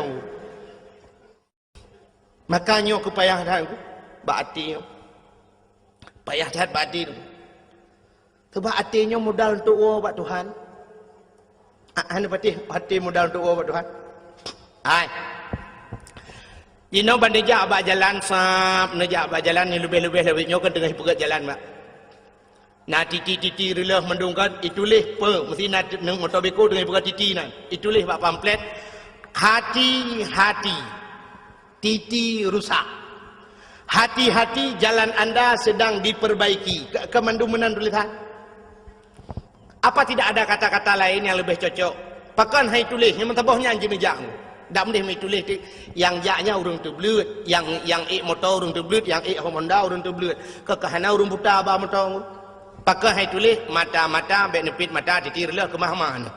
Maka nyoe keupayah that bak até nyoe. Payah that bak até nyoe. Sebab até nyoe modal untuk woe bak Tuhan. Ah, hana patéh até modal untuk woe bak Tuhan. Hai. Jinoe ban neujak bak jalan sab, neujak bak jalan nyang leubeh-leubeh lawét nyoe kan teungoh ipeugét jalan bak. Na titi-titi reuloh mandum kan, ituléh peue, meusti na t-, moto beko teungoh ipeugét titi nan. Ituléh bak pamflet, "Hati-hati, titi rusak. Hati-hati, jalan anda sedang diperbaiki." Ka, ka mandum meunan tulésan. Apa tidak ada kata-kata lain yang lebih cocok? Pakon hai tuléh, nyang meusaboh nyan jineujak. Dak meudeh meutuléh ti, nyang jak nyan ureuëng teubleuet, nyang, nyang ék moto ureuëng teubleuet, nyang ék Honda ureuëng teubleuet. Keu ka hana ureuëng buta ba moto. Pakon hai tuléh, mata-mata, bék neupit mata, titi reuloh keumah-mah nyoe.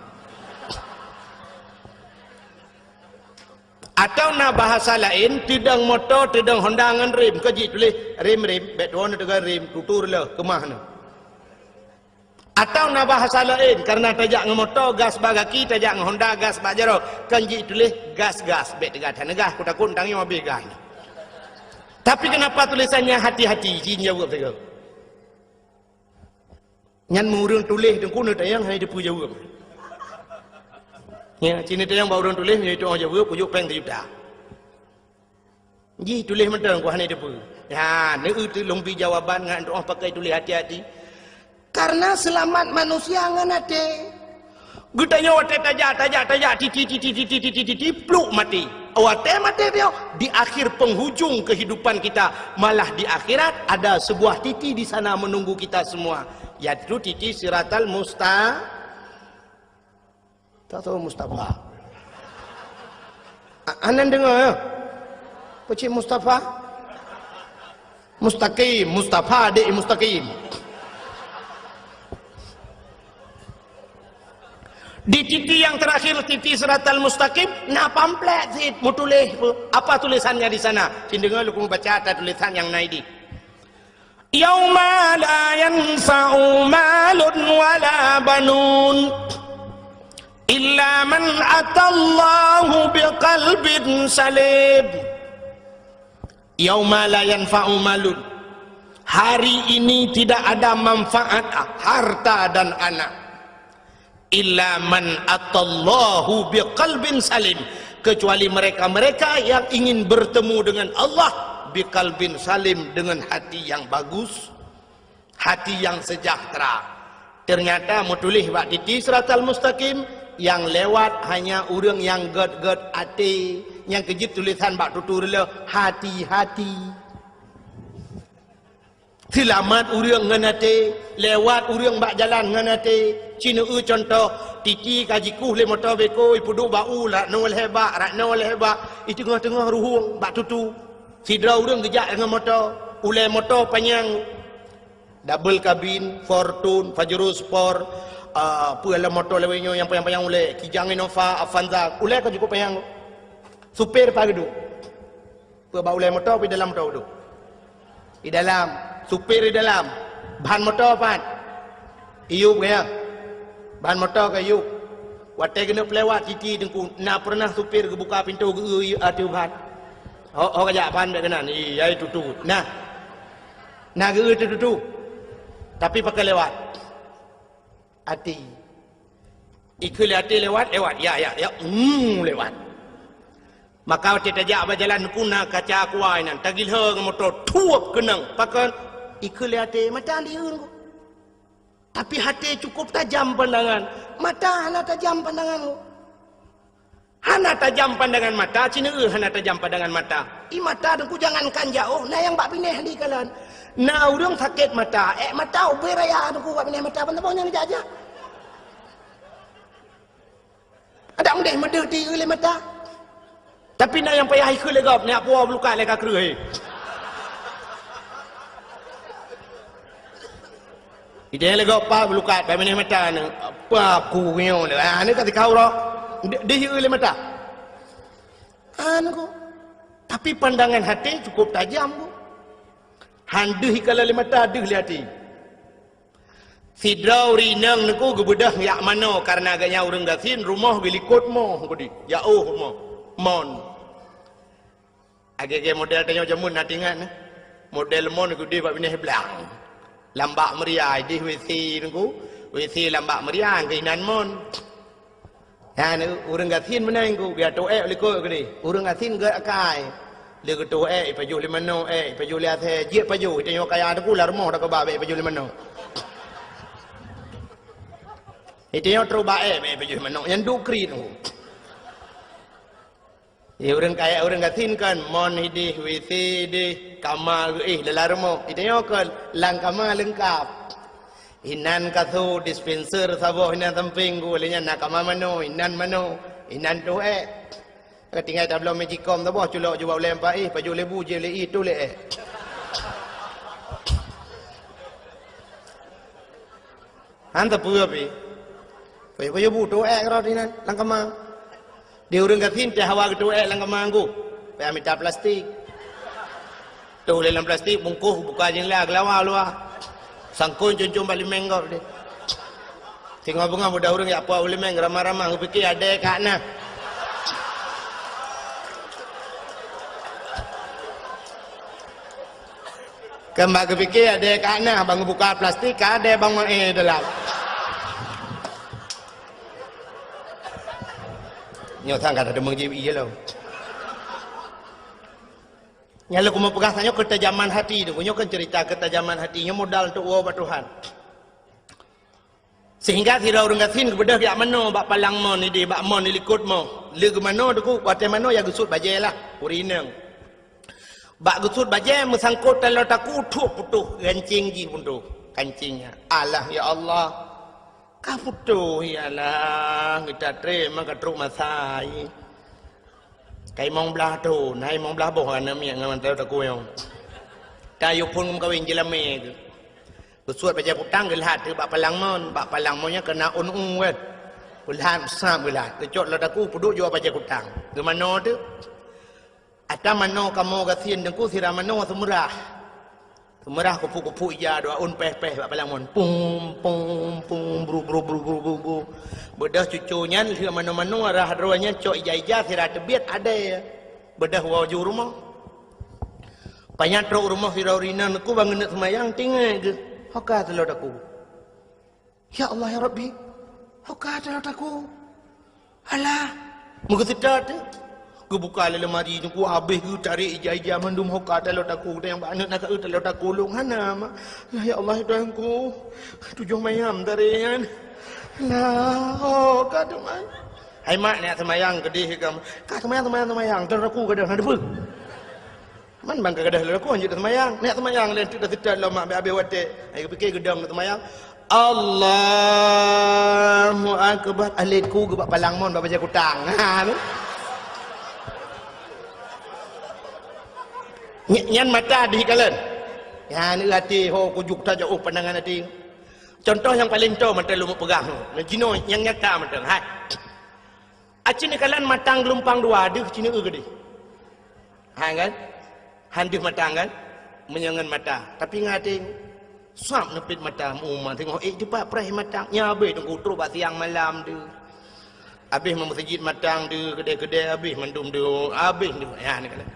Atawa na bahasa laén, teudong moto, teudong Honda ngon rem, ka jituléh rem-rem, bék tuwoe neuteugon rem, tutu reuloh keumah nyoe. Atawa na bahasa laén, karena tajak ngon moto, gas bak gaki, tajak ngon Honda, gas bak jaroe, kan jituléh gas-gas, bék teuga that neugas, kutakot tangieng habéh gas. Tapi kenapa tulisannya hati-hati, jin jaweueb sigoe. Nyan meu ureuëng tuléh teungku neutanyong hana teupeu jaweueb. Ya, ci neutanyong bak ureuëng tuléh, nyoe itu jaweueb, kujok péng sijuta. Jih tuléh mantong ku hana teupeu. Ya, neu teu lôn bi jawaban ngon tuoh pakai tuléh hati-hati. Karena selamat manusia ngon até. Geutanyoe watée tajak, tajak, tajak, titi, titi, titi, titi, titi, pluk maté. Watée maté nyoe, di akhir penghujung kehidupan kita, malah di akhirat ada sebuah titi di sana menunggu kita semua, yaitu titi Siratal Musta-, tak tahu Mustafa. A-, anan dengar ya? Pecik Mustafa? Mustaqim, Mustafa, dek Mustaqim. Di titi yang terakhir, titi Siratal Mustaqim, na pamflet sit meutuléh. Apa tulisannya di sana? Cin deungoe lôn baca ata tulisan nyang na idéh. "Yauma la yanfa'u malun wala banun, illa man atallahu biqalbin salim." "Yauma la yanfa'u malun." Hari ini tidak ada manfaat harta dan anak. "Illa man atallahu biqalbin salim." Kecuali mereka-mereka yang ingin bertemu dengan Allah biqalbin salim, dengan hati yang bagus, hati yang sejahtera. Ternyata meutuléh bak titi Siratal Mustaqim, yang lewat hanya ureuëng nyang gét-gét até, nyang keujeuet tulisan bak tutu reuloh, hati-hati. Seulamat ureuëng ngon até, lewat ureuëng bak jalan ngon até. Ci neu contoh, titi ka jikueh lé moto beko, ipeuduek bak u, rak noe lhée bak, rak noe lhée bak, i teungoh-teungoh ruhueng bak tutu. Sidroe ureuëng geujak ngon moto, ulée moto panyang. Double kabin, Fortuner, Pajero Sport, ah, peue lom moto lawét nyoe nyang panyang-panyang ulée, Kijang, Innova, Avanza, ulée ka cukup panyang. Supir paih geuduek. Peue bak ulée moto, pi dalam moto geuduek. Di dalam, supir di dalam. Ban moto pat. Iyup gaya. Ban moto ka iyup. Watée geuneuk peulewat titi teungku, na peureunah supir geubuka pintoe geu-eu ateueh ban. Ho, ho kajak ban bék keunan, iya tutu. Nah. Na geu-eu tutu. Tapi pakon lewat. Até. Ikheun lé até lewat, lewat. Ya, ya, ya. Hmm, lewat. Maka watée tajak bak jalan teungku na kaca aqua inan, tagilhô ngon moto, thuep keunong. Pakon? Ikheun lé até, mata dieu teungku. Tapi até cukup tajam pandangan, mata hana tajam pandangan teungku. Hana tajam pandangan mata, ci neueu hana tajam pandangan mata. I mata teungku jangankan jaoh, na nyang bak binéh dikalon. Na ureuëng sakét mata, ék mata ubé raya teungku bak binéh mata, ban saboh nyang jak-jak. Adak meudeh meudeh ti lé mata. Tapi na nyang payah ikheun lé gob, nyak puwoe beulukat lé ka kreueh. Ideh lé gob pa beulukat, bak binéh mata ni. Apa ku nyoe ni? Ah, ni ka sikau roh. Deh, deh lé mata. Anu ku. Tapi pandangan até cukup tajam ku. Han deuh ikala lé mata, deuh lé até. Sidroe ureuëng inong teungku geubeudôh jak manoe, kareuna gobnyan ureuëng gasien, rumoh geulikot moh keudeh, jaoh rumoh. Mon. Lagée-lagée model tanyoe jameun na teuingat, eh? Model mon keudeh bak binéh blang. Lam bak meuria, ideh WC teungku. WC lam bak meuria, keuinan mon. Nyan ureuëng gasien meunan ku, bia teuék likot keudeh. Ureuëng gasien gét akai. Lé geuteuék, ipajoh lé manoe, ék, ipajoh lé asèe, jeuet pajoh, itanyoe kaya teungku lam rumoh dak keuba bék ipajoh lé manoe. Itanyoe trok ba ék, bék ipajoh lé manoe, nyan duek kriet teungku. Di ureuëng kaya ureuëng gasien kan, mon ideh, WC ideh, kama geuéh dalam rumoh. Itanyoe kan lam kama leungkap. Inan kasô, dispenser saboh inan sampéng ku, lé nyan na kama manoe, inan manoe, inan teuék. Ka tinggai tabloe magicom saboh culok jubak ulée empat éh, pajoh lé bu, jeuet lé ié, teuh lé ék. Han teupeu pih. Pajoh-pajoh bu teuék rot inan lam kama. Di ureuëng gasien teuh hawa geuteuék lam kama teungku. Payah mita plastik. Teuh lé lam plastik, bungkôh, buka jeundela, geulawa luwa. Sangkon com-com bak limeng gob deh. Singoh beungoh muda ureuëng jak puwoe u limeng, ramah-ramah, geupike adée ka na. Keu bak geupike adée ka na, ban geubuka plastik, ka adée ban maé dalam. Nyoe sang ka tadeungoe jieb ié lom. Nyang lôn keumeung peugah tanyoe keutajaman hati tu, nyoe kan cerita keutajaman hati, nyoe modal untuk woe bak Tuhan. Sehingga sidroe ureuëng gasien geubeudôh jak manoe bak palang mon ideh, bak mon ilikot moh. Lé geumanoe teungku, watée manoe ya geusuet bajée lah, ureuëng inong. Bak geusuet bajée meusangkot taloe takue, thuek putôh, gancéng jih putôh, kancéng nyan. Alah ya Allah. Ka putôh ya Allah, geuta treb maka trok masa. Ka limong blaih thon, hai limong blaih boh aneuk miet ngon taloe takue nyoe. Ka yue phon meukawen jeulamé keuh. Geusuet bajée kutang geulhat teuk bak palang mon, bak palang mon nyan keunan ôn-ôn kan. Geulhat, sab geulhat, geucok taloe takue peuduek jua bajée kutang. Geumanoe teuk. Ata manoe kamoe gasien teungku sira manoe seumeurah. Seumeurah kupu-kupu ija dua ôn péh-péh bak palang mon. Pum, pum, pum, bru, bru, bru, bru, bru, bru. Beudôh cuco nyan lheueh manoe-manoe rhah droe nyan cok ija-ija sira teubiet adée. Beudôh woe ju rumoh. Panyang trok rumoh sidroe ureuëng inong teungku ban geuneuk seumayang, teuingat geuh, "Ho ka taloe takue? Ya Allah, ya Rabbi, ho ka taloe takue?" Alah, meugeuseutôt teuh. Geubuka lé lemari teungku, habéh geutarek ija-ija mandum, "Ho ka taloe takue?" Tanyong bak aneuk, "Na ka eu taloe takue lôn?" "Hana, Mak." "Lah, ya Allah, ya Tuhanku, tujoh mayam tarek nyan." "Lah, ho ka teuma." "Hai mak, neujak seumayang keudeh kamoe." "Ka seumayang, seumayang, seumayang. Taloe takue ka deuh, na teupeue?" Man ban ka gadôh lôn lakoe hanjeuet seumayang. Neujak seumayang lé teuk, dah seutôt lom mak, abéh-abéh watée. Ai geupike geudong neujak seumayang. Allahu Akbar. Alet ku geubak palang mon bak bajée kutang. Ha, ni. Ny-, nyan mata deuh kalon. Nyan até ho kujuk tajak, oh, pandangan até. Contoh nyang paleng toe mantong lôn peugah. Nah, jinoe nyang nyata mantong. Hai. Aci neukalon matang geulumpang dua, deuh ci neueu keudeh. Han kan? Han deuh matang kan? Meunyoe ngon mata. Tapi ngon até, Sab neupit mata uma teungoh ék teupat preh mata. Nyan habéh teungku trok bak siang malam tu. Habéh meuseujid mantong tu, keudè-keudè habéh mandum tu, habéh tu. Ya, ni kata.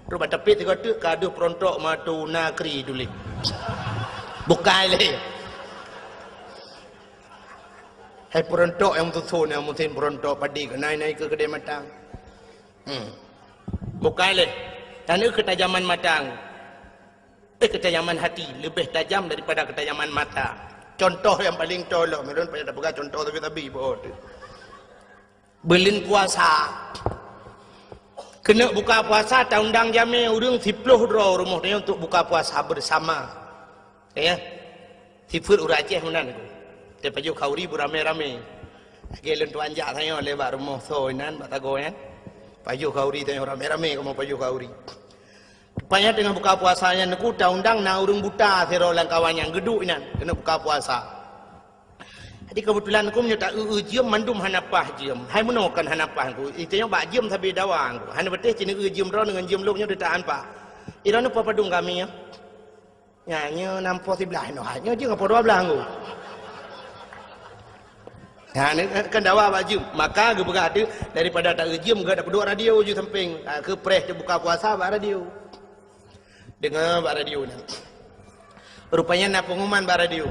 Trok bak tapit sigoe teuk ka deuh peurontok matu nakri tuléh. Bukai lé. Hai peurontok nyang meususon nyang musim peurontok padi keuh nai-nai keu keudè mantong. Hmm. Bukai lé. Tanoh keutajaman mantong. Eh, keutajaman hati lebih tajam daripada keutajaman mata. Contoh nyang paleng tolok, meulôn payah tapeugah contoh sabe-sabe beuh tu. Buleuen puasa. Keuneuk buka puasa, taundang jamé ureuëng siploh droe rumoh tanyoe untuk buka puasa bersama. Ya. Sifeuet ureuëng Aceh meunan ku. Teupajoh khauri beuramé-ramé. Lagèe lôn tuan jak tanyoe lé bak rumoh soe inan, bak sagoe nyan. Pajoh khauri tanyoe ramé-ramé kamoe pajoh khauri. Rupanya teungoh buka puasa nyan ku taundang na ureuëng buta sidroe lam kawan nyang geuduek inan keuneuk buka puasa. Jadi keubeutulan ku meunyoe ta-eu-eu jeuem mandum hana paih jeuem. Hai meunoe kon hana paih ku. Itanyoe bak jeuem sabe dawa ku. Hana patéh ci neu-eu jeuem droeneuh ngon jeuem lôn nyoe teutaan paih. Iroeneuh padum kami nyoe. Nyan nyoe nam po siblaih noh, nyoe jeuem po dua blaih nggu. Nyan kan dawa bak jeuem. Maka geupeugah tu daripada ta-eu jeuem geuh tapeuduek radio ju sampéng. Ha, keu preh teubuka puasa bak radio. Deungoe bak radio nyan. Rupanya na pengumuman bak radio.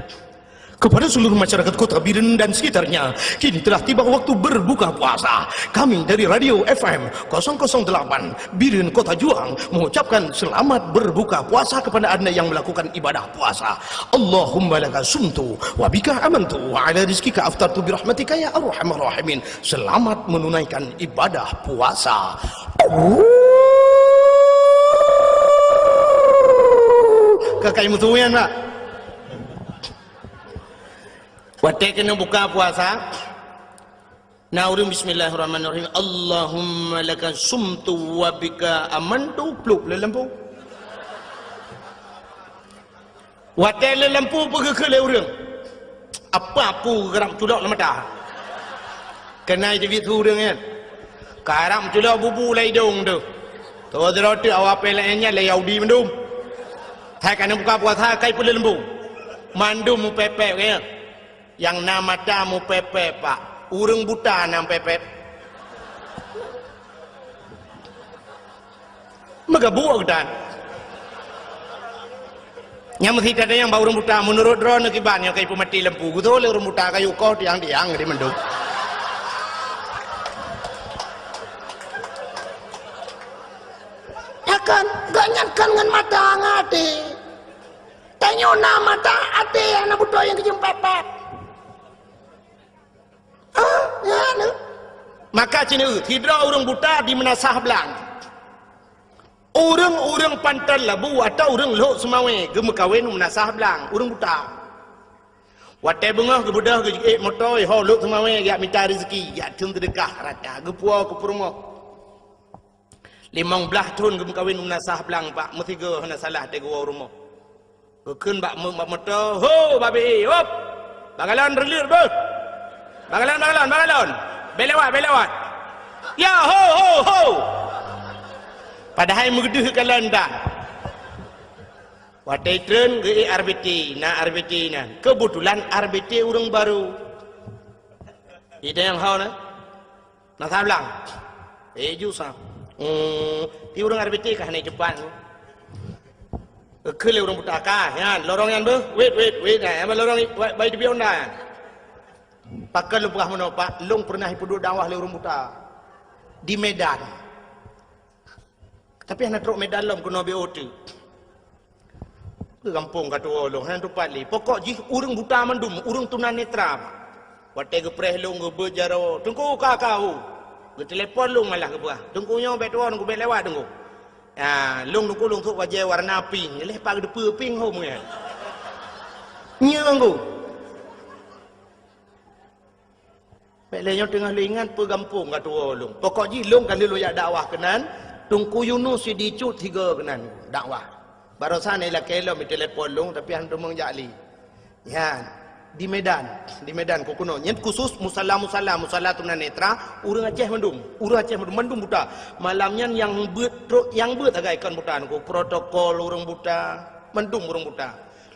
Kepada seluruh masyarakat Kota Biren dan sekitarnya, kini telah tiba waktu berbuka puasa. Kami dari Radio F M kosong kosong delapan Biren Kota Juang mengucapkan selamat berbuka puasa kepada anda yang melakukan ibadah puasa. Allahumma laka sumtu wa bika amantu wa ala rizkika aftartu birahmatika ya arhamar rahimin. Selamat menunaikan ibadah puasa. Kakai musuh nyan, Pak. Watèe keuneuk buka puasa, na ureuëng bismillahirrahmanirrahim, Allahumma laka sumtu wa bika amantu, plup lé lampu. Watèe lé lampu peugeukeue lé ureuëng, apa aku geurab culok lam mata. Keunan jibiet su ureuëng nyan. Karab culok bubu lam idong tu. Toh droe teuk awak pih laén nyan lé Yahudi mandum. Hai ka na buka puasa kai peuleumbong. Mandum mupepek ya. Nyang na mata mupepek, Pak. Ureuëng buta na mupepek. Meugabuk geutan. Nyang meusi tadayang bak ureuëng buta, meunurot droeneuh kiban nyang ka ipeumaté lampu. Geutoh lé ureuëng buta kayu koh tiang-tiang di mandum. Takon, gobnyan kon ngon mata ngon até. Tanyoe na mata até nyang na beutôi nyang geujeuem pat-pat. Ah, ya, na. Maka ci neu, sidroe ureuëng buta di Meunasah Blang. Ureuëng-ureuëng Panton Labu atau ureuëng Lhok Seumawé geumeukawen u Meunasah Blang, ureuëng buta. Watèe beungoh geubeudôh geujiék moto, ho Lhok Seumawé geujak mita reuzeki, geujak theun seudeukah rata, geupuwoe keu peurumoh. Limong blaih thon geumeukawen u Meunasah Blang, Pak, meusigoe hana salah teuh geuwoe u rumoh. Geukheun bak meu-, bak moto, "Ho, babe, hop! Bak galon reuleuet beuh! Bak galon, bak galon, bak galon! Bèk lewat, bèk lewat! Ya, ho, ho, ho!" Padahai meudeuh galon dah. Watèe treun geuék R B T, na R B T nyan. Keubeutulan R B T ureuëng barô. Idéh nyang hao na. Na sablang. Eh, ju sa. Hmm, ti ureuëng R B T ka hana cepat. Keu lé ureuëng buta ka, nyan, lorong nyan beuh. Wait, wait, wait. Nah, nyang lorong ni, bai tepi Honda nyan. Pakon lôn peugah meunoe, Pak, lôn pernah ipeuduek dakwah lé ureuëng buta. Di Medan. Tapi hana trok Medan lom keunoe B O T. Keu gampông ka tuwoe lôn, hana teumpat lé. Pokok jih ureuëng buta mandum, ureuëng tunanetra. Watèe geupreh lôn geubeuet jaroe, "Teungku ka, ka, hu." Geutelepon lôn malah geupeugah, "Teungku nyoe bèk tuwoe, Teungku bèk lewat, Teungku." Ya, lôn Teungku lôn sôk bajèe warna pink, lheuh pat geuteupeue pink hom nyan. Nyoe Teungku. Bèk lé nyoe teungoh lôn ingat peue gampông ka tuwoe lôn. Pokok jih lôn ka lheueh lôn jak dakwah keunan, Teungku Yunus Sidicut sigoe keunan dakwah. Barosan ilakèe lom itelepon lôn, tapi hana teumong jak lé. Nyan, di Medan, di Medan keu keunoe. Nyan khusus musala-musala, musala tunanetra, ureuëng Aceh mandum, ureuëng Aceh mandum, mandum buta. Malam nyan nyang beuet trok, nyang beuet sagai kon buta, nyan keuh protokol ureuëng buta, mandum ureuëng buta.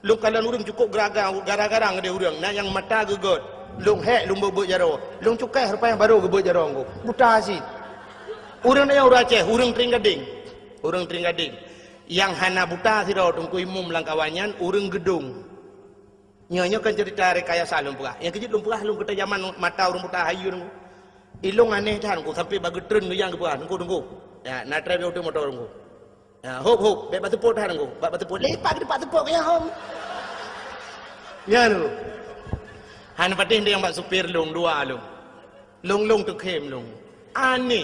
Lôn kalon ureuëng cukôp geuragang, gara-gara ngeudeh ureuëng, na nyang mata geugét. Lôn hék lôn beuet-beuet jaroe. Lôn cukai rupa nyang barô geubeuet jaroe ngku. Buta cit. Ureuëng nyan ureuëng Aceh, ureuëng Tring Gadeng. Ureuëng Tring Gadeng. Nyang hana buta sidroe teungku imum lam kawan nyan, ureuëng Geudong. Nyoe, nyoe kan cerita rekayasa lôn peugah. Nyang keujeuet lôn peugah lôn keutai jaman mata ureuëng buta hayeue teungku. Ilôn aneh that teungku, sampai bak geutreun geujang geupeugah, "Teungku, teungku. Ya, na trép yoh moto teungku." Ya, hop, hop, bèk bak teupot that teungku. Bak, bak teupot. Lepak di bak teupot ya, hom. Ya, teungku. Han patéh ndeng bak supir lôn, dua lôn. Lôn-lôn teukhém lôn. Aneh.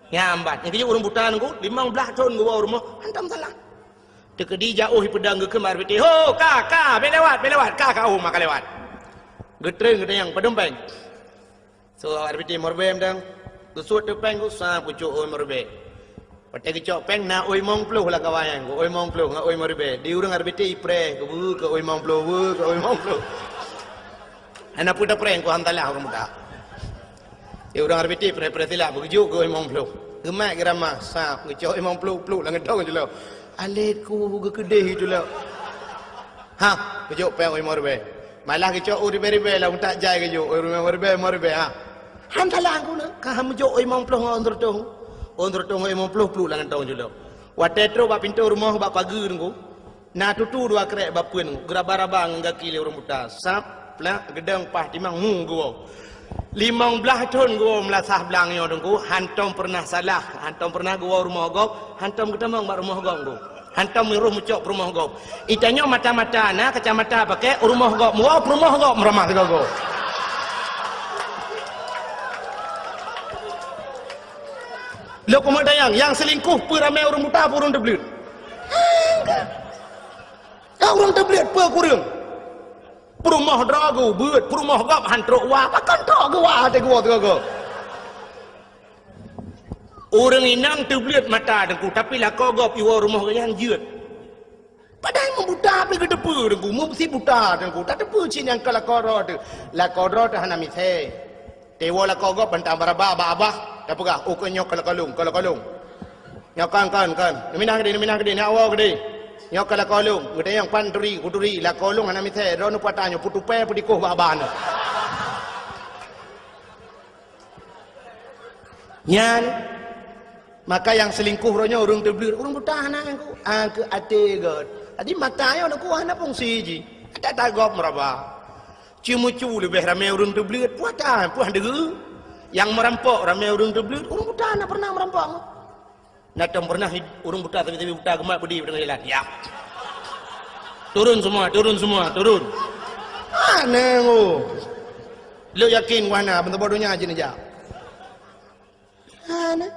Nyambat. Nyang keujeuet ureuëng buta teungku, limong blaih thon geuwoe rumoh, hantom salah. Teukeudi jak ohi peudong geukheun bak R B T, "Ho, ka, ka, bèk lewat, bèk lewat, ka, ka, oh, maka lewat." Geutreun geutanyong, "Padum péng?" So, R B T lima ribèe mantong. Geusuet teuk péng geuh, sa pucok oi lima ribèe. Watèe geucok péng na oi limong ploh lam kawan nyan, oi limong ploh ngon oi lima ribèe. Di ureuëng R B T ipreh, geubeue keu oi limong ploh, beue keu oi limong ploh. Hana peue tapreh, keu hantalah ureuëng buta. Di ureuëng R B T preh-preh silap, beugeujuk keu oi limong ploh. Geumat geuramah, sab, geucok oi limong ploh, pluk lam geudong jilok. Alèh ku geukeudeh jilok. Ha, geujok péng oi limong ribèe. Malah geucok oi ribèe-ribèe lam utak jai geujok, oi limong ribèe, limong ribèe, ha. Han salah ku na, ka han meujok oi limong ploh ngon oi seureutôh. Oi seureutôh ngon oi limong ploh pluk lam kantong jilok. Watèe trok bak pintoe rumoh bak pageue teungku, na tutu dua krek bak peuen, geuraba-raba ngon gaki lé ureuëng buta. Sab, plak, geudong, paih, timang, hu, geuwoe. Limong blaih thon geuwoe meulasah blang nyoe teungku, hantom peureunah salah, hantom peureunah geuwoe rumoh gob, hantom geutamong bak rumoh gob teungku. Hantom meurôh meucok peurumoh gob. Itanyoe mata-mata na kacamata pakai, rumoh gob meuwoe, peurumoh gob meuramah sigoe-goe. Lôn keumeudayang, nyang seulingkoh peue ramé ureuëng buta, peue ureuëng teubleuet? Ka ureuëng teubleuet peue kureueng? Peurumoh droe geuh beuet, peurumoh gob han trok wa, pakon trok geuh wa até geuwoe sigoe-goe. Ureuëng inong teubleuet mata teungku, tapi lakoe gob iwoe rumoh geuh nyan jeuet. Padahai meubuta pih geuteupeue teungku, meusi buta teungku, tateupeue cit nyang ka lakoe droe teuh. Lakoe droe teuh hana misée. Teuwoe lakoe gob bantang baraba bak abah, tapeugah, "Oh, keu nyoe ka lakoe lôn, ka lakoe lôn. Nyoe kon, kon, kon. Neuminah keudeh, neuminah keudeh, neuwoe keudeh. Nyoe ka lakoe lôn." Geutanyong, "Pan turi?" "Kuturi, lakoe lôn hana misée, droeneuh peue ata nyoe, peutupée peudikoh bak abah nyoe." Nyan, maka nyang seulingkoh roh nyoe ureuëng teubleuet, ureuëng buta hana nyang ku, ah, keu até gét. Jadi mata nyoe ku hana fungsi jih. Ata tagob meuraba. Ceumeucu leubeh ramé ureuëng teubleuet, peue ata, peue deuh. Nyang meurampok ramé ureuëng teubleuet, ureuëng buta hana pernah meurampok. Na tom pernah ureuëng buta, sabe-sabe buta geumat beudé deungon jalan. Ya. Turun semua, turun semua, turun. Hana ngo. Lôn yakin wahana, beuntoboh donya jih neujak. Hana.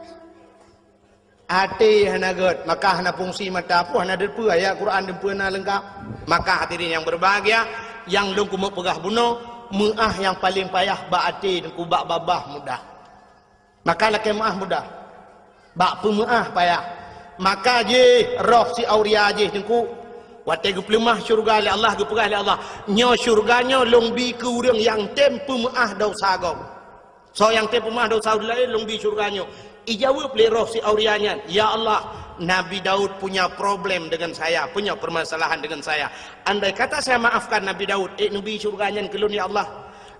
Até hana gét, maka hana fungsi mata pun hana deupeu ayat Quran deupeu na leungkap. Maka hadirin yang berbahagia, nyang lôn keumeung peugah bunoe, meuáh nyang paleng payah bak até teungku, bak babah mudah. Maka lakée meuáh mudah. Bak peumeuáh payah. Maka jih roh si auria jih teungku, watée geupeuleumah syeuruga lé Allah, geupeugah lé Allah, "Nyoe syeuruga nyoe lôn bi keu ureuëng nyang tem peumeuáh desya gob." Soe nyang tem peumeuáh desya ureuëng laén lôn bi syeuruga nyoe. Ijaweueb lé roh si auria nyan, "Ya Allah, Nabi Daud punya problem dengan saya, punya permasalahan dengan saya. Andai kata saya maafkan Nabi Daud, ék neubi syeuruga nyan keu lôn, ya Allah?"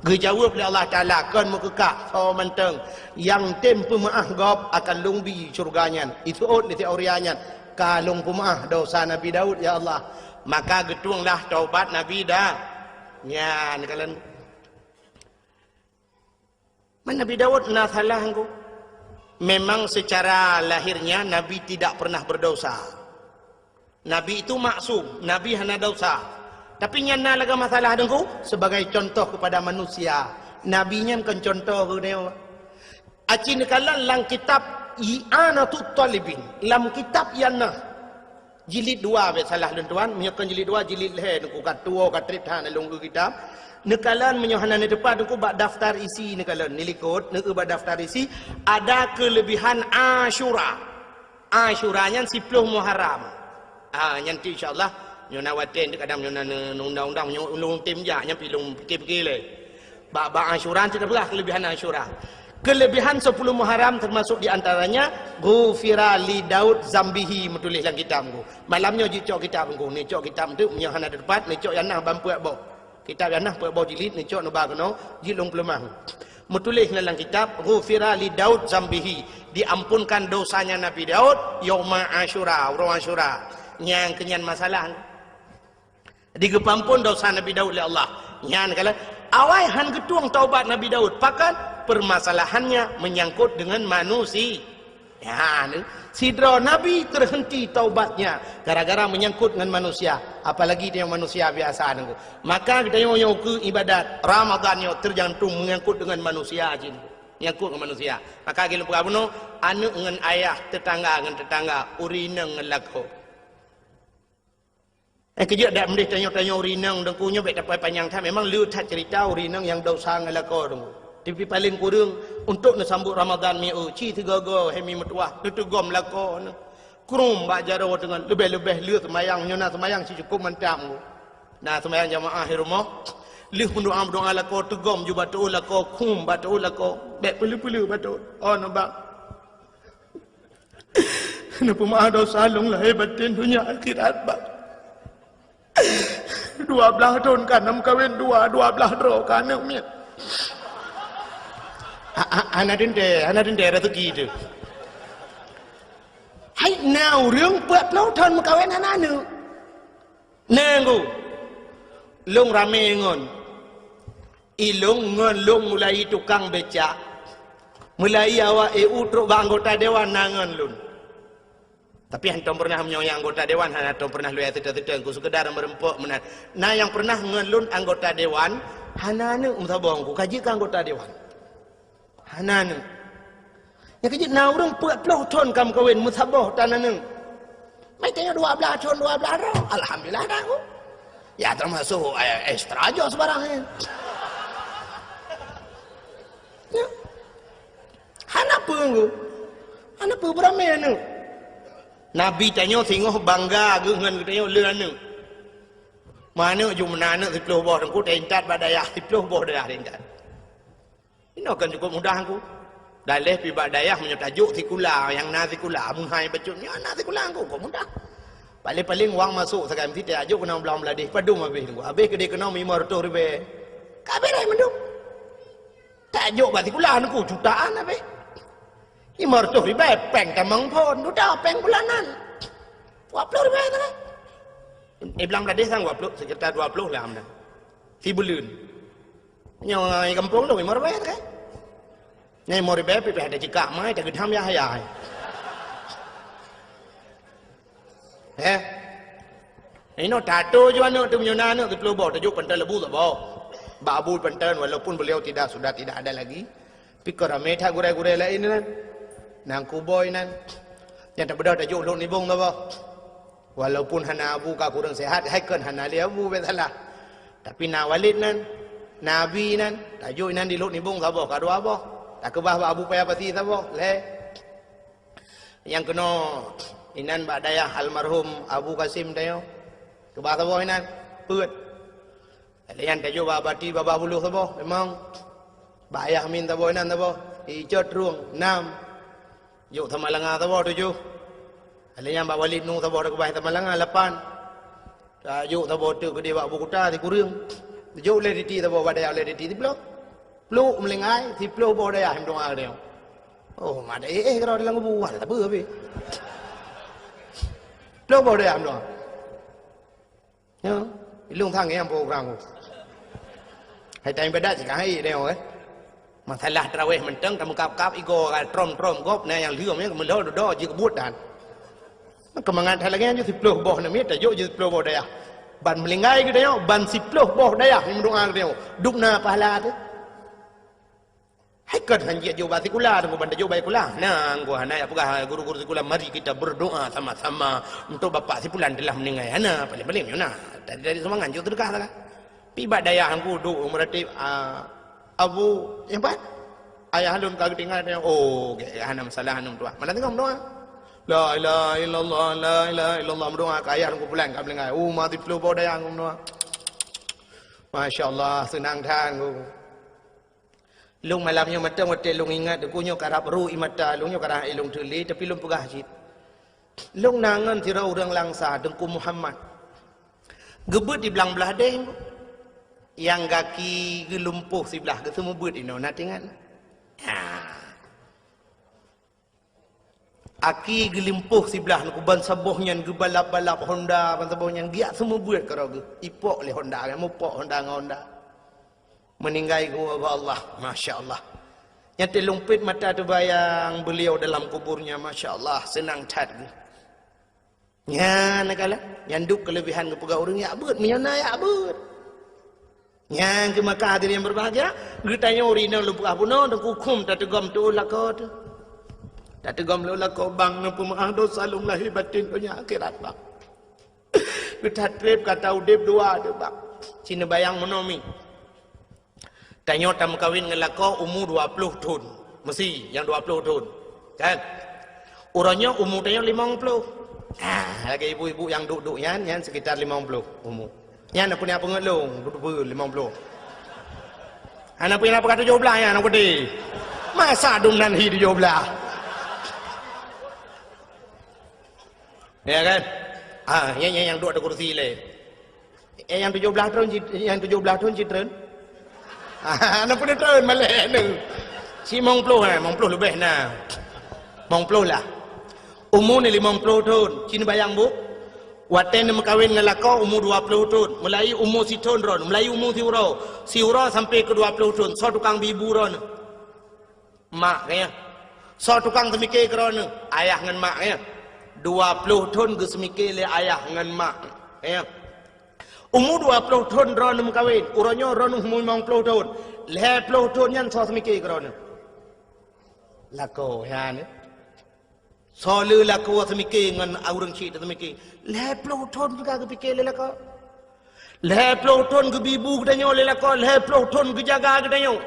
Geujaweueb lé Allah Taala, "Kon meukeukah, soe mantong nyang tem peumeuáh gob akan lôn bi syeuruga nyan." Iseuôt lé si auria nyan, "Ka lôn peumeuáh desya Nabi Daud, ya Allah." Maka geutuenglah taubat Nabi Da-, nyan kalon. Man Nabi Daud na salah ngku. Memang secara lahirnya Nabi tidak pernah berdosa. Nabi itu maksum, Nabi hana dosa. Tapi nyan na lagée masalah teungku, sebagai contoh kepada manusia. Nabi nyan kon contoh keu geutanyoe. Aci neukalon lam kitab I'anatut Talibin, lam kitab nyan na. Jilid dua, bèk salah lôn tuan, meunyoe kon jilid dua, jilid lhèe, teungku ka tuwoe ka trép that na lôn eu kitab. Neukalon meunyoe hana neuteupat teungku bak daftar isi neukalon, neulikot, neueu bak daftar isi, ada kelebihan Asyura. Asyura nyan siploh Muharram. Ah, nyan tu insya Allah, nyoe na watèe kadang nyoe na ne-, undang-undang, nyoe ulôn tem jak, nyan pi lôn pikir-pikir lé. Bak, bak Asyura tu tapeugah kelebihan Asyura. Keulebihan sepuluh Muharram teumasok di antaranya, ghufira li Daud zambihi, meutuléh lam kitab ngku. Malam nyoe jicok kitab ngku, neucok kitab tu, meunyoe hana teupat, neucok nyang na ban peuet boh. Kitab nyang na peuet boh jilid, neucok neuba keunoe, jilôn peuleumah. Meutuléh na lam kitab, ghufira li Daud zambihi, diampunkan dosanya Nabi Daud, yauma Asyura, uroe Asyura. Nyang keunyan masalah. Digeupeuampon dosa Nabi Daud lé Allah. Nyan kala awai han geutueng taubat Nabi Daud. Pakon? Permasalahannya menyangkut dengan manusia. Ya, ni. Sidroe nabi terhenti taubatnya gara-gara menyangkut dengan manusia. Apalagi dia manusia biasa nunggu. Maka kita nyoe nyoe ke ibadat Ramadan nyoe tergantung menyangkut dengan manusia jin. Menyangkut dengan manusia. Maka gila buka bunoe, aneuk ngon ayah, tetangga ngon tetangga, ureueng inong ngon lakoe. Eh, keujeuet dak meudeh tanyoe-tanyoe ureueng inong Teungku nyoe bèk tapai panyang that. Memang le that cerita ureueng inong nyang desya ngon lakoe Teungku. Tapi paleng kureueng untuk neusambot Ramadan mi eu, ci sigoe-goe hai mi meutuwah, neuteugom lakoe neuh. Krum bak jaroe teungon, leubeh-leubeh le seumayang, nyoe na seumayang si cukop mantap Teungku. Na seumayang jamaah di rumoh, lheueh meudoa-meudoa lakoe teugom ju bak teuôt lakoe, krum bak teuôt lakoe, bèk peuleu-peuleu bak teuôt. Oh, nibak. Neupeumeu'ah desya lôn lahé batén donya akhirat, Bang. Dua blaih thôn ka na meukawen dua, dua blaih droe ka aneuk miet. Ha, ha, hana teuntèe, hana teuntèe raseuki teuh. Hai na ureueng peuet ploh thôn meukawen hana aneuk. Nanggu, lôn ramé ngon. Ilôn ngon lôn mulai tukang becak, mulai awak E U trok bak anggota dewan na ngon lôn. Tapi hantom pernah meunyoe nyang anggota dewan hana tom pernah lôn seutôt-seutôt, ku sekedar meureumpok meunan. Na nyang pernah ngon lôn anggota dewan, hana aneuk meusaboh ku ka jeuet keu anggota dewan. Hana aneuk. Nyang keujeuet na ureueng peuet ploh thôn ka meukawen meusaboh tan aneuk. Meutanyoe dua blaih thôn, dua blaih droe. Alhamdulillah dah ku. Ya termasuk, eh, ekstra jo sebarang, eh. Ya. Hana peue ku. Hana peue beuramé aneuk. Nabi tanyoe singoh bangga geuh ngon geutanyoe le aneuk. Meuaneuk ju meunan aneuk siploh boh Teungku, taintat bak dayah siploh boh dayah taintat. Inoe kan cukup mudah Teungku. Daleh pi bak dayah meunyoe tajok sikula, nyang na sikula, meuhai bacut nyan na sikula Teungku, kok mudah. Paling-paling wang masok sagai meusitai ajok keunoe blang Bangladesh, padum habéh Teungku. Habéh keudéh keunoe limong reutôh ribèe. Ka beres mandum. Tajok bak sikula Teungku, jutaan habéh. Limong reutôh ribèe, péng tamong phon, dudoe péng bulanan. Dua ploh ribèe sagai. Eh, blang Bangladesh sang dua ploh, sekitar dua ploh lah amdan. Sibuleuen. Nyoe gampông tu, imor bae kan? Nyoe imor bae, pih ada cekak mai, tak gedam ya, ya. Eh? Inoe tato ju aneuk tu, meunyoe na aneuk siploh boh, tajok panton leubeh saboh. Bak Abu panton, walaupun beliau tidak, sudah tidak ada lagi. Tapi ka ramé that gurèe-gurèe laén nan. Nan kuboi nan. Nyang tabeudôh tajok lhok nibong saboh. Walaupun hana Abu ka kureueng sehat, hai kon hana lé Abu bèk salah. Tapi na Walid nan, na Abi nan, tajok inan di lhok nibong saboh ka dua boh. Takeubah bak Abu Paya Pasi saboh, lhèe. Nyang keunoe inan bak dayah almarhum Abu Kasim tanyoe. Keubah saboh inan, peuet. Lheuh nyan tajok bak Bati babah buluh saboh, limong. Bak Ayah Amin saboh inan saboh, icot trueng, nam. Jok Samalanga saboh, tujoh. Lheuh nyan bak Walid Nu saboh takeubah Samalanga, lapan. Tajok saboh teuk keudéh bak Abu Kuta, sikureueng. Jok lé Diti saboh bak dayah lé Diti, siploh. Pluk Meulinggai, siploh boh dayah meudoa keudéh. Oh, mak ada eh, eh, keudroe dalam kubu, wah, tak apa habéh. Siploh boh dayah meudoa. Ya, ilung sang nyang program tu. Hai time ibadat cit ka hai dia, eh. Masalah tarawih mantong, tameukab-kab igo ka trom-trom gob, na nyang lheueh, ya, meulhô dudoe jeuet keu buet dan. Keumangat that lagèe nyan jeuet siploh boh namiet, tajok jeuet siploh boh dayah. Ban Meulinggai geutanyoe, ban siploh boh dayah nyang meudoa geutanyoe. Dum na pahala teuh. Hai kon han jeuet jok bak sikula, teungku ban tajok bak sikula. Nah, teungku hana jak peugah guru-guru sikula, "Mari kita berdoa sama-sama untuk bapak si fulan telah meninggal." Hana, paling-paling nyoe na. Tadi, tadi seumangat jok seudeukah salah. Pi bak dayah teungku duek meuratéb, ah, Abu, nyang pat? Ayah lôn ka geutinggai, oh, gèt, hana masalah, aneuk tuah. Malam teungoh meudoa. La ilaha illallah, la ilaha illallah, meudoa keu ayah teungku fulan ka meninggal. Oh, mati ploh boh dayah teungku meudoa. Masya Allah, seunang that teungku. Lôn malam nyoe mantong watée lôn ingat, Teungku, nyoe karab ru ie mata lôn, nyoe karab lôn teulé, tapi lôn peugah cit. Lôn na ngon sidroe ureuëng Langsa, Teungku Muhammad. Geubeuet di blang blaih deh. Nyang gaki geulumpoh siblaih, geuseumeubeuet inoe, na teuingat? Ha. Aki geulumpoh siblaih, Teungku, ban saboh nyan geubalap-balap Honda, ban saboh nyan geujak seumeubeuet keudroe geuh. Ipok lé Honda, mupok Honda ngon Honda. Meuninggai geuwoe bak Allah. Masya Allah. Nyang teuh lôn peuet mata teubayang beliau dalam kuburnya, masya Allah, seunang that geuh. Nyan na kalon, nyan duek keuleubehan geupeugah ureuëng jak beuet, meunyoe na jak beuet. Nyan keuh maka hadirin yang berbahagia, geutanyoe ureuëng inong lôn peugah bunoe, Teungku, khueng tateugom teuh lakoe teuh. Tateugom lôn lakoe, bang, neupeumeuáh dosa lôn lahé batén donya akhirat, bang. Geuthat treb ka taudeb dua teuh, bang. Ci neubayang meunoe mi. Tanyoe tameukawen ngon lakoe umu dua ploh thon. Meusi nyang dua ploh thon. Kan? Uroe nyoe umu tanyoe limong ploh. Ah, lagée ibu-ibu nyang duek-duek nyan, nyan sekitar limong ploh umu. Nyan na peue nyang peungeut lôn, duek-duek limong ploh. Hana peue nyang peugah tujoh blaih nyan, aku di. Masa dum nan hi tujoh blaih. Ya kan? Ah, nyang, nyang, nyang duek di kursi lé. Eh, nyang tujoh blaih thon cit-, nyang tujoh blaih thon cit treun. Ah, na peue treun malée nyoe. Limong ploh, eh, limong ploh leubeh na. Limong ploh lah. Umu ni limong ploh thon. Ci neubayang, Bu. Watée neumeukawen ngon lakoe umu dua ploh thon. Meulayeue umu sithon droeneuh, meulayeue umu siuroe. Siuroe sampoe keu dua ploh thon. Soe tukang bi bu droeneuh? Mak, ya. Soe tukang seumike keu droeneuh? Ayah ngon mak, ya. Dua ploh thon geuseumike lé ayah ngon mak, ya. Umu dua ploh thon droeneuh meukawen, uroe nyoe droeneuh umu limong ploh thon. Lhée ploh thon nyan soe seumike keu droeneuh? Lakoe, ya, ni. Soe le lakoe seumike ngon ureuëng chik teuseumike? Lhée ploh thon teuka geupike lé lakoe. Lhée ploh thon geubi bu geutanyoe lé lakoe, lhée ploh thon geujaga geutanyoe.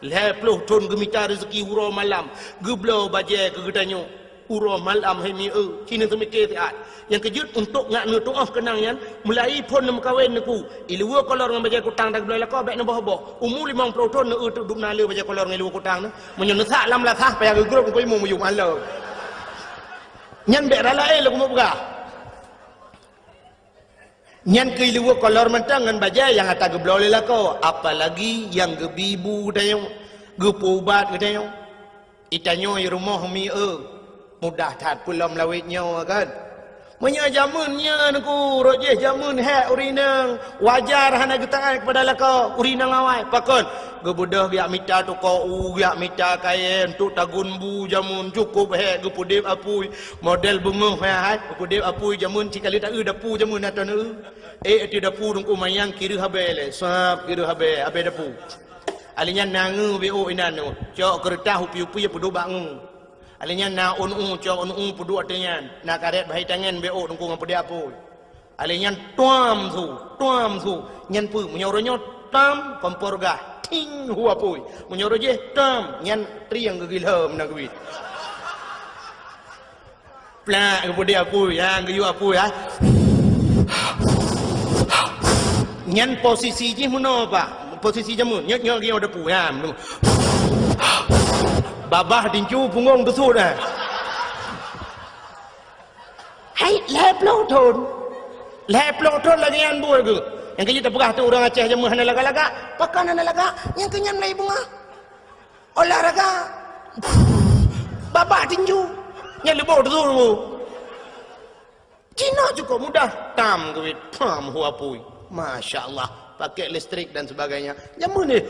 Lhée ploh thon geumita reuzeuki uroe malam, geubloe bajée keu geutanyoe. Uroe malam hai mi eu, ci neuseumike siat. Nyang keujeuet untuk ngat neutuoh keunang nyan, meulayeue phon neumeukawen neuku. Ileue kolor ngon bajée kutang dan geubloe lakoe bék neuboh-boh. Umu limong ploh thon neueu teuk dum na le bajée kolor ngon ileue kutang nyoe. Meunyoe neusak lam lasah payah geugrôp keu imeum yum alô. Nyan bék rala éh lôn keumeung peugah. Nyan keuh ileue kolor mantong ngon bajée nyang ata geubloe lé lakoe, apalagi nyang geubi bu geutanyoe, geupeuubat geutanyoe. Itanyoe i rumoh mi eu, mudah that peulom lawét nyoe kan. Meunyoe jameun nyan ku, rot jih jameun hék ureuëng inong, wajar hana geutaát keupada lakoe ureuëng inong awai. Pakon? Geubeudôh geujak mita toko u, geujak mita kayée untuk tagun bu jameun, cukôp hék geupeudeb apui. Model beungoh hai, hai, geupeudeb apui jameun, ci ka lheueh taeu dapu jameun ateueh neu. Eh, ateueh dapu Teungku manyang kireuh abée lé, sab kireuh abée, abée dapu. Alèh nyan na ngeu beu inan nyoe, cok keureutah upi-upi peuduek bak ngeu. Alèh nyan na ôn u, cok ôn u peuduek ateueh nyan, na karét bahai tangen beu Teungku ngon peudeh apui. Alèh nyan tuam su, tuam su. Nyan peue? Meunyoe uroe nyoe tam, kompor gah, ting, hu apui. Meunyoe uroe jih tam, nyan trieng geugilhom na geuit. Plak, geupeudeh apui, ha, geuyue apui, ha. Nyan posisi jih meunoe, Pak. Posisi jameun, nyoe, nyoe geuyue apui, ha, meunoe. Babah tincu, punggong teusut, ha. Hai, lhèe ploh thon. Lhèe ploh thon lagèe nyan buet geuh. Nyang keujeuet tapeugah tu ureueng Aceh jameun hana lagak-lagak. Pakon hana lagak? Nyang keu nyan mulai beungoh. Olahraga. Babah tinju. Nyan leuboh teusut. Cina cukup mudah. Tam keubiet. Pam, hu apui. Masya Allah. Pakai listrik dan sebagainya. Jameun nyoe.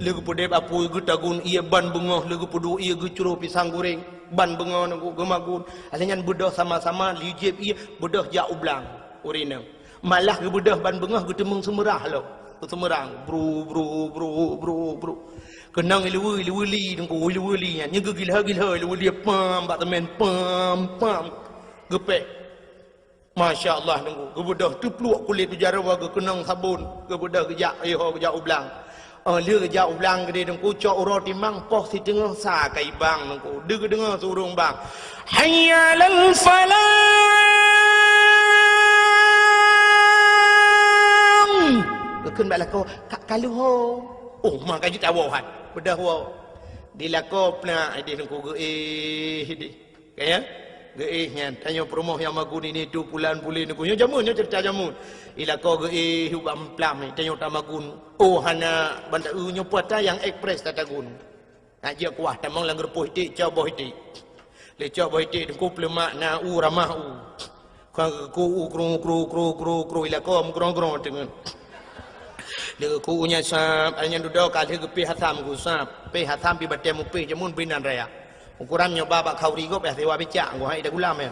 Lé geupeudeb apui, geutagun ie ban beungoh, lé geupeuduek ie geucroh pisang goreng. Ban beungoh nangku geumagun. Alèh nyan beudôh sama-sama, lijeb ie, beudôh jak u blang. Ureueng inong. Malah geubeudôh ban beungoh geuteumeung seumeurah lom. Seumeurang. Bru, bru, bru, bru, bru. Keunong ileue, ileue li, nangku, ileue li nyan. Nyan geugilha-gilha, ileue li pam, bak teumèn, pam, pam. Geupéh. Masya Allah, nangku. Geubeudôh teupluek kulét teujaroe, geukeunong sabon. Geubeudôh geujak, ayeuh, geujak u blang. Oh, lheueh geujak u blang keudéh nangku, cok uroe timang poh siteungoh sa ka ibang nangku. Deuh geudeungoe su ureueng bang. Hayya 'alal falah. Geukheun bak lakoe, ka, ka lheueh ho. Oh, ma ka jeuet tawoe han. Peudah woe. Di lakoe plak idéh teungku geuéh idéh. Ka ya? Geuéh nyan. Tanyoe peurumoh nyang magun ini tu pulan pulen teungku. Nyoe jameun, nyoe ceurita jameun. Di lakoe geuéh ubak meumplam, tanyoe tamagun. Oh, hana banda, eu, nyoe puasa nyang ekspres tatagun. Nak jeuet kuah tamong lam geureupoh iték, cok boh iték. Lé cok boh iték teungku, peuleumak na u ramah u. Ka geukeu u kru, kru, kru, kru, kru, i lakoe meugrong-grong teungeut. Lé geukeu u nyan sab, ai nyan dudoe ka lheueh geupéh asam ku sab. Péh asam pi batée mupéh jameun binan raya. Ukuran nyoe ba bak khauri gob yah siwa bicak, ngon hai ida gulam ya.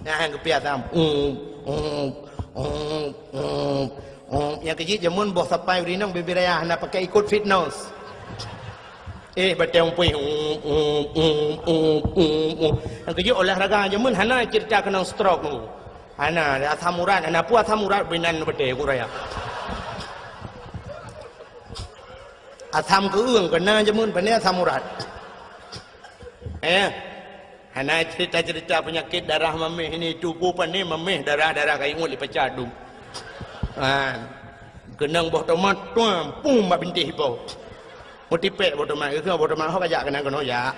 Nah, han geupéh asam. Um, um, um, um, um. Nyang keujeuet jameun boh sapai urinong bibir raya hana pakai ikot fitness. Eh, batée mupéh. Um, um, um, um, um, um. Nyang keujeuet olahraga jameun hana ceurita keunong stroke tu. Hana, asam urat, hana peue asam urat binan batée ku raya. Asam keueung keuna jameun, pane asam urat. Eh, hana ceurita-ceurita peunyakét darah maméh ini, tuboh pane maméh darah-darah kayue ngon lé paca dum. Ha. Keunong boh tomat, tuam, pum bak bintéh ipo. Mutipék boh tomat, geukheun boh tomat, ho kajak keunan keunoe jak.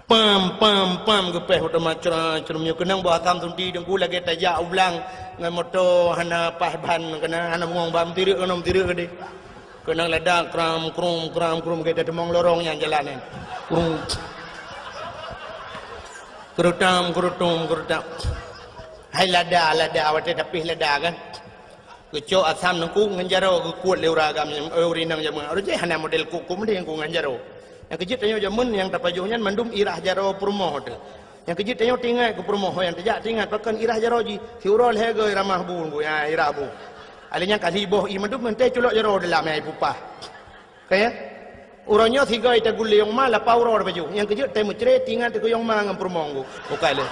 Pam, pam, pam, geupéh moto macra-, macra nyoe. Keunong boh asam sunti teungku lagée tajak u blang ngon moto hana paih ban, keunan hana bungong ban, meutirek keunoe, meutirek keudeh. Keunong lada kram, krum, kram, krum, lagée tateumong lorong nyang jalan nyan. Krum. Keurutam, keurutum, keurutam. Hai lada, lada, watée tapih lada kan. Geucok asam teungku ngon jaroe geukuet lé ureueng agam, eh, ureueng inong jameun. Ureueng jih hana model kok-kok meudeh ngon jaroe. Nyang keujeuet tanyoe jameun nyang tapajoh nyan mandum irah jaroe peurumoh teuh. Nyang keujeuet tanyoe teuingat keu peurumoh nyang teujak teuingat pakon irah jaroe jih. Siuroe lhée goe ramah bu, bu, ya, irah bu. Alé nyan kali boh ié mandum meuntée culok jaroe dalam nyang ipupah. Ka ya? Uroe nyoe sigoe tagulé yong ma lapau uroe baju. Nyang keujeuet tée meucre tingan teuh keu yong ma ngon peurumoh ngku. Bukai lé.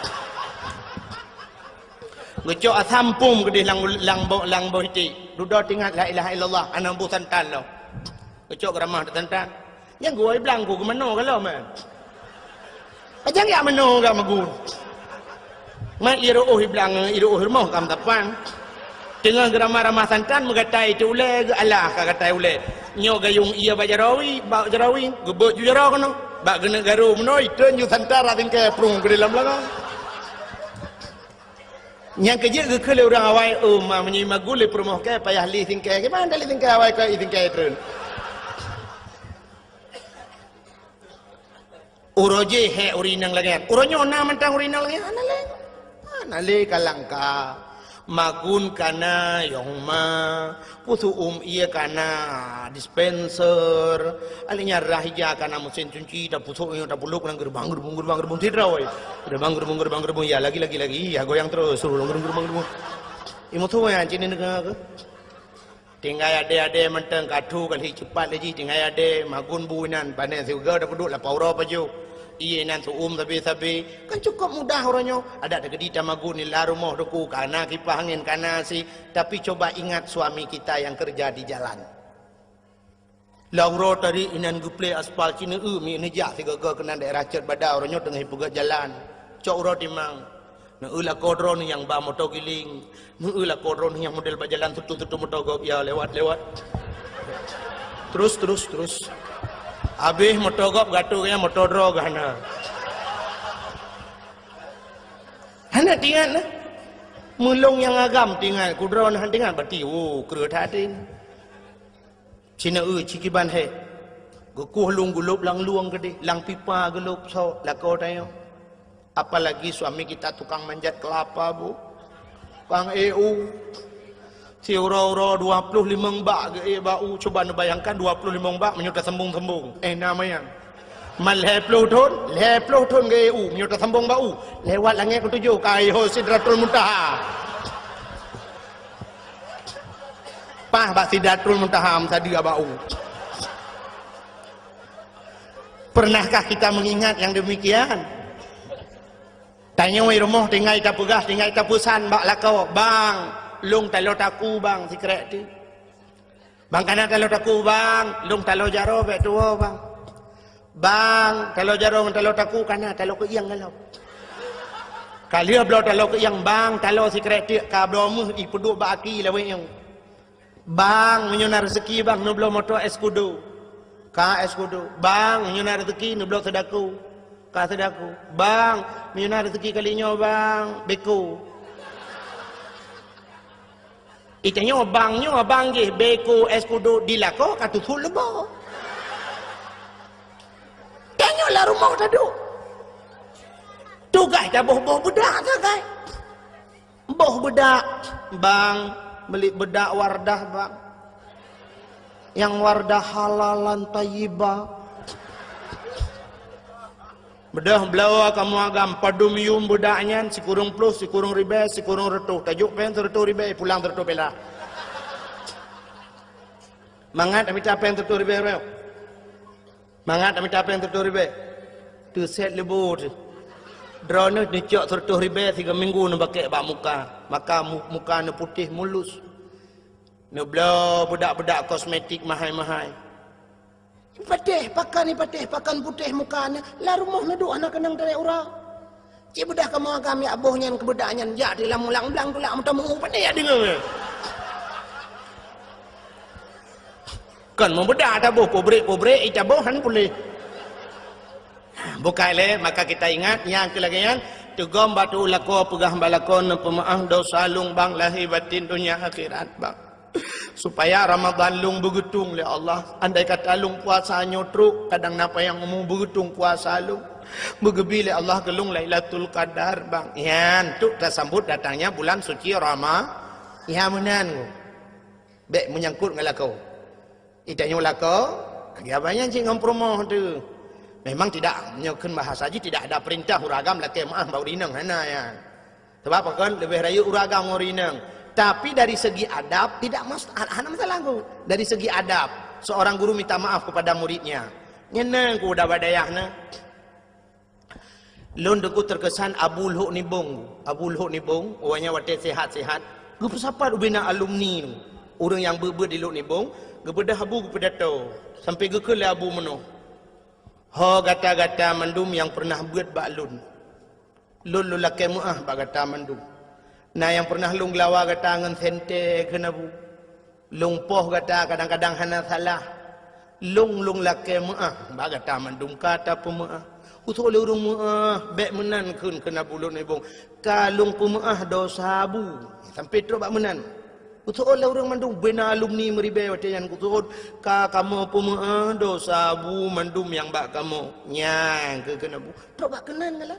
Geucok asam pum keudeh lam, lam boh, lam boh iték. Dudoe tingat la ilaha illallah, aneuk bu santan lom. Geucok geuramah teuh santan. Nyang geuwoe blang ku geumanoe galom, eh. Pajang jak meunoe gam magun. Mat iru'oh iblang, iru'oh rumoh gam tapan. Teungoh geuramah-ramah santan meugatai teu ulée geualah ka gatai ulée. Nyoe gayong ié bak jarawi, bak jarawi, geubeuet ju jaroe keunoe. Bak geuneuk garu meunoe, itreun ju santan rab singkée prung keu dalam beulangong. Nyang keujeuet geukheun lé ureueng awai, "Oh, ma meunyoe magun lé peurumoh kée payah li singkée, kiban lé singkée awai keu i singkée treun." Uroe jih hék ureueng inong lagée nyan. Uroe nyoe na mantong ureueng inong lagée nyan? Hana lé. Hana lé ka langka. Magun ka na yong ma, pusu'um ié ka na dispenser. Alé nyan rah ija ka na meusén cunci, tapusok nyoe tapulok ngon geureubang, geureubang, geureubang, geureubang sidroe. Geureubang, geureubang, geureubang, geureubang, ya lagi, lagi, lagi, ya goyang terus, suruh geureubang, geureubang, geureubang. Imusoe nyan cit neudeungoe keuh. Tinggai adé-adé mantong ka thu ka lheueh ceupat lé jih, tinggai adé magun bu inan, pane siuga tapeuduek lapau uroe pajoh. Ié inan su'um sabe-sabe. Kan cukôp mudah uroe nyoe. Adak teukeudi tamagun nila rumoh teungku, ka na kipah angén, ka na si. Tapi coba ingat suami kita yang kerja di jalan. Lam uroe tadi inan geuplé aspal, ci neueu miet neujak sigoe-goe keunan daerah Cot Bada, uroe nyoe teungoh ipeugét jalan. Cok uroe timang. Neueu lakoe droeneuh nyang ba moto giling. Neueu lakoe droeneuh nyang model bak jalan tutu-tutu moto gob, ya, lewat, lewat. Terus, terus, terus. Habéh moto gob gatu nyang moto droe geuh hana. Hana tingat nah. Meulông nyang agam tingat, kudroe nah tingat, berarti, oh, kreueh that até. Ci neueu ci kiban hék. Geukueh lôn gulôb lam lueng keudeh, lam pipa gulôb sok lakoe tanyoe. Apalagi suami kita tukang manjat kelapa, Bu. Tukang ék u. Siuroe-uroe dua ploh limong bak geuék bak u. Cuba neubayangkan dua ploh limong bak meunyoe tasambong-sambong. Eh, na manyang. Man lhée ploh thon, lhée ploh thon geuék u meunyoe tasambong bak u. Lewat langét keutujôh ka yoh Sidratul Muntaha. Paih bak Sidratul Muntaha meusadeue bak u. Pernahkah kita mengingat yang demikian? Tanyoe rumoh tinggai tapeugah, tinggai tapeusan bak lakoe, "Bang, lông taloe taku, Bang, sikrek ti." "Bang, kana taloe taku, Bang, lông taloe jaroe bék tuwoe, Bang." "Bang, taloe jaroe ngon taloe taku kana taloe keuieng galom." Ka lheueh bloe taloe keuieng, "Bang, taloe sikrek teuk ka bloe meuh ipeuduek bak aki lawét nyoe." Bang, meunyoe na rezeki, bang, neubloe moto es kudo. Ka es kudo. Bang, meunyoe na rezeki, neubloe seudaku. Ka seudaku. Bang, meunyoe na rezeki kali nyoe, bang, beko. Itanyoe bang nyoe, bang jih beko es kudo dilakoe ka tusul leubo. Tanyoe lam rumoh taduek. Tugaih taboh-boh beudak sagai. Boh beudak, bang, meuli beudak Wardah, bang. Nyang Wardah halalan thayyibah. Beudôh bloe kamoe agam padum yuem beudak nyan, sikureueng ploh, sikureueng ribèe, sikureueng reutôh. Tajok péng sireutôh ribèe, pulang sireutôh peula. Mangat mita péng sireutôh ribèe uroe. Mangat mita péng sireutôh ribèe. Teusét leubo teuh. Droeneuh neucok sireutôh ribèe sigoe minggu neubakèk bak muka. Maka mu-, muka neuputéh mulus. Neubloe beudak-beudak kosmetik mahai-mahai. Patéh pakan, patéh pakan putéh muka neuh, lam rumoh neuduek hana keunong tarek uroe. Cit beudôh kamoe agam jak boh nyan keu beudak nyan, jak di lam ulang blang tulak meutameu, patéh jak deungoe. Kon meubeudak taboh, pabrék-pabrék itaboh han puléh. Bukai lé, maka kita ingat, nyang keu lagèe nyan, teugom bak tu'u lakoe, peugah bak lakoe, neupeumeu'ah dosa lôn bang, lahé batén, donya akhirat bang. Supaya Ramadan lôn beugeutung lé Allah. Andai kata lôn puasa nyoe trok, kadang na panyang umu, beugeutung puasa lôn. Beugeubri lé Allah keu lôn Lailatul Qadar, bang. Nyan, untuk tasambot datangnya bulan suci Rama-, nyan meunan. Bèk meunyangkot ngon lakoe. Itanyoe lakoe, lagèe abang nyan cit ngon peurumoh teuh. Memang tidak, nyoe kheun bahasa jih, tidak ada perintah ureueng agam lakèe meu'ah bak ureueng inong, hana nyan. Sabab pakon, leubeh rayeuk ureueng agam ngon ureueng inong. Tapi dari segi adab, tidak mas-, hana masalah, Guru. Dari segi adab, seorang guru minta maaf kepada muridnya. Nyan na, Guru, udah bak dayah na. Lôn, Teungku, terkesan Abu Lhok Nibong. Abu Lhok Nibong, awaknyan watèe sehat-sehat, geupeusapat ubena alumni, ureueng nyang beuet-beuet di Lhok Nibong, geubeudôh Abu geupeudato, sampai geukheun lé Abu meunoe, "Ho gata-gata mandum nyang peureunah beuet bak lôn, lôn, lôn lakèe meu'ah bak gata mandum. Na nyang peureunah lôn geulawa gata ngon sentée kheun Abu. Lôn poh gata kadang-kadang hana salah. Lôn, lôn lakèe meu'ah bak gata mandum ka tapeumeu'ah. Usôk lé ureueng meu'ah, bèk meunan kheun, kheun Abu Lhok Nibong. Ka lôn peumeu'ah dosa Abu." Sampai trok bak meunan. Usôk lé ureueng mandum, bena alumni meuribèe watèe nyan, usôk, "Ka kamoe peumeu'ah dosa Abu mandum nyang bak kamoe." Nyan kheun, kheun Abu. Trok bak keunan galak.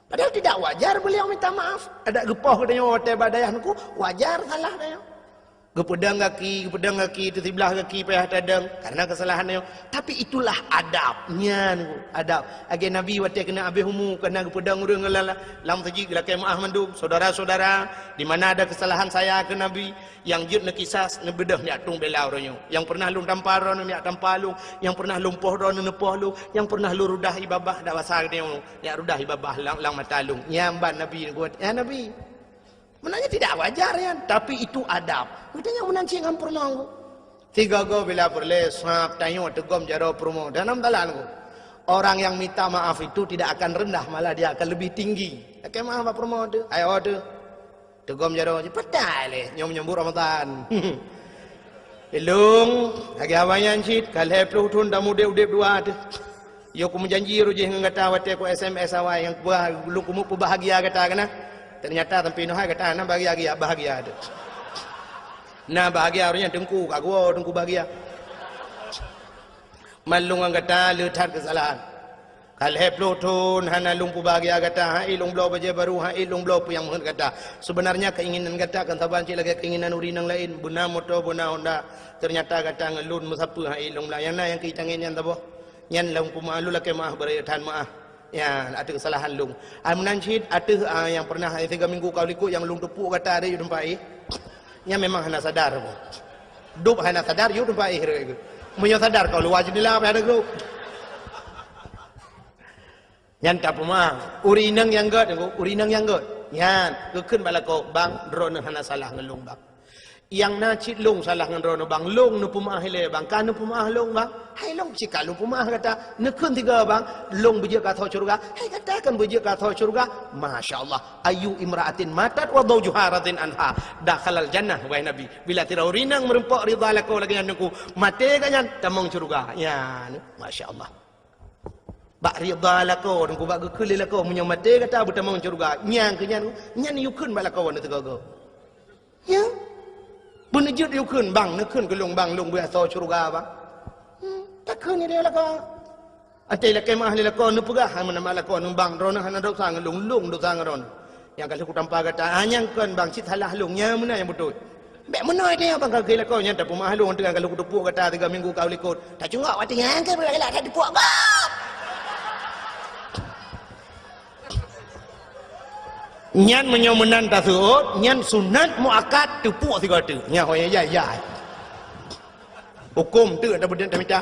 Padahal tidak wajar beliau minta maaf. Adak geupoh geutanyoe watèe bak dayah Teungku, wajar salah tanyoe. Geupeudong gaki, geupeudong gaki, teusiblah gaki payah tadong karena kesalahan tanyoe. Tapi itulah adab. Nyan, adab. Lagèe Nabi watèe keuneuk habéh umu, keuneuk geupeudong ureueng lam, lam meuseujid, geulakèe meu'ah mandum. "Saudara-saudara, di mana ada kesalahan saya," kheun Nabi, "nyang jeuet neukisas, neubeudôh neujak tueng bela uroe nyoe. Nyang peureunah lôn tampa droeneuh, neujak tampa lôn. Nyang peureunah lôn poh droeneuh, neupoh lôn. Nyang peureunah lôn rudah ie babah, dak basa geutanyoe, neujak rudah ie babah lam, lam mata lôn." Nyan ban Nabi neubuet. Ya Nabi. Meunan nyan tidak wajar nyan, tapi itu adab. Geutanyoe meunan cit ngon peurumoh. Sigoe-goe bila peureulèe, sab tanyoe teugom jaroe peurumoh. Dan dalam dalan, orang yang minta maaf itu tidak akan rendah, malah dia akan lebih tinggi. Lakèe meu'ah bak peurumoh teuh, ayo teuh. Teugom jaroe, patai lé, nyoe menyambut Ramadan. Ilôn, lagèe awaknyan cit, ka lhèe ploh thôn tameudép-udép dua teuh. Yoh kumeujanji roh jih ngon gata watèe ku S M S awai nyang kuba-, lôn keumeung peubahgia gata keunan. Teunyata sampoe nyoe hai gata hana bahgia-bahgia teuh. Na bahgia roh nyan Teungku, ka geuwoe Teungku bahgia. Man lôn ngon gata le that keusalahan. Ka lhèe ploh thôn hana lôn peubahgia gata, han ék lôn bloe bajèe barô, han ék lôn bloe peue nyang meuheuet gata. Seubeunarnya keinginan gata kon saban cit lagèe keinginan ureueng inong laén, beuna moto, beuna honda. Teunyata gata ngon lôn meusapeue han ék lôn blah. Nyang na nyang keu tangieng nyan saboh. Nyan lôn peumeu'ah, lôn lakèe meu'ah, beuraya that meu'ah. Ya, ateueh keusalahan lôn. Ai meunan cit ateueh, ah, nyang peureunah sigoe minggu ka likot nyang lôn teupok gata rhot u teumpat éh. Nyan memang hana sadar. Dub hana sadar, yue u teumpat éh rhot. Meunyoe sadar, ka luwa jeundela pih ada geuh. Nyan tapeumeu'ah. Ureueng inong nyang gèt, ureueng inong nyang gèt. Nyan, geukheun bak lakoe, "Bang, droeneuh hana salah ngon lôn, Bang." Nyang na cit lôn salah ngon droeneuh bang, lôn neupeumeu'ah ilée bang, ka neupeumeu'ah lôn bang. Hai lôn cit ka lôn peumeu'ah gata, neukheun tiga bang, lôn beujeuet keu asoe syeuruga. Hai gata kan beujeuet keu asoe syeuruga. Masya Allah. Ayu imra'atin matat wa zawjuha radin anha dakhalal jannah, wahai Nabi. Bila sidroe ureueng inong meurumpok ridha lakoe lagée nyan Teungku, maté gobnyan tamong syeuruga. Nyan, masya Allah. Bak ridha lakoe Teungku, bak geukheun lé lakoe, meunyoe maté gata beutamong syeuruga. Nyang keu nyan, nyan yue kheun bak lakoe nyoe sigoe-goe. Ya. Beuneujeuet yue kheun, bang, neukheun keu lôn bang, lôn beujeuet asoe syeuruga bang. Hmm, takheun nyan lé lakoe. Até lakée meu'ah lé lakoe neupeugah, hai meunan lakoe nyoe bang, droeneuh hana desya ngon lôn, lôn desya ngon droeneuh. Nyang ka lheueh kutampa gata, ah, nyang kon bang, cit salah lôn, nyang meunan nyang beutôi. Bék meunoe teuh bang, ka keu lakoe nyan tapeumeu'ah lôn, teuka ka lheueh kuteupeue gata tiga minggu ka u likot. Tacungok watée nyan keu beugalak tateupeue gob. Nyan meunyoe meunan taseuôt, nyan sunat muakkad teupeue sigoe teuk. Nyan ho nyang jai-jai. Huköm teuk tabeudeueng tamita.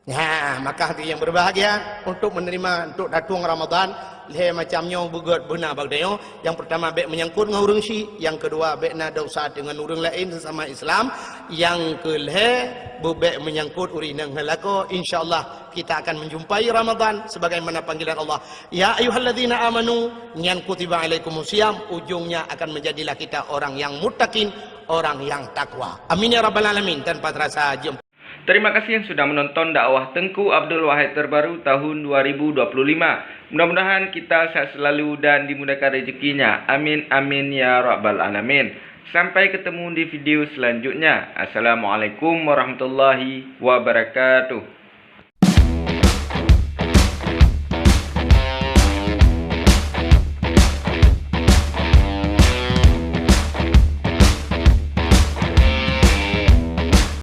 Ya, maka hadirin yang berbahagia, untuk menerima, untuk datang Ramadan, lhée macam nyoe beugét beuna bak tanyoe. Yang pertama, bék menyangkut ngon ureueng syik. Yang kedua, bék na desya deungon ureueng laén sesama Islam. Yang keulhée, beubék menyangkut ureueng inong ngon lakoe. Insya Allah, kita akan menjumpai Ramadan sebagaimana panggilan Allah. Ya ayyuhalladzina amanu, nyan kutiba alaikumus siyam, ujungnya akan menjadilah kita orang yang muttaqin, orang yang takwa. Amin ya rabbal alamin. Tanpa terasa, jumpa. Terima kasih yang sudah menonton dakwah Tengku Abdul Wahid terbaru tahun dua ribu dua puluh lima. Mudah-mudahan kita sehat selalu dan dimudahkan rezekinya. Amin, amin, ya rabbal alamin. Sampai ketemu di video selanjutnya. Assalamualaikum warahmatullahi wabarakatuh.